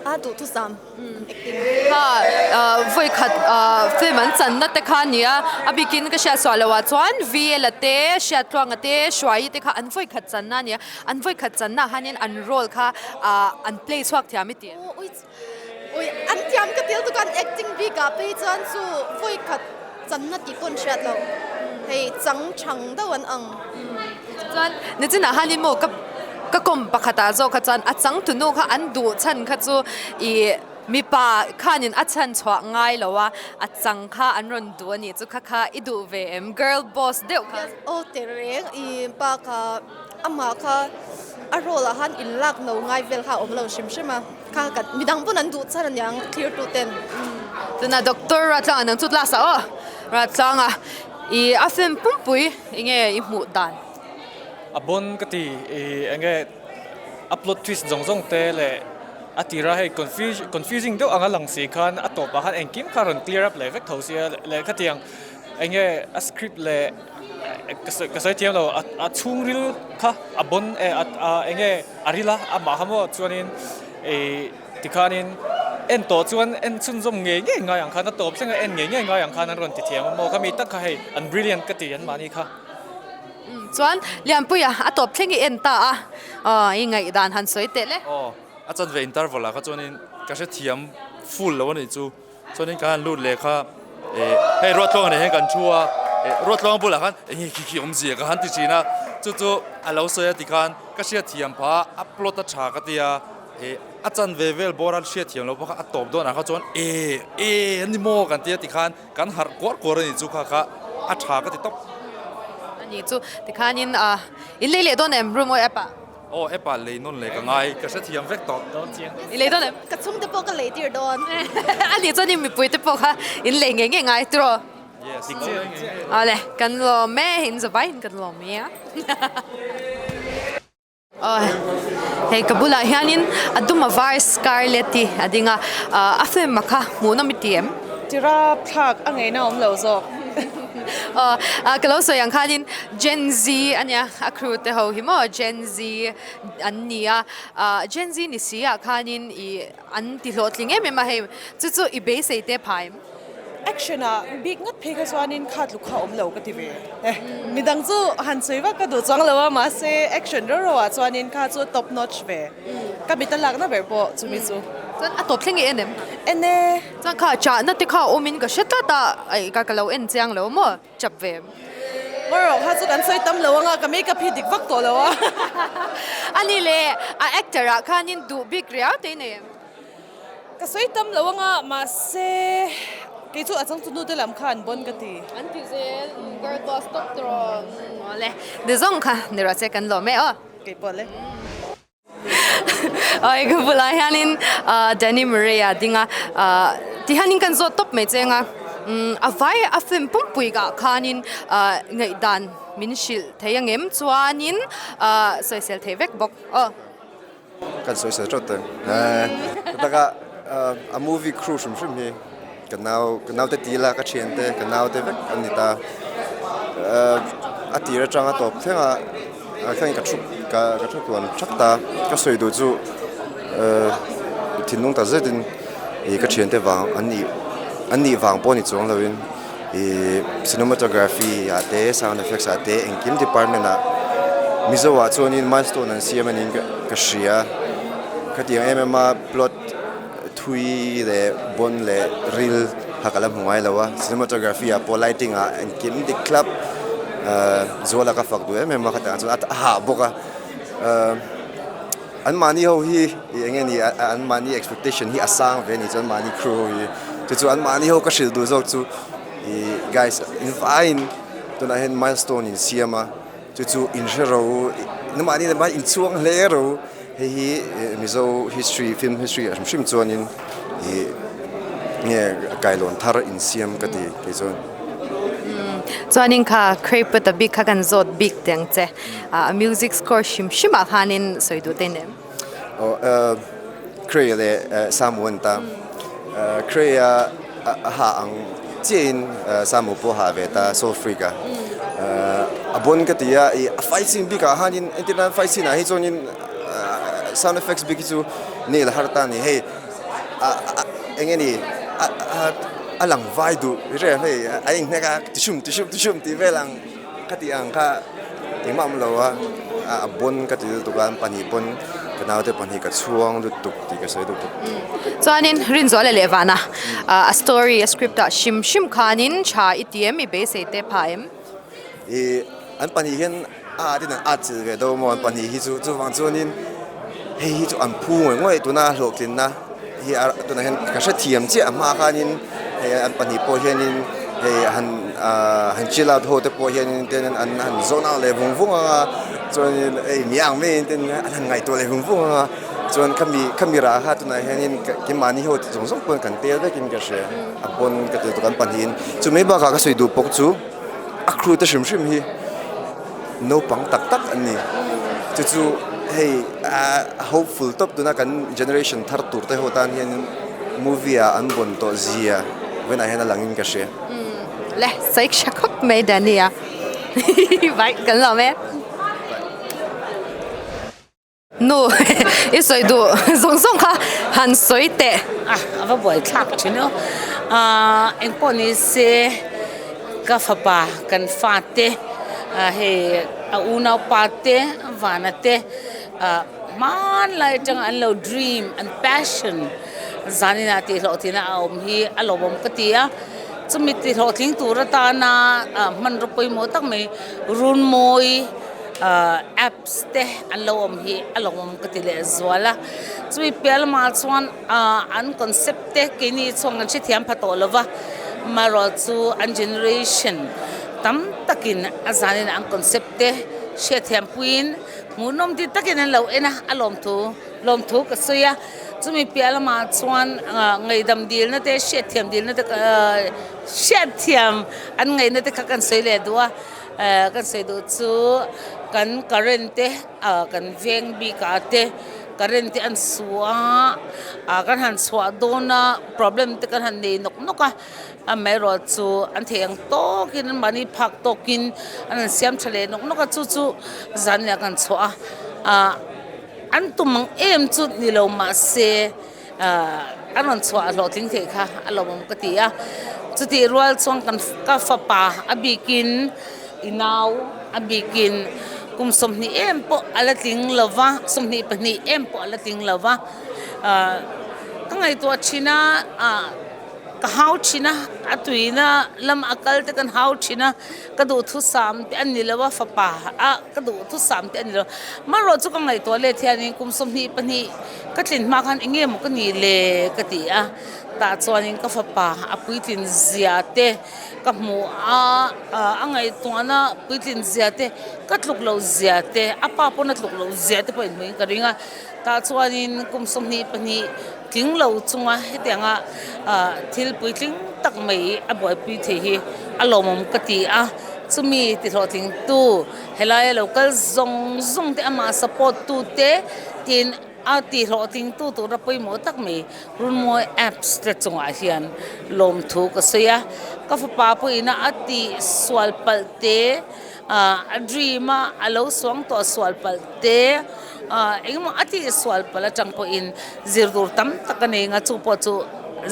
a duhthusam an acting. Kha vawi khat film an channa te kha a ni a, a bikin ka hriat suah loh ah chuan VL a te, Hriattluanga te, Hruaii te kha an vawi khat channa a ni a. An vawi khat channa ah hianin an role kha an play chhuak thiam i ti em? Ui ui an thiam ka til tuk a an acting bik ah phei chuan chu vawi khat channa tih pawh an hriat loh hei chang thang deuh an ang. Chuan nichinah hianin maw ka ka kawm pakhat ah zawk kha chuan a changtunu kha an duh chhan kha chu ih mipa khanin a chhan chhuah ngai lo a, a chang kha an rawn duh a nih chu kha kha i duh ve em girl boss deuh kha. Yes aw tehreng i pa kha. Amah kha a role ah khan in lak no ngai vel kha a awm lo hrim hrim a, kha ka midang pawn an duh chhan aniang thlir tu ten. Tuna Doctor Ratlanga nang chu class ah aw Ratlanga i a film pumpui enge i hmuh dan? A bon ka ti i enge a plot twist zawng zawng te leh a tira hei confusing deuh anga lang si khan a tawpah khan engkim kha rawn clear up leh vek tho sia leh khatiang enge a script leh Ka sawi thiam lo, a chhungril kha a bon e a eng nge a ril a, amah kha maw chuanin ih tikhanin en tawh chuan en chhunzawm ngei ngei ngai ang khan a tawp thleng a en ngei ngei ngai ang khan an rawn ti thiam a maw khami tak kha hei an brilliant ka ti an mahni kha. Chuan Lianpuia a tawp thleng i en ta a, aw i ngaihdan han sawi teh le. Aw a chanve interval ah kha chuanin ka hrethiam full lo a nih chu. Chuanin kan han lut leh kha eh hei Ruattluanga nen hian kan thu a eh Ruattluanga bulah khan eng nge khi khi awmzia ka han ti thin a chu chu a lo sawi a tikhan ka hriatthiam phah a plot a tha ka tia eh a chanve vel bawr a hriatthiam loh bawk a a tawp dawn ah kha chuan eh eh ani maw kan tia tikhan kan harh kuar kuar a ni chu kha kha a tha ka ti tawp. Ani chu tikhanin ah in lei leh dawn em room aw app ah. Aw app ah lei nawn leh ka ngai, ka hrethiam vek tawh. I lei dawn em? Ka chhungte pawh ka lei tir dawn. A nih chuan i mipui te pawh kha in lei ngei ngei ngai tiraw? Yes, lo lei ngei ngei. Awle, kan lawm e, in zavai in kan lawm e a. Hei ka bulah hianin a dum a var scarlet hi a ding a, a film a kha hmuhnawm i ti em? Tira thlak a ngeina awm lo zawk. Aw ka lo sawi ang khanin Gen Z a nia a crew te ho hi maw Gen Z an ni a, Gen Z ni si ah khanin ih an ti hlawhtling em em a hei chu chu i beisei te phah em? Action ah bik ngat phei kha chuanin kha tluk kha awm lo ka ti ve. Midang chu han sawi vak ka duh chuang lo a mahse action reuh reuh ah chuanin kha chu top notch ve. Ka mit a lakna ber pawh chumi chu. Chuan a tawp thleng i en em? En e. Chuan kha chahna te kha awmin ka hre tlat a, aih ka ka lo en chiang lo maw chap ve. Maw kha chu kan sawi tam lo anga ka makeup hi dik vak tawh lo a. Ani le a actor ah khanin duh bik riau te i nei em? Ka sawi tam lo anga mahse kei chu a changtu nu te lam kha an bawn ka ti. An ti zel girl boss tawp tawh rawh. Awle ni zawng kha ni rawh che kan lawm e aw. Kei pawh le. Awi ka bulah hianin Danny Murray a ding a tihianin kan zawt tawp mai cheng a a vai a film pumpui kah khanin ngaihdan min hrilh thei angem chuanin sawisel thei vek bawk aw. Kan sawisel tawt tawh em taka a movie crew hrim hrim hi ka nau ka naute ti ila ka thiante ka naute vek an ni ta a tir atanga tawp thleng a thleng ka thu ka ka thu tluan thak ta ka sawi duh chu thinlung tak zetin ih ka thiante vang an nih an nih vang pawh ni chuang lovin ih cinematography ah te sound effects ah te engkim department ah mizo ah chuanin milestone an siam anin ka hria khatiang em em a plot thui leh bawn leh ril kha ka la hmu ngai lo a cinematography ah pawh lighting ah engkim dik thlap ahh zuala ka fak duh em em a khatiang chuan a hah bawk a ahh an mahni ho hi ih eng nge ni an mahni expectation hi a sang ve a ni chuan mahni crew ho hi chu chu an mahni ho ka hrilh duh zawk chu ih guys in vaiin tunah hian milestone in siam a. Chu chu inhre ro, nangmahni leh mahni inchhuang hle ro. Hei hi Mizo history, film history ah hrim hrim chuanin ih nge kailawn thar insiam ka ti kei chuan. Chuanin kha Crepe ta bik kha kan zawt bik teh ang che. A music score hrim hrim ah khanin sawi duh te nem. Aw Cray leh Samu an ta. Cray a A ha ang chiahin Samu pawh a ha ve ta Soul Freak a. A bon ka ti a, ih a fight scene bikah hianin entir nan fight scene ah hi chuanin sound effects bik hi chu nail a har ta a ni hei a eng nge ni a lang vai duh reng hei a inhnek a tishum tishum tishum tih vel ang Ka tih ang kha engmah awm lo a, a bon ka ti lutuk a, an pahnih pawn ka naute pahnih ka chhuang lutuk tih ka sawi lutuk. Chuanin Rinzuala leh Vana a story a script ah hrim hrim khanin tha i ti em i beisei te pha em? I an pahnih hian a at in an at chilh ve deuh maw an pahnih hi chu chuvang chuanin hei hi chu an phu ngawih ngawih tuna hlawhtlinna hi a tunah hian ka hrethiam chiah a hma khanin hei an pahnih pawh hianin hei han ahh han chill out ho te pawh hianin ten an han zawn ang leh vung vung ang a chuanin hei mi ang maiin ten an han ngaihtuah leh vung vung ang a chuan khami khami rah kha tunah hianin keimahni ho zawng zawng pawn kan tel vekin ka hria a pawn ka ti tuk an pahnihin chumi bakah ka sawi duh bawk chu a crew te hrim hrim hi. Naupang tak tak an ni. Chu chu hei a hopeful tawp tuna kan generation thar tur te ho tan hian movie ah an bawn tawh zia vawiinah hian a lang in ka hria. Le sawi tha khawp mai Danny a vai kan lawm e. Nu, i sawi duh zawng zawng kha han sawi teh. A, a va buai thlak thin aw. Aaa engpawh ni se ka fapa kan fate hei a unaupa te vana te ah hmanlai atanga an lo dream an passion zaninah tih hlawhtlinna a awm hi a lawmawm ka ti a. Chumi tih hlawhtling tur atana hmanraw pawimawh tak mai runmawi app. te an lo awm hi a lawmawm ka ti leh zual a, chumi piah lamah chuan ah an concept te keini chuan kan hrethiam pha tawh lova marawh chu an generation tam takin a zanin an concept te hriatthiam puiin hmuhnawm ti takin an lo en a, a lawmthu lawmthu ka sawi a, chumi piah lamah chuan ah ngaihdam dilna te hriatthiam dilna te ah hriatthiam an ngaihna te kha kan sawi leh duh a. Kan sawi duh chu kan current te kan veng bikah te current te an su a, kan han chhuah dawn a problem te kan han nei nawk nawk a, amaherawh chu an theih ang tawkin an mahni phak tawkin an han siam tha leh nawk nawk a, chu chu zan leh kan chhuah a, an tum ang em chu ni lo mahse. A rawn chhuah hlawhtling theih kha a lawmawm ka ti a, chutih rual chuan kan ka fapa a bikin i nau a bikin kum 20 em pawh a la tling lo va, 22 em pawh a la tling lo va, ka ngaihtuah thin a. Ka hau thin a, a tuina lam a kal te kan hau thin a, ka duhthusam te a ni lo a, fapa a ka duhthusam te a ni lo. Marawh chu ka ngaihtuah let hianin kum 22 ka tlin hma khan eng nge maw ka nih le ka ti a, tah chuanin ka fapa a puitlin zia te ka hmuh a, a ngaihtuahna puitlin zia te ka tluk loh zia te, a pa pawn a tluk loh zia te pawh inhmuhin ka ring a, tah chuanin kum 22 Tling lo chunga hetianga thil puitling tak mai a buaipui thei hi a lawmawm ka ti a, chumi tihlawhtlingtu helaia lo kal zawng zawng te amah support tu te tin a tihlawhtlingtu tura pawimawh tak mai Runmawi apps te chungah hian lawmthu ka sawi a, ka fapa pawhin a tihsual palh te. A dream a a lo suang tawh sual palh te engemaw a tih sual palh atang pawhin zir tur tam tak a nei ang a chu pawh chu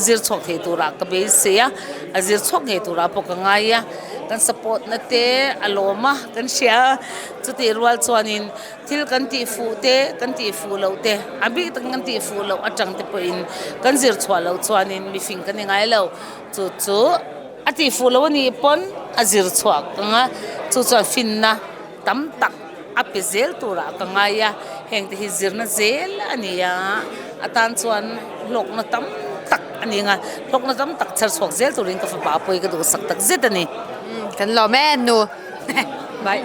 zir chhuak thei turah ka beisei a a zir chhuak ngei turah pawh ka ngai a kan support na te a lawm a kan hria a chutih rual chuanin thil kan tih fuh te kan tih fuh loh te a bik takin kan tih fuh loh atang te pawhin kan zir chhuah loh chuanin mifing ka ni ngai lo chu chu. A tih fuh lo a nih pawn a zir chhuak ang a, chu chuan finna tam tak a pe zel turah ka ngai a, heng te hi zirna zel a ni a, a tan chuan hlawkna tam tak a ni ang a, hlawkna tam tak chher chhuak zel turin ka fapa pawi ka duhsak tak zet a ni. Kan lawm e nu. Bye.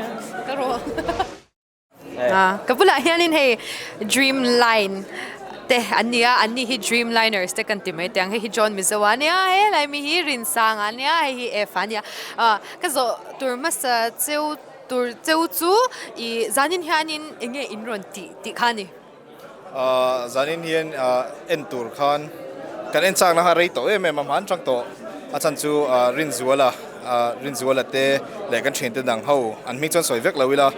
Ka rawh. Ka bulah hianin hei dream line te an ni a, an ni hi dream liners te kan ti mai teh ang, hei hi John Mizo a nia, helai mi hi Rinsanga a nia, hei hi Eva a nia. Ka zawh tur hmasa cheu tur cheu chu ih zanin hianin eng nge in rawn tih tih kha a ni. Zanin hian en tur khan kan en chakna kha rei tawh em em a, hman chang tawh a chhan chu Rinzuala Rinzuala te leh kan thiante dang ho an hming chuan sawi vek lo ila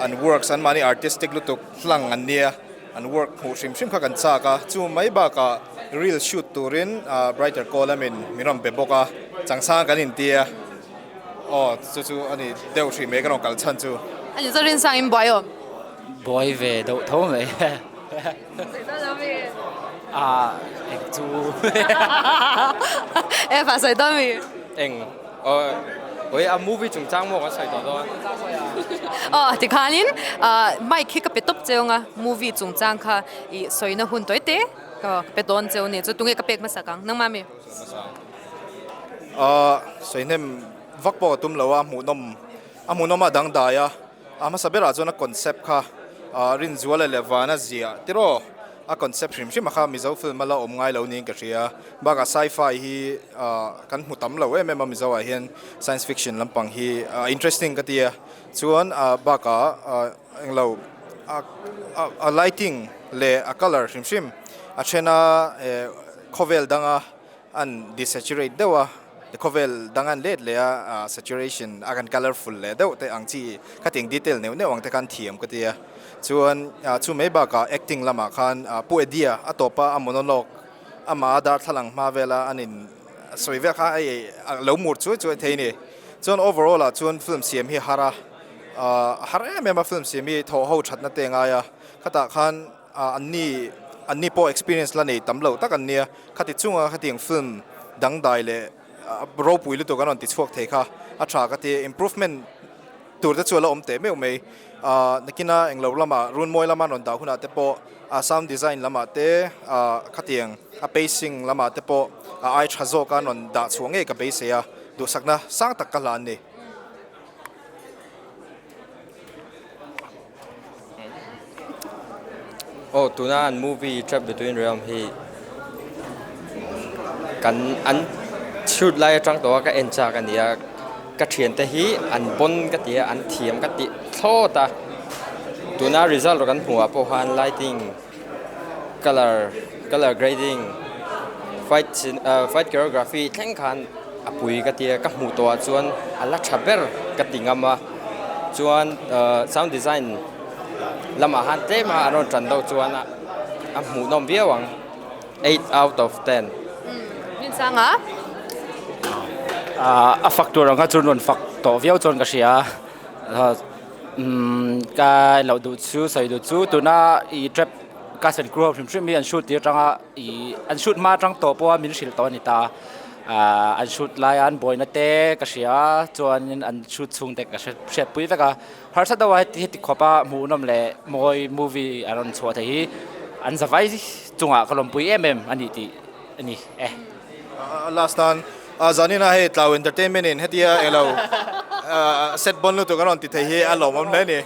an works an mahni artistic lutuk hlang an nia an work hmuh hrim hrim kha kan chak a, chu mai bakah reel shoot turin brighter call lamin min rawn be bawk a, changsang kan intia aw chu chu a ni deuh hrih mai ka rawn kal chhan chu. A ni chu Rinsangin buai awm. Buai ve deuh tho mai. Ah, eng chu. E fa sawi dawn mi? Eng. Oi a movie chungchang maw kan sawi tawh dawn. Aw tikhanin mic hi ka pe tawp cheu anga movie chungchang kha i sawina hun tawi te ka pe dawn cheu ni chu tunge ka pek hmasak ang nangmah mi? Sawi hnem vak pawh ka tum lo a hmuhnawm a hmuhnawm a dangdai a. A hmasa berah chuan a concept kha Rinzuala leh Vana ziah tiraw a concept hrim hrim a kha Mizo film a la awm ngai lo niin ka hria. Bakah sci-fi hi kan hmu tam lo em em a Mizo ah hian science fiction lampang hi a interesting ka ti a. Chuan bakah englo a lighting leh a colour hrim hrim a then a khawvel danga an desaturate deuh a, khawvel dang an let leh a, saturation a kan colourful leh deuh te ang chi khatiang detail neuh neuh ang te khan thiam ka ti a. Chuan chu mai bakah acting lamah khan Pu Eddie-a a tawpa a monologue amah a darthlalang hma vela an in sawi vel kha hei lo mur chuai chuai thei a ni. Chuan overall ah chuan film siam hi a har a, a har em em a film siam hi thawh ho thatna te a ngai a, khatah khan Anni anni pawh experience la nei tam lo tak an nia. Khati chunga khatiang film dangdai leh ropui lutuk an rawn ti chhuak thei kha a tha ka ti. Improvement tur te chu a la awm teh meuh mai. Nakina englo lamah runmawi lama an rawn dah hunah te pawh a sound design lamah te khatiang a pacing lamah te pawh a ai tha zawk a an rawn dah chhuah ngei ka beisei a, duhsakna sang tak ka hlan ni. Aw tuna an movie Trapped Between Realm hi kan an shoot lai atang tawh a ka en chak a ni a. Ka thiante hi an bon ka ti a, an thiam ka ti thlawt a. Tuna result kan hmuh ah pawh khan lighting, colour, colour grading, fight fight choreography thleng khan a pui ka ti a, ka hmuh tawh ah chuan a la tha ber ka ti ngam a. Chuan sound design lamah khan tlem a an rawn tan deuh chuan a hmuhnawm viau ang. 8 out of 10. Min chang a. A fak tur ang kha chuan rawn fak tawh viau chuan ka hria a. Ka loh duh chu sawi duh chu tuna i trap cast and crew ho hrim hrim hi an shoot tir atanga i an shoot hma atang tawh pawha min hrilh tawh a ni ta a. An shoot laia an buaina te ka hria a chuanin an shoot chhung te ka hriatpui vek a. Harsa deuha heti heti khawpa hmuhnawm leh mawi movie a rawn chhuah thei hi an zavai chungah ka lawmpui em em a ni tih a ni e. Last nan zanin a hei Tlau Entertainment in hetia englo set bon lutuk a rawn ti thei hi a lawmawm hle a ni.